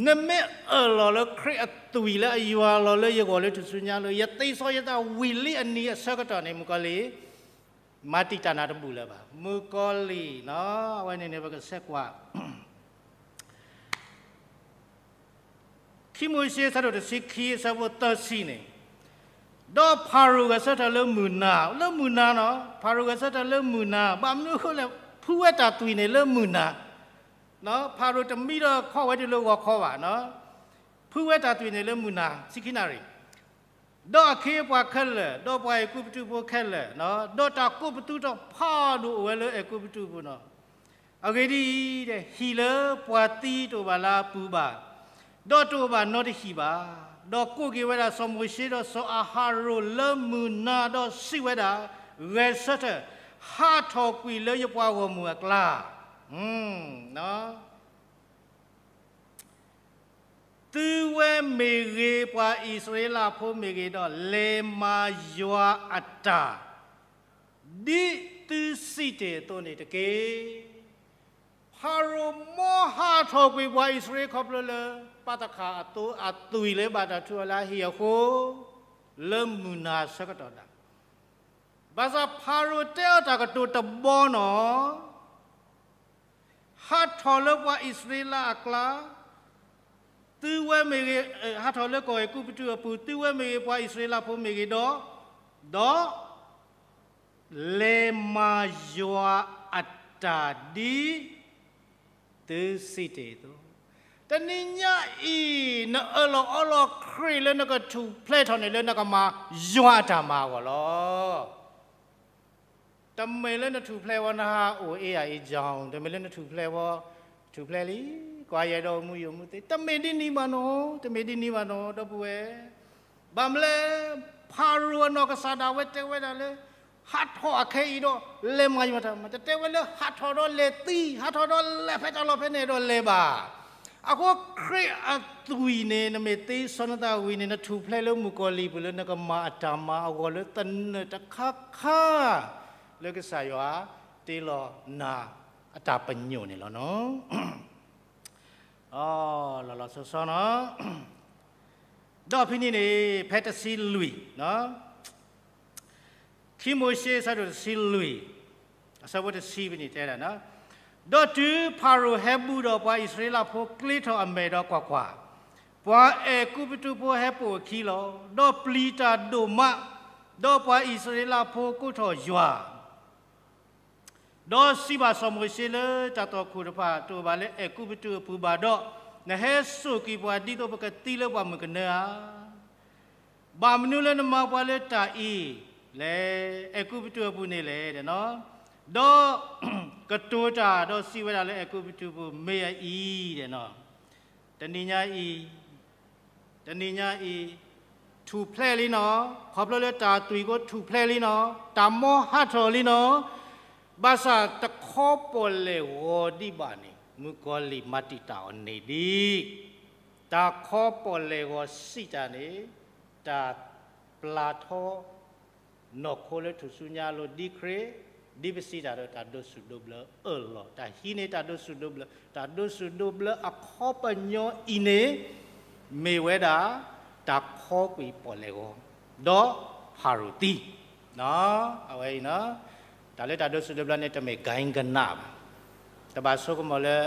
နမ့ၢ်အၢၣ်လီၤလၢခရံာ်အသွံၣ်လၢအယွၤလီၤလၢယဂီၢ်လၢထူၣ်စုညါလၢ ယသ့စီယသးဝံၤလံအနံၤအဆၢကတီၢ်န့ၣ် မုၣ်ကီၤလံၢ် မၤတံာ်တာ်နၤတဘူၣ်လၢၤဘၣ်. မုၣ်ကီၤလံၢ်နီၤ, အဝဲန့ၣ်န့ၣ် ပကဆဲးကွၢ် ခံမိၤၡ့ အဆၢဒိၣ်တဆံခံ အဆၢဖိသၢဆံန့ၣ်, ဒီးဖၤရိၤဂဲၤဆၢထၢၣ်လၢမုၢ်နၤ, လၢမုၢ်နၤနီၤ, ဖၤရိၤဂဲၤဆၢထၢၣ်လၢမုၢ်နၤ, ဘၣ်မနုၤအဃိလဲၣ်, ဖုးဝဲတၢ်သွံၣ်န့ၣ်လၢမုၢ်နၤ, ဖၤရိၤတမံဒီးခီၣ်ဝဲဒၣ်လၢဂီၤခီဘၣ်, ဖုးဝဲတၢ်သွံၣ်န့ၣ်လၢမုၢ်နၤ ဆံခံနၣ်ရံၣ် ဒီးအခ့အပှၤခဲလၢာ်, ဒီးပှၤအဲၤကူပတူးဖိခဲလၢာ်, ဒီးတၢ်ကိးပသူထီၣ်ဖးဒိၣ်အိၣ်ဝဲလၢအဲၤကူပတူးပူၤနီၤ. အဂ့ၢ်ဒ်အံၤ, ဟံၣ်လၢပှၤသံတအိၣ်ဘၣ်လၢအပူၤဘၣ်, ဒီးတအိၣ်ဘၣ်နီတဟံၣ်ဘၣ်. ဒီးကိးက့ၤဝဲဒၣ်စီၤမိၤၡ့ဒီးစီၤအၤဟရိၣ်လၢမုၢ်နၤဒီးစံးဝဲဒၣ်, ဂဲၤဆၢထၢၣ်, ဟးထီၣ်ကွံာ်လၢယပှၤဂီၢ်မုၢ်အကျါ သုဝဲမ့ၢ်ဂ့ၤ, ပှၤအံၣ်စရ့လးဖိမ့ၢ်ဂ့ၤဒီး, လဲၤမၤယွၤအတၢ်, ဒ်သုစံးတ့ၢ်အသိးန့ၣ်တက့ၢ်. ဖၤရိၤမ်ဟးထီၣ်ကွံာ်ပှၤအံၣ်စရ့လးခီဖျိလၢ ပၢ်သခၣ်အသိအသွံၣ်လၢဘၣ်တၢ်ထုးအီၤလၢအဟံၣ်အဃိ, လၢမုၢ်နၤဆၢကတီၢ်ဒၣ် ဘၣ်ဆၣ်ဖၤရိၤတဲအီၤတၢ်ကတိၤတဘီနီၤ, ဟးထီၣ်လၢပှၤအံၣ်စရ့လးအကျါ, သုဝဲမ့ၢ်ဂ့ၤ, ဟးထီၣ်လၢကီၢ်အဲၤကူပတူးအပူၤ, သုဝဲမ့ၢ်ဂ့ၤ, ပှၤအံၣ်စရ့လးဖိမ့ၢ်ဂ့ၤဒီး, ဒီး လဲၤမၤယွၤအတၢ်ဒ်သုစံးတ့ၢ်အသိး. တနံၤညါအံၤ နအၢၣ်လီၤအီလီၤခရံာ်လၢနကထူၣ်ဖျဲးထီၣ်န့ၣ် လၢနကမၤယွၤအတၢ်မၤအဂီၢ်လီၤ. တမ့ၢ်လၢနထူၣ်ဖျဲးဝဲနဟးအိၣ်အ့ၣ်ယၤအ့ၣ်ကၠီ, တမ့ၢ်လၢနထူၣ်ဖျဲးဝဲ, ထူၣ်ဖျဲးလံ, ကွၢ်ယဲဒီးမူယိၣ်မူသ့, တမ့ၢ်ဒ်န့ၣ်ဘၣ်နီၤ, တမ့ၢ်ဒ်န့ၣ်ဘၣ်နီၤ ဒီပုၢ်ဝဲၢ်. ဘၣ်မနုၤလဲၣ်, ဖၤရိၤအနီၢ်ကစၢ်ဒၣ်ဝဲတဲဝဲဒၣ်လၢ ဟးထီၣ်အခဲအံၤဒီး လဲၤမၤယွၤတၢ်မၤ, တတဲဝဲလၢဟးထီၣ်ဒီးလဲၤသံ, ဟးထီၣ်ဒီးလဲၤဖဲတၢ်လီၢ်ဖဲန့ၣ်ဒီးလဲၤဘၣ်. အဃိခရံာ်အသွံၣ်န့ၣ် နမ့ၢ်သ့စီနသးဝံၤန့ၣ် နထူၣ်ဖျဲးလၢမုၣ်ကီၤလံၢ်ပူၤလၢနကမၤအတၢ်မၤအဂီၢ်လၢ သနၢၣ်တခါခါ လၢကစၢ်ယွၤတ့လီၤနၤအတၢ်ပညိၣ်န့ၣ်လီၤနီၤ. လီၤလီၤဆီဆီနီၤ. ဒီးဖဲန့ၣ်န့ၣ် ဖဲတဆံလွံၢ်, ခံမိၤၡ့ အဆၢဒိၣ်တဆံလွံၢ်, အဆၢဖိတဆံဖဲန့ၣ်တဲဒၣ်, ဒီးတုၤဖၤရိၤဟဲဘူၣ်ဒီးပှၤအံၣ်စရ့လးဖိကျ့ထီၣ်အမဲာ်ဒီးကွၢ်ကွၢ်, ပှၤအဲၤကူပတူးဖိဟဲပိာ်အခံလီၤ. ဒီးပျံၤတၢ်ဒိၣ်မး, ဒီးပှၤအံၣ်စရ့လးဖိကိးထီၣ်ယွၤ ဒီးစံးဘၣ်စီၤမိၤၡ့လၢ တၢ်သွၣ်ခိၣ်တဖၣ်တအိၣ်ဘၣ်လၢအဲၤကူပတူးအပူၤဘၣ်ဒီး, နဟဲစိာ်က့ၤပှၤဒ်သိးပကသံလၢပှၤမုၢ်ကနၢဧါ. ဘၣ်မနုၤလၢနမၤပှၤလၢတၢ်အံၤလဲၣ်, အဲၤကူပတူးအပူၤန့ၣ်လဲၣ်. ဒီးကတိၤတၢ်ဒီးစံးဝဲဒၣ်လၢအဲၤကူပတူးအပူၤ မ့ၢ်အအံၤ, တနံၤညါအံၤ တနံၤညါအံၤ ထူၣ်ဖျဲးလံနီၤ, ခီဖျိလၢတၢ်သွံၣ်ကိးထူၣ်ဖျဲးလံနီၤ, တၢ်မီဟးထီၣ်လံနီၤ, ဘၣ်ဆၣ်တခီပီၣ်လဲၣ်ဂီၤဒံးဘၣ်န့ၣ် မုၣ်ကီၤလံၢ်မၤတံာ်တာ်အီၤန့ၣ်ဒံး, တၢ်ခီပီၣ်လဲၣ်ဂီၤစံးတၢ်န့ၣ် တၢ်ပျၢ်ထီ နီၢ်ခိလၢထူၣ်စုညါအလိၤဒ်ခရံာ်, ဒ်ပစံးတၢ်ဒီး တၢ်ဒိးစူၣ်ဒိးဘျၢအၢၣ်လီၤ, တၢ်ဟံးန့ၢ်တၢ်ဒိးစူၣ်ဒိးဘျၢ, တၢ်ဒိးစူၣ်ဒိးဘျၢအခီပညီအံၤန့ၣ် မ့ၢ်ဝဲဒၣ် တၢ်ခီကွံာ်ပီၣ်လဲၣ်ဂီၤ, ဒီးဖၤရိၤသံ, အဝဲအံၤ တၢ်လၢတၢ်ဒိးစူၣ်ဒိးဘျၢန့ၣ် တမ့ၢ် ကၤကနၣ် ဘၣ်, တဘၣ်ဆိကမိၣ်လၢ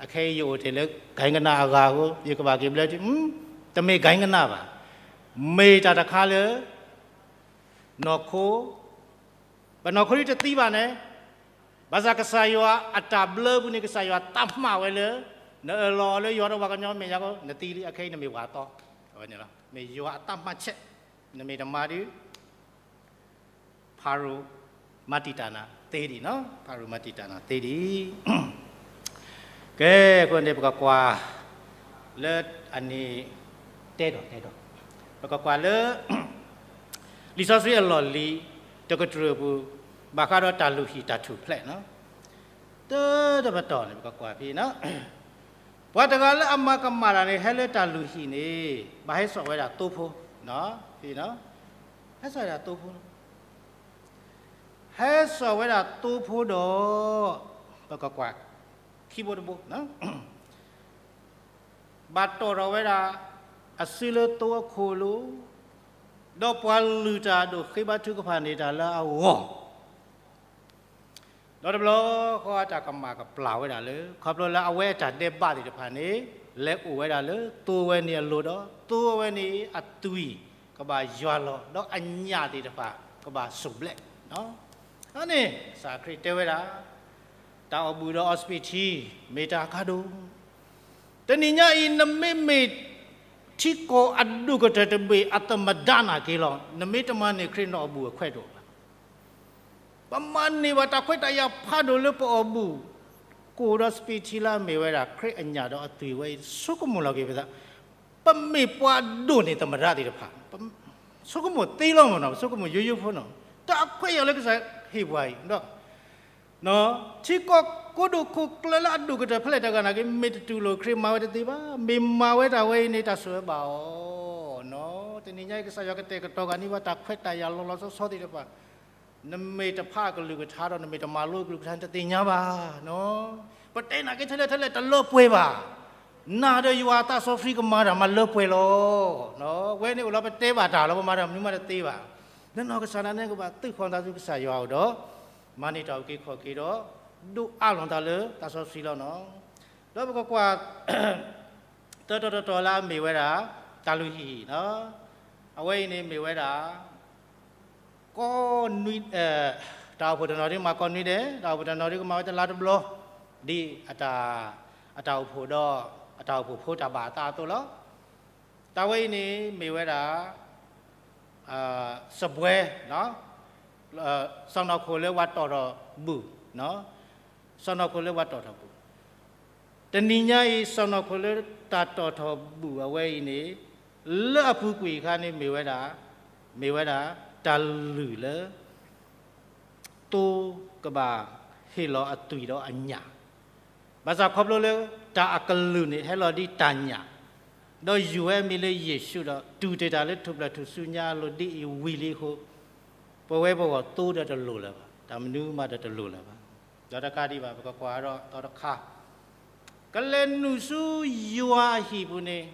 အခဲအံၤယအိၣ်တ့ၢ်လၢ ကၤကနၣ်အဂၤအဃိ ယကဘၣ်က့ၤဘျၢထံ, တမ့ၢ် ကၤကနၣ် ဘၣ်, မ့ၢ်တၢ်တခါလၢ နီၢ်ခိ ပနီၢ်ခိဒ်တသံဘၣ်န့ၣ်, ဘၣ်ဆၣ်ကစၢ်ယွၤအတၢ်ဘျၢပူၤန့ၣ် ကစၢ်ယွၤသးမၤဝဲလၢ နအၢၣ်လီၤအီၤလၢယွၤဒီးပှၤကညီမဲာ်ညါအဃိ နသံလံ, အခဲအံၤနမ့ၢ်ပှၤအသီ, အဝဲန့ၣ်လီၤ. မ့ၢ်ယွၤအသးမၤဆဲး, နမ့ၢ်တမၤဒီး ဖၤရိၤမၤတံာ်တာ်နၤသ့ဒံး, ဖၤရိၤမၤတံာ်တာ်နၤသ့ဒံး. ကဲ, အဃိန့ၣ် ပကကွၢ်လၢအန့ၣ် တဲဒီး တဲဒီး, ပကကွၢ်လၢ လံာ်စီဆှံအလီၢ်လံၤတကတြူၢ်အပူၤ, ဘၣ်ဃးဒီးတၢ်လုၢ်ဟံၣ်တၢ်ထူၣ်ဖျဲး, တၢ်တပတီၢ်န့ၣ် ပကကွၢ်ဖဲ ပှၤတဂၤလၢအမၤကမၣ်တၢ်န့ၣ် ဟဲလၢတၢ်လုၢ်ဟံၣ်န့ၣ် ဘၣ်ဟဲစိာ်ဝဲဒၣ်သိဖိ, ဟဲစိာ်ဝဲဒၣ်သိဖိ, ဟဲစိာ်ဝဲဒၣ်သိဖိဒီး ပကကွၢ် ခံဘိတဘိ, ဘၣ်တီၣ်ထီၣ်ဝဲဒၣ် အစုလၢသိအခိၣ်လိၤ, ဒီးပှၤလုၢ်တၢ်အဒိၣ်ဃ့ဘါထုကဖၣ်န့ၢ်တၢ်လၢအဂီၢ် ဒီးတဘျီဃီအတၢ်ကမၣ်ကပျၢ်ဝဲဒၣ်လၢ ခီဖျိလၢအဝဲအတၢ်ဒဲးဘးသ့ၣ်တဖၣ်န့ၣ် လဲၤအိၣ်ဝဲဒၣ်လၢသိဝဲန့ၣ်အလိၤဒီး သိဝဲန့ၣ်အသွံၣ်ကဘၣ်ယွၤလီၤ ဒီးအညၣ်သ့ၣ်တဖၣ်ကဘၣ်စိာ်ဘျဲး, အန့ၣ် ကစၢ်ခရံာ်တဲဝဲဒၣ် တၢ်အီၣ်ဘူၣ်ဒီး hospital မ့ၢ်တၢ်အကါဒိၣ်, တနံၤညါအံၤ နမ့မ့ၢ်ထံကီၢ်အဒိၣ်ကတၢၢ်တဘ့ၣ်အသမ္မတနာ်က့ၤလီၤ, နမ့ၢ်တမၤန့ၢ်ခရံာ် နအီၣ်ဘူၣ်အခွဲးတအိၣ်ဘၣ်. ပမၤန့ၢ်ဘၣ်တၢ်ခွဲးတၢ်ယာ်ဖးဒိၣ်လၢပအီၣ်ဘူၣ်, ကအိၣ်ဒီး hospital လၢအမ့ၢ်ဝဲဒၣ် ခရံာ်အညၣ်ဒီးအသွံၣ်ဝဲအံၤ ဆိကမိၣ်လီၤက့ၤပသး, ပမ့ၢ်ပှၤဒိၣ်န့ၢ်သမ္မတသ့ၣ်တဖၣ်, ဆိကမိၣ်သ့လီၤမ့ၢ်နီၤ, ပဆိကမိၣ်ယိယိဖိနီၤ, တၢ်အခွဲးအယာ်လၢကစၢ်ဟ့ၣ်ပှၤအံၤ ထံကီၢ်ကိးဒိၣ်ခိၣ်ကျၢၢ်လၢအဒိၣ်ကတၢၢ်ဖဲလဲၣ်တဂၤနာ်က့ မ့ၢ်တတူၢ်လိာ်ခရံာ်မၤဝဲတသ့ဘၣ်, မ့ၢ်မၤဝဲတၢ်ဝဲအံၤန့ၣ် တၢ်ဆိၣ်ဂ့ၤဘၣ်အီၤနီၤ. တနံၤညါအံၤ ကစၢ်ယွၤကတဲာ်ကတီၤဂၤန့ၢ်ဘၣ်တၢ်ခွဲးတၢ်ယာ်လီၤလီၤဆီဆီသ့ၣ်တဖၣ်, နမ့ၢ်တဖးအကလုၢ်ကထါဒီး နမ့ၢ်တမၤလိအကလုၢ်ကထါန့ၣ် တသ့ၣ်ညါဘၣ်နီၤ. ပတဲနာ်က့ထဲလဲၣ်ထဲလဲၣ်တလၢပှဲၤဘၣ်, နၤဒီးယွၤအသးစီဆှံကမၤတၢ်မၤလၢပှဲၤလီၤ. ဝဲန့ၣ်အိၣ်လီၤပတဲဘၣ်တၢ်လီၤ, ပမၤတၢ်မနုၤမးတသ့ဘၣ်. နနီၢ်ကစၢ်ဒၣ်နဲကဘၣ်သုးခီၣ်သးဆူကစၢ်ယွၤအအိၣ်ဒီး မၤန့ၢ်တၢ်အုၣ်က့ၤခီၣ်က့ၤဒီး ဒိးအးလီၤသးလၢသးစီဆှံလီၤနီၤ. ဒီးပကကွၢ် တၢ်တီၤတတီၤလၢအမ့ၢ်ဝဲဒၣ် တၢ်လုၢ်ဟံၣ်, အဝဲအံၤန့ၣ်မ့ၢ်ဝဲဒၣ် ကီနွံ, တၢ်အိၣ်ဖှိၣ်တနီၤဒ်မၤကီနွံဒဲး, တၢ်အိၣ်ဖှိၣ်တနီၤဒ်ကမၤဝဲတလါတဘျီ, ဒ်အတၢ်အိၣ်ဖှိၣ်ဒီး အတၢ်အိၣ်ဖှိၣ်ဖိတၢ်ဘၣ်အသးအသိးလီၤ. တၢ်ဝဲအံၤန့ၣ်မ့ၢ်ဝဲဒၣ် စပွဲ, စီၢ်နီၤခိၣ်လၢပှၤတီၣ်ထီၣ်ဘူၣ်, စီၢ်နီၤခိၣ်လၢပှၤတီၣ်ထီၣ်ဘူၣ်. တနံၤညါအံၤ စီၢ်နီၤခိၣ်လၢတၢ်တီၣ်ထီၣ်ဘူၣ်အဝဲအံၤန့ၣ် လၢအပူၤကွံာ်အခါန့ၣ် မ့ၢ်ဝဲဒၣ်, မ့ၢ်ဝဲဒၣ် တၢ်လုၢ်လၢ သိကဘၣ်ဟ့ၣ်လီၤအသွံၣ်ဒီးအညၣ်, ဘၣ်ဆၣ်ခီဖျိလၢ တၢ်အကလုၢ်န့ၣ် ဟဲလီၤဒ်တၢ်ညၣ်, ဒီးယုၢ်ဝဲအမံၤလၢယ့ၣ်ၡူးဒီး တူၢ်တ့ၢ်တၢ်လၢထူၣ်ဖျဲးထူၣ်စုညါအလိၤဒ်အံၤဝံၤလံအဃိ, ပဝဲပဂီၢ်သိဒီးတလိၣ်လၢၤဘၣ်, တၢ်မနုၤမးဒီးတလိၣ်လၢၤဘၣ်. ဒီးတကးဒံးဘၣ် ပကကွၢ်ဒီးသီတခါ ကလဲၤနုာ်ဆူယွၤအဟံၣ်ပူၤန့ၣ်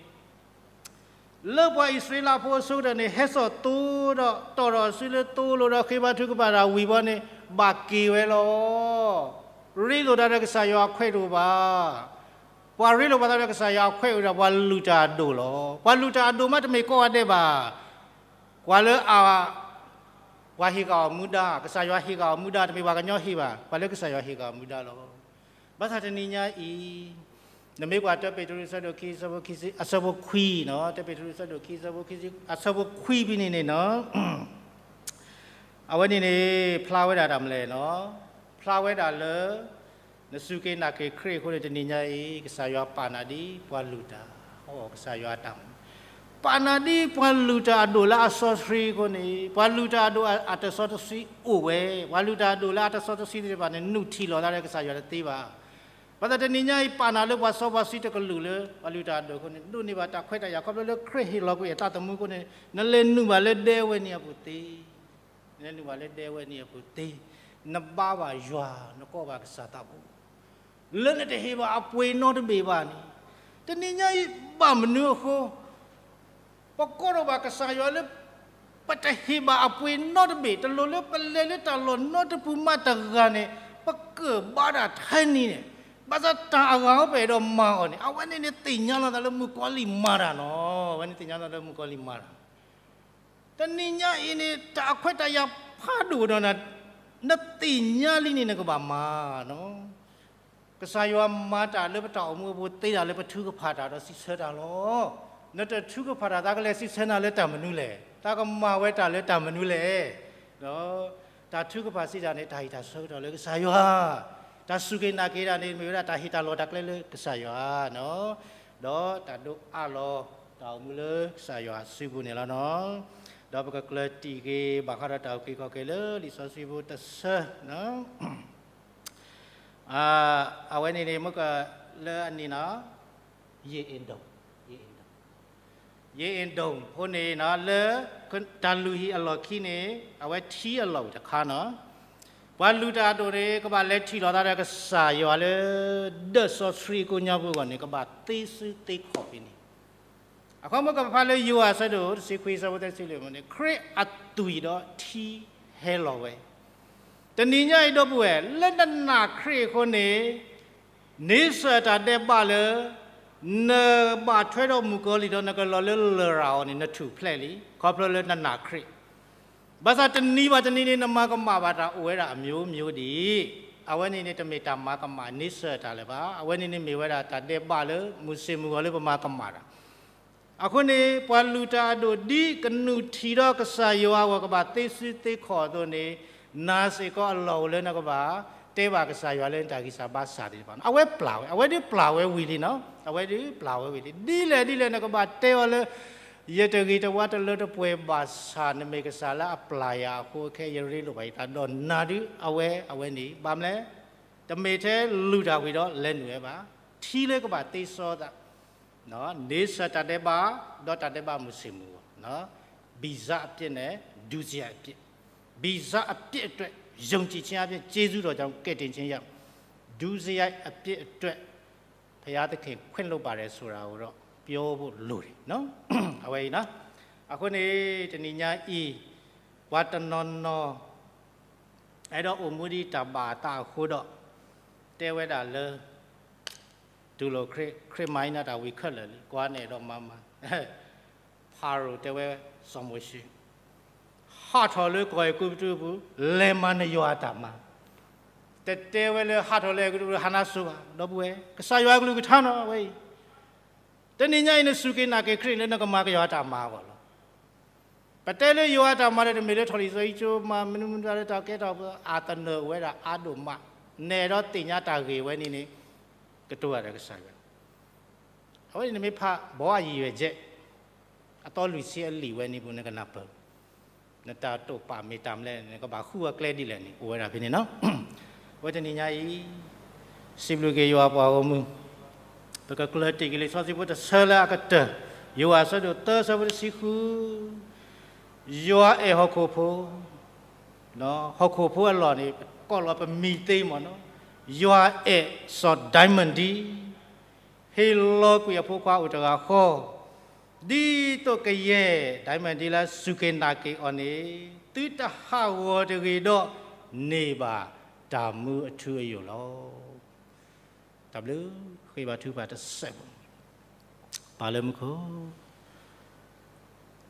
လၢပှၤအံၣ်စရ့လးဖိအဆိကတၢၢ်န့ၣ် ဟဲစိာ်သိဒီး တီၣ်ထီၣ်အစုလၢသိလိၤဒီး ဃ့ဘါထုကဖၣ်တၢ်ဝံၤဘီန့ၣ် ဘၣ်က့ၤဝဲလီၤ. ရ့လိာ်သးဒီးကစၢ်ယွၤအခွဲးတအိၣ်ဘၣ်. ပှၤရ့လိာ်ပသးဒီးကစၢ်ယွၤအခွဲးအိၣ်ဒီး ပှၤလုၢ်တၢ်အဒိၣ်လီၤ. ပှၤလုၢ်တၢ်အဒိၣ်မးတမ့ၢ်ကိးဂၤဒဲးဘၣ်. ပှၤလၢအ ပှၤဟ့ၣ်ဂံၢ်အီၣ်မူဒါ, ကစၢ်ယွၤဟ့ၣ်ဂံၢ်အီၣ်မူဒါ, တမ့ၢ်ပှၤကညီဟ့ၣ်ဘၣ်, ပှၤလၢကစၢ်ယွၤဟ့ၣ်ဂံၢ်အီၣ်မူဒါလီၤ. ဘၣ်ဆၣ်တနံၤညါအံၤ, နမ့ၢ်ကွၢ်တၢပ့းတရူး အဆၢဒိၣ်ခံ, အဆၢဖိခွံ, တၢပ့းတရူး အဆၢဒိၣ်ခံ, အဆၢဖိခွံဖဲန့ၣ်န့ၣ်နီၤ, အဝဲန့ၣ်န့ၣ် ဖျါဝဲဒၣ်တၢ်မနုၤလဲၣ်နီၤ, ဖျါဝဲဒၣ်လၢ နစူၢ်က့ၤနာ်က့ၤခရံာ်အဃိန့ၣ် တနံၤညါအံၤ ကစၢ်ယွၤပာ်နၤဒ်ပှၤလုၢ်တၢ်, ကစၢ်ယွၤအတၢ်မၤ, ပာ်နၤဒ်ပှၤလုၢ်တၢ်အဒိၣ်လၢအစီဆှံအဃိန့ၣ်, ပှၤလုၢ်တၢ်အဒိၣ်အတစီတဆှံအိၣ်ဝဲ, ပှၤလုၢ်တၢ်အဒိၣ်လၢအတစီတဆှံသ့ၣ်တဖၣ်န့ၣ် နုၢ်ထံၣ်လိာ်သးဒီးကစၢ်ယွၤတသ့ဘၣ်. ဘၣ်ဆၣ်တနံၤညါအံၤ ပာ်နၤလၢပှၤစီပှၤဆှံတကလုာ်လၢ ပှၤလုၢ်တၢ်အဒိၣ်အဃိန့ၣ်, ဒိးန့ၢ်ဘၣ်တၢ်ခွဲးတၢ်ယာ်ခီဖျိလၢခရံာ်ဟ့ၣ်လီၤကွံာ်အသးသမူအဃိန့ၣ်, နလဲၤနုာ်ဘၣ်လၢဒဲဝဲန့ၣ်အပူၤသ့, နလဲၤနုာ်ဘၣ်လၢဒဲဝဲန့ၣ်အပူၤသ့, နဘါဘၣ်ယွၤ, နကိးဘၣ်ကစၢ်သးဘိ, လၢနတဟ့ၣ်ဘၣ်အပှ့ၤနီတဘ့ၣ်ဘၣ်န့ၣ်, တနံၤညါအံၤဘၣ်မနုၤအဃိ ပကိးထီၣ်ဘၣ်ကစၢ်ယွၤလၢ ပတဟ့ၣ်ဘၣ်အပှ့ၤနီတဘ့ၣ်, တလိၣ်လၢပလဲၤလၢတၢ်လီၢ်နီတပူၤမးတဂၤန့ၣ်, ပကဘါတၢ်ထဲနံၤန့ၣ်, ဘၣ်ဆၣ်တၢ်အဂၤအိၣ်ပအဲၣ်ဒိးမၤအီၤန့ၣ်, အဝဲန့ၣ်န့ၣ်သ့ၣ်ညါလီၤသးလၢမုၣ်ကီၤလံၢ်မၤတၢ်နီၤ, အဝဲန့ၣ်သ့ၣ်ညါလီၤသးလၢမုၣ်ကီၤလံၢ်မၤတၢ်. တနံၤညါအံၤန့ၣ် တၢ်အခွဲးတၢ်ယာ်ဖးဒိၣ်ဒီးနၤ, နသ့ၣ်ညါလံန့ၣ် နကဘၣ်မၤနီၤ. ကစၢ်ယွၤမၤတၢ်လၢပတၢ်အိၣ်မူအပူၤ သ့တၢ်လၢပထုကဖၣ်တၢ်ဒီးစံးဆၢတၢ်လီၤ. နတထုကဖၣ်တၢ် သးကလဲၤစံးဆၢနၤလၢတၢ်မနုၤလဲၣ်, သးကမၤဝဲတၢ်လၢတၢ်မနုၤလဲၣ်. ဒီးတၢ်ထုကဖၣ်စံးတၢ်န့ၣ် တၢ်ဟ့ၣ်တၢ်ဆၢကတီၢ်လၢကစၢ်ယွၤ, တၢ်စူၢ်က့ၤနာ်က့ၤတၢ်န့ၣ် မ့ၢ်ဝဲဒၣ်တၢ်ဟ့ၣ်တၢ်လီၢ်တၢ်ကျဲလၢကစၢ်ယွၤနီၤ, ဒီးတၢ်ဒိးအးလီၤတၢ်အိၣ်မူလၢကစၢ်ယွၤစုပူၤန့ၣ်လီၤနီၤ. ဒီးပကကျၢၤတံၢ်က့ၤ ဘၣ်ဃးဒီးတၢ်အုၣ်က့ၤခီၣ်က့ၤလၢလံာ်စီဆှံဖိတဆၢ အဝဲန့ၣ်န့ၣ် မ့ၢ်ကလၢအနံၤနီၤ, ယ့ၣ်အ့ၣ်ဒိၣ်, ယ့ၣ်အ့ၣ်ဒိၣ်, ယ့ၣ်အ့ၣ်ဒိၣ်ဖိန့ၣ်နီၤ လၢတၢ်လုၢ်ဟံၣ်အလီၢ်ခံန့ၣ် အဝဲထံအလီၢ်ဝံၤတခါနီၤ. ပှၤလုၢ်တၢ်အဒိၣ်န့ၣ် ကဘၣ်လဲၤထံၣ်လိာ်သးဒီးကစၢ်ယွၤလၢ ဒၢးစီဆှံအကိးညါပူၤအဂီၢ်န့ၣ် ကဘၣ်သ့စုသ့ခီၣ်ဖဲန့ၣ် အခီပညီကဖးလၢယိၤဟၣ်အဆၢဒိၣ်တဆံခွံအဆၢဖိသၢဆံလွံၢ်န့ၣ် ခရံာ်အသွံၣ်ဒီးထံဟဲလီၤဝဲ. တနံၤညါအံၤဒီပုၢ်ဝဲၢ် လၢနနာ်ခရံာ်အဃိန့ၣ် န့ဆၢၣ်တၢ်ဒဲးဘးလၢ နဘၣ်ထွဲဒီးမုၣ်ကီၤလံၢ်ဒီးနကလီၤလၢလရာ်အီၤန့ၣ် နထူၣ်ဖျဲးလံ ခီဖျိလၢနနာ်ခရံာ် ဘၣ်ဆၣ်တနံၤဘၣ်တနံၤန့ၣ် နမၤကမၣ်ဘၣ်တၢ်အိၣ်ဝဲဒၣ်အမျိုးမျိုးဒံး, အဝဲန့ၣ်န့ၣ် တမ့ၢ်တၢ်မၤကမၣ်န့ဆၢၣ်တၢ်လၢၤဘၣ်. အဝဲန့ၣ်န့ၣ်မ့ၢ်ဝဲဒၣ်တၢ်ဒဲးဘးလၢမုၢ်ဆ့ၣ်မုၢ်ဂီၤလၢပမၤကမၣ်တၢ်. အဃိန့ၣ် ပှၤလုၢ်တၢ်အဒိၣ်ဒ်ကနုာ်ထံၣ်ဒီးကစၢ်ယွၤအဂီၢ် ကဘၣ်သ့စုသ့ခီၣ်အသိးန့ၣ်, နာ်စ့ၢ်ကီးအလီၢ်အိၣ်လၢနကဘၣ်တဲဘၣ်ကစၢ်ယွၤလၢနတၢ်ဂံၢ်စၢ်ဘါစၢ်သ့ၣ်တဖၣ်န့ၣ် အဝဲပျၢ်ဝဲ, အဝဲဒုးပျၢ်ဝဲဝံၤလံနီၤ, အဝဲဒုးပျၢ်ဝဲဝံၤလံ. ဒ်လဲၣ်ဒ်လဲၣ် နကဘၣ်တဲအီၤလၢ ယတဂ့ၤတဝါတလၢတပှဲၤဘၣ်ဆၣ် နမ့ၢ်ကစၢ်လၢအပျၢ်ယၤအဃိ ခဲအံၤယရ့လိာ်ဘၣ်ယသးဒီးနၤဒုး အဝဲအဝဲန့ၣ် ဘၣ်မနုၤလဲၣ်, တမ့ၢ်ထဲလုၢ်တၢ်ဝံၤဒီးလဲၤနုာ်ဝဲဘၣ်. ထံလၢကဘၣ်သ့စီသး န့ဆၢၣ်တၢ်ဒဲးဘး ဒီးတၢ်ဒဲးဘးမုၢ်ဆ့ၣ်မုၢ်ဂီၤ, ဗီဇအပြစ်နဲ့ ဒုစရိုက်အပြစ်, ဗီဇအပြစ်အတွက် ယုံကြည်ခြင်းအားဖြင့် ကျေးဇူးတော်ကြောင့် ကယ်တင်ခြင်းရ, ဒုစရိုက်အပြစ်အတွက် ဘုရားသခင်ခွင့်လွှတ်ပါတယ်ဆိုတာကိုတော့ ပြောဖို့လိုတယ်နော်. အဝဲအံၤနော်. အဃိန့ၣ် တနံၤညါအံၤ ပှၤတနီၤနီၤ အဲၣ်ဒိးအိၣ်မူဒ်တၢ်ဘၣ်အသးအဃိဒီး တဲဝဲဒၣ်လၢ တူၢ်လိာ်ခရံာ်, ခရံာ်မၤအံၤနၤတၢ်ဝံၤခဲလၢာ်လံ, ကွၢ်န့ၣ်ဒီးမၤမၤ ဖၤရိၤတဲဝဲစီၤမိၤၡ့, ဟးထီၣ်လၢကီၢ်အဲၤကူပတူးပူၤ လဲၤမၤနယွၤအတၢ်မၤ, တတဲဝဲလၢဟးထီၣ်လၢအဲၤကူပတူး ဟးနါစိၤဘၣ်, ဒီပုၢ်ဝဲၢ်, ကစၢ်ယွၤအကလုၢ်ကထါနီၤ အဝဲအံၤ. တနံၤညါအံၤ နစူၢ်က့ၤနာ်က့ၤခရံာ်လၢနကမၤကယွၤအတၢ်မၤအဂီၢ်လီၤ. ပတဲလၢယွၤအတၢ်မၤဒီး တမ့ၢ်လၢထီၣ်လံာ်စီဆှံကၠိမၤ မနုၤမနုၤလၢတၢ်ကဲထီၣ်အသနၢၣ်ဝဲဒၣ်အါဒိၣ်မး, နဲဒိးသ့ၣ်ညါတၢ်ဂ့ၢ်ဝဲန့ၣ်န့ၣ် ကတိၤတၢ်ဒီးကစၢ်ယွၤ အဝဲန့ၣ်နမ့ၢ်ဖး ဘီအယံၤယွဲၢ်ကဲး အသီလွံၢ်ဆံအလံာ်ဝဲန့ၣ်ပူၤ နကနၢ်ပၢၢ်, နတၢ်တိာ်ပာ်မ့ၢ်တၢ်မနုၤလဲၣ် နကဘၣ်ဃုအကျဲဒ်လဲၣ်န့ၣ် အိၣ်ဝဲဒၣ်ဖဲန့ၣ်နီၤ. အဝဲတနံၤညါအံၤ စံးဘျုးက့ၤယွၤပှၤဂီၢ်မုၢ်, ပကကျၢၤတံၢ်က့ၤလံာ်စီဆှံဖိတဆၢလၢအကတၢၢ်, ယိၤဟၣ်အဆၢဒိၣ်သၢအဆၢဖိတဆံဃု, ယွၤအဲၣ်ဟီၣ်ခိၣ်ဖိ, ဟီၣ်ခိၣ်ဖိအလီၢ်န့ၣ် ကိးလီၤပမံၤသ့မ့ၢ်နီၤ, ယွၤအဲၣ်စီၤဒၢမၢၣ်ဒံ ဟ့ၣ်လီၤကွံာ်အဖိခွါအိၣ်တဂၤဃီ, ဒ်သိးကယဲၢ်ဒၢမၢၣ်ဒံလၢစူၢ်က့ၤနာ်က့ၤအီၤန့ၣ် သုတဟးဂီၤတဂ့ၤဒီး န့ၢ်ဘၣ်တၢ်မူအထူအယိာ်လီၤ. တၢ်ဘျုး, ဃ့ဘါထုကဖၣ်တစဲးဖိ, ပၢ်လၢမူခိၣ်,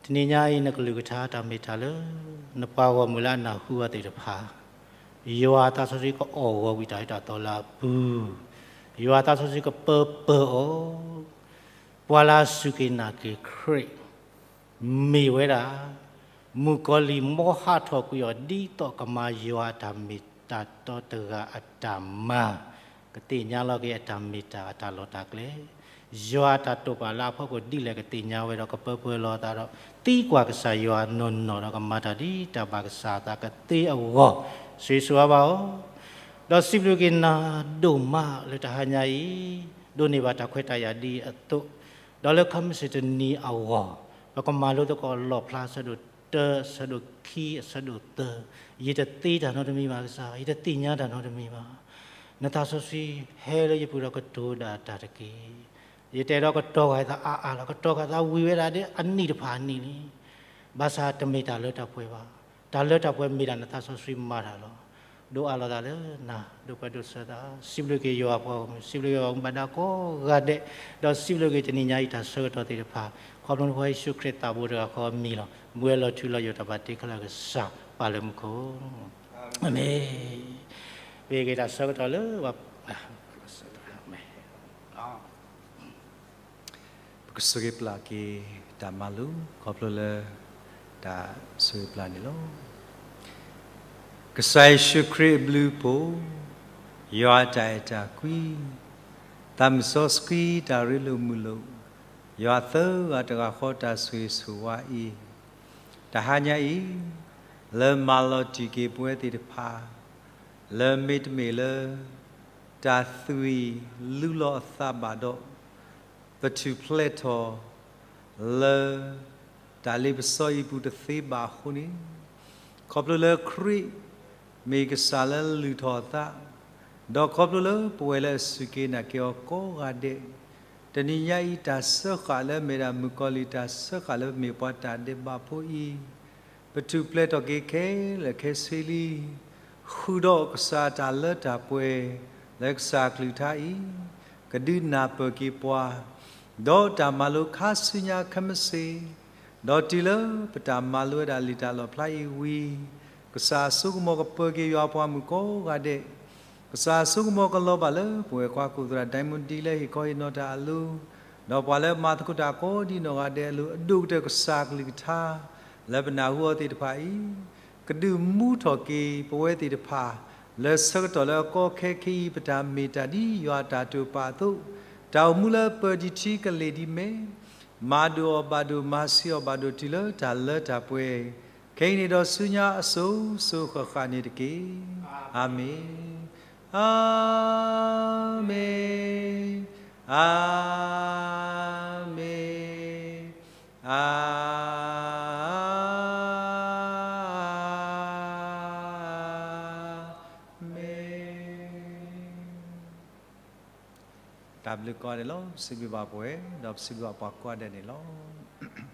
တနံၤညါအံၤ နကလုၢ်ကထါတၢ်မ့ၢ်တၢ်လၢ နပှၤဂီၢ်မုၢ်လၢအနၢ်ဟူအီၤသ့ၣ်တဖၣ်, ယွၤသးစီဆှံကအီၣ်ဂီၤကွံာ်တၢ်အၢတၢ်သီလၢအပူၤ, ယွၤသးစီဆှံကပၢပၢၢ်အီၤ, ပှၤလၢအစူၢ်က့ၤနာ်က့ၤခရံာ် မ့ၢ်ဝဲဒၣ် မုၣ်ကီၤလံၢ်မီဟးထီၣ်ကွံာ်အီၤ ဒ်သိးကမၤယွၤအတၢ်မ့ၢ်တၢ်တီတဂၤအတၢ်မၤ, ကသ့ၣ်ညါလီၤက့ၤအတၢ်မ့ၢ်တၢ်အတၢ်လီၢ်တၢ်ကျဲ, ယွၤအတၢ်တိာ်ပာ်လၢအဖီခိၣ်ဒ်လဲၣ်ကသ့ၣ်ညါဝဲဒီးကပၢပၢၢ်လီၤအသးဒီး သံကွၢ်ကစၢ်ယွၤနီၢ်နီၢ်ဒီးကမၤတၢ်ဒ်တၢ်ဘၣ်ကစၢ်အသးကသ့အဂီၢ်, ဆိၣ်ဂ့ၤဆိၣ်ဝါဘၣ်အီၤ, ဒီးစံးဘျုးက့ၤနၤဒိၣ်မးလၢတဟါညါအံၤ, ဒိးန့ၢ်ဘၣ်တၢ်ခွဲးတၢ်ယာ်ဒ်အသိး, ဒီးလၢခီမုၢ်ဆ့ၣ်တနံၤအဂီၢ်, ပကမၤလိသကိးလီၣ်ဖျါဆၢဒိၣ် တၢ အဆၢဒိၣ်ခံ အဆၢဒိၣ်သၢ, ယတသ့တၢ်နီတမံၤဘၣ်ကစၢ်, ယတသ့ၣ်ညါတၢ်နီတမံၤဘၣ်. နသးစီဆှံဟဲလၢယပူၤဒီးကတိၤဒၣ်တၢ်တက့ၢ်. ယတဲဒီးကတီၤဃာ်သးအါအါလီၤ, ကတီၤဃာ်သးဝံၤဝဲဒၣ်ဒီးအနံၣ်တဖၣ်အနံၣ်လံ. ဘၣ်ဆၣ်တမ့ၢ်တၢ်လၢတၢ်ပှဲၤဘၣ်. တၢ်လၢတၢ်ပှဲၤမ့ၢ်ဒၣ်နသးစီဆှံမၤတၢ်လီၤ. ဒိးအးလီၤသးလၢနၤ, ဒိးပှဲၤဒိးဆှၢသး, စံးဘျုးက့ၤယွၤအပှၤဂီၢ်မုၢ်, စံးဘျုးက့ၤယွၤအမူဘၣ်ဒါကိးဂၤဒဲး, ဒီးစံးဘျုးက့ၤတနံၤညါအံၤတၢ်ဆၢကတီၢ်သ့ၣ်တဖၣ်, ခီဖျိနဖိယ့ၣ်ၡူးခရံာ်သးဘိတဂၤဃီအမံၤလီၤ. ဘှဲလီၤထူလီၤယိာ်တၢ်ဘၣ်တ့ခဲလၢာ်ကစၢ်ပာ်လၢမူခိၣ်, အၤမ့ၣ်. ပက့ၤတၢ်ဆၢကတီၢ်လၢ ပကဆိၣ်ဂ့ၤပျၢ်က့ၤတၢ်မၤလိ ခီဖျိလၢတၢ်ဆိၣ်ဂ့ၤပျၢ်န့ၣ်လီၤ. ကစၢ်ယ့ၣ်ၡူးခရံာ်အဘျုးအဖှိၣ်, ယွၤအတၢ်အဲၣ်တၢ်ကွံ, သးမုၢ်စီဆှံတၢ်ရ့လိာ်မုာ်လိာ်, ယွၤသၢဂၤတဂၤဃီတၢ်ဆိၣ်ဂ့ၤဆိၣ်ဝါအံၤ, တဟါညါအံၤ, လၢမၤလီၤတံၢ်က့ၤပဝဲသ့ၣ်တဖၣ်, လၢမ့တမ့ၢ်လၢ တၢ်သွံၣ်လူလီၤအသးဘၣ်ဒီး ပထူၣ်ဖျဲးထီၣ်လၢတၢ်လ့ပစီအံၤပူၤတသ့ဘၣ်အဃိန့ၣ်, ခီဖျိလၢခရံာ်မ့ၢ်ကစၢ်လၢလုၢ်ထီၣ်အသး, ဒီးခီဖျိလၢပဝဲလၢအစူၢ်က့ၤနာ်က့ၤအီၤကိးဂၤဒဲး, တနံၤညါအံၤတၢ်စၢဃာ်လၢအမ့ၢ်ဒၣ်မုၣ်ကီၤလံၢ် တၢ်စၢဃာ်လၢပမ့ၢ်ပှၤတၢ်ဒဲးဘးဖိအံၤ, ပထူၣ်ဖျဲးထီၣ်က့ၤခဲလၢာ်ခဲဆ့လံ, ဃုာ်ဒီးကစၢ်တၢ်လၢတၢ်ပှဲၤ လၢကစၢ်အကလုၢ်ကထါအံၤ, ကဒုးနၢ်ပၢၢ်က့ၤပှၤ, ဒီးတၢ်မၤလိခါဆူညါခဲမုၢ်ဆ့ၣ်, ဒီးတုၤလၢပတၢ်မၤလိဝဲဒၣ်လံာ်တၢ်လီၣ်ဖျါအံၤဝံၤ, ကစၢ်အစိကမီၤကပၢၤက့ၤယွၤပှၤမုၣ်ကိးဂၤဒဲး, ကစၢ်အစိကမီၤကလီၤဘၣ်လၢပဝဲၢ်ကွၢ်ခိၣ်သရၣ် ဒိၣ်မူဒံး လၢဟ့ၣ်ခီဟ့ၣ်နီၤတၢ်အလိၤ, ဒီးပှၤလၢမၤသကိးတၢ်ကိးဒံးနီၢ်ဂၤဒဲးအလိၤ, အဒိၣ်ကတၢၢ်ကစၢ်အကလုၢ်ကထါ လၢပနၢ်ဟူအီၤသ့ၣ်တဖၣ်အံၤ, ကဒုးမူထီၣ်က့ၤပဝဲသ့ၣ်တဖၣ်, လၢဆၢကတီၢ်လၢအကီခဲခဲအံၤ ပတၢ်မ့ၢ်တၢ်ဒ်ယွၤအတၢ်တိာ်ပာ်အသိး, တၢ်အိၣ်မူလၢပၢၤဒံးထံကလ့ၢ်ဒံးမဲ, မၤဒိၣ်အီၤဘၣ်ဒိၣ် မၤဆံးအီၤဘၣ်ဒိၣ် တုၤလၢတၢ်လၢတၢ်ပှဲၤ, ခဲအံၤန့ၣ်ဒီးဆူညါအစိၤစိၤဃၣ်ဃၣ်န့ၣ်တက့ၢ်. အၤမ့ၣ်, အၤမ့ၣ်, အၤမ့ၣ်, အၤမ့ၣ်. တၢ်ဘျုးကိးဂၤဒဲးလီၤ. ပစံးဘျုးဘၣ်ပဝဲ, ဒီးပစံးဘျုးဘၣ်ပှၤကိးဂၤဒဲးန့ၣ်လီၤ.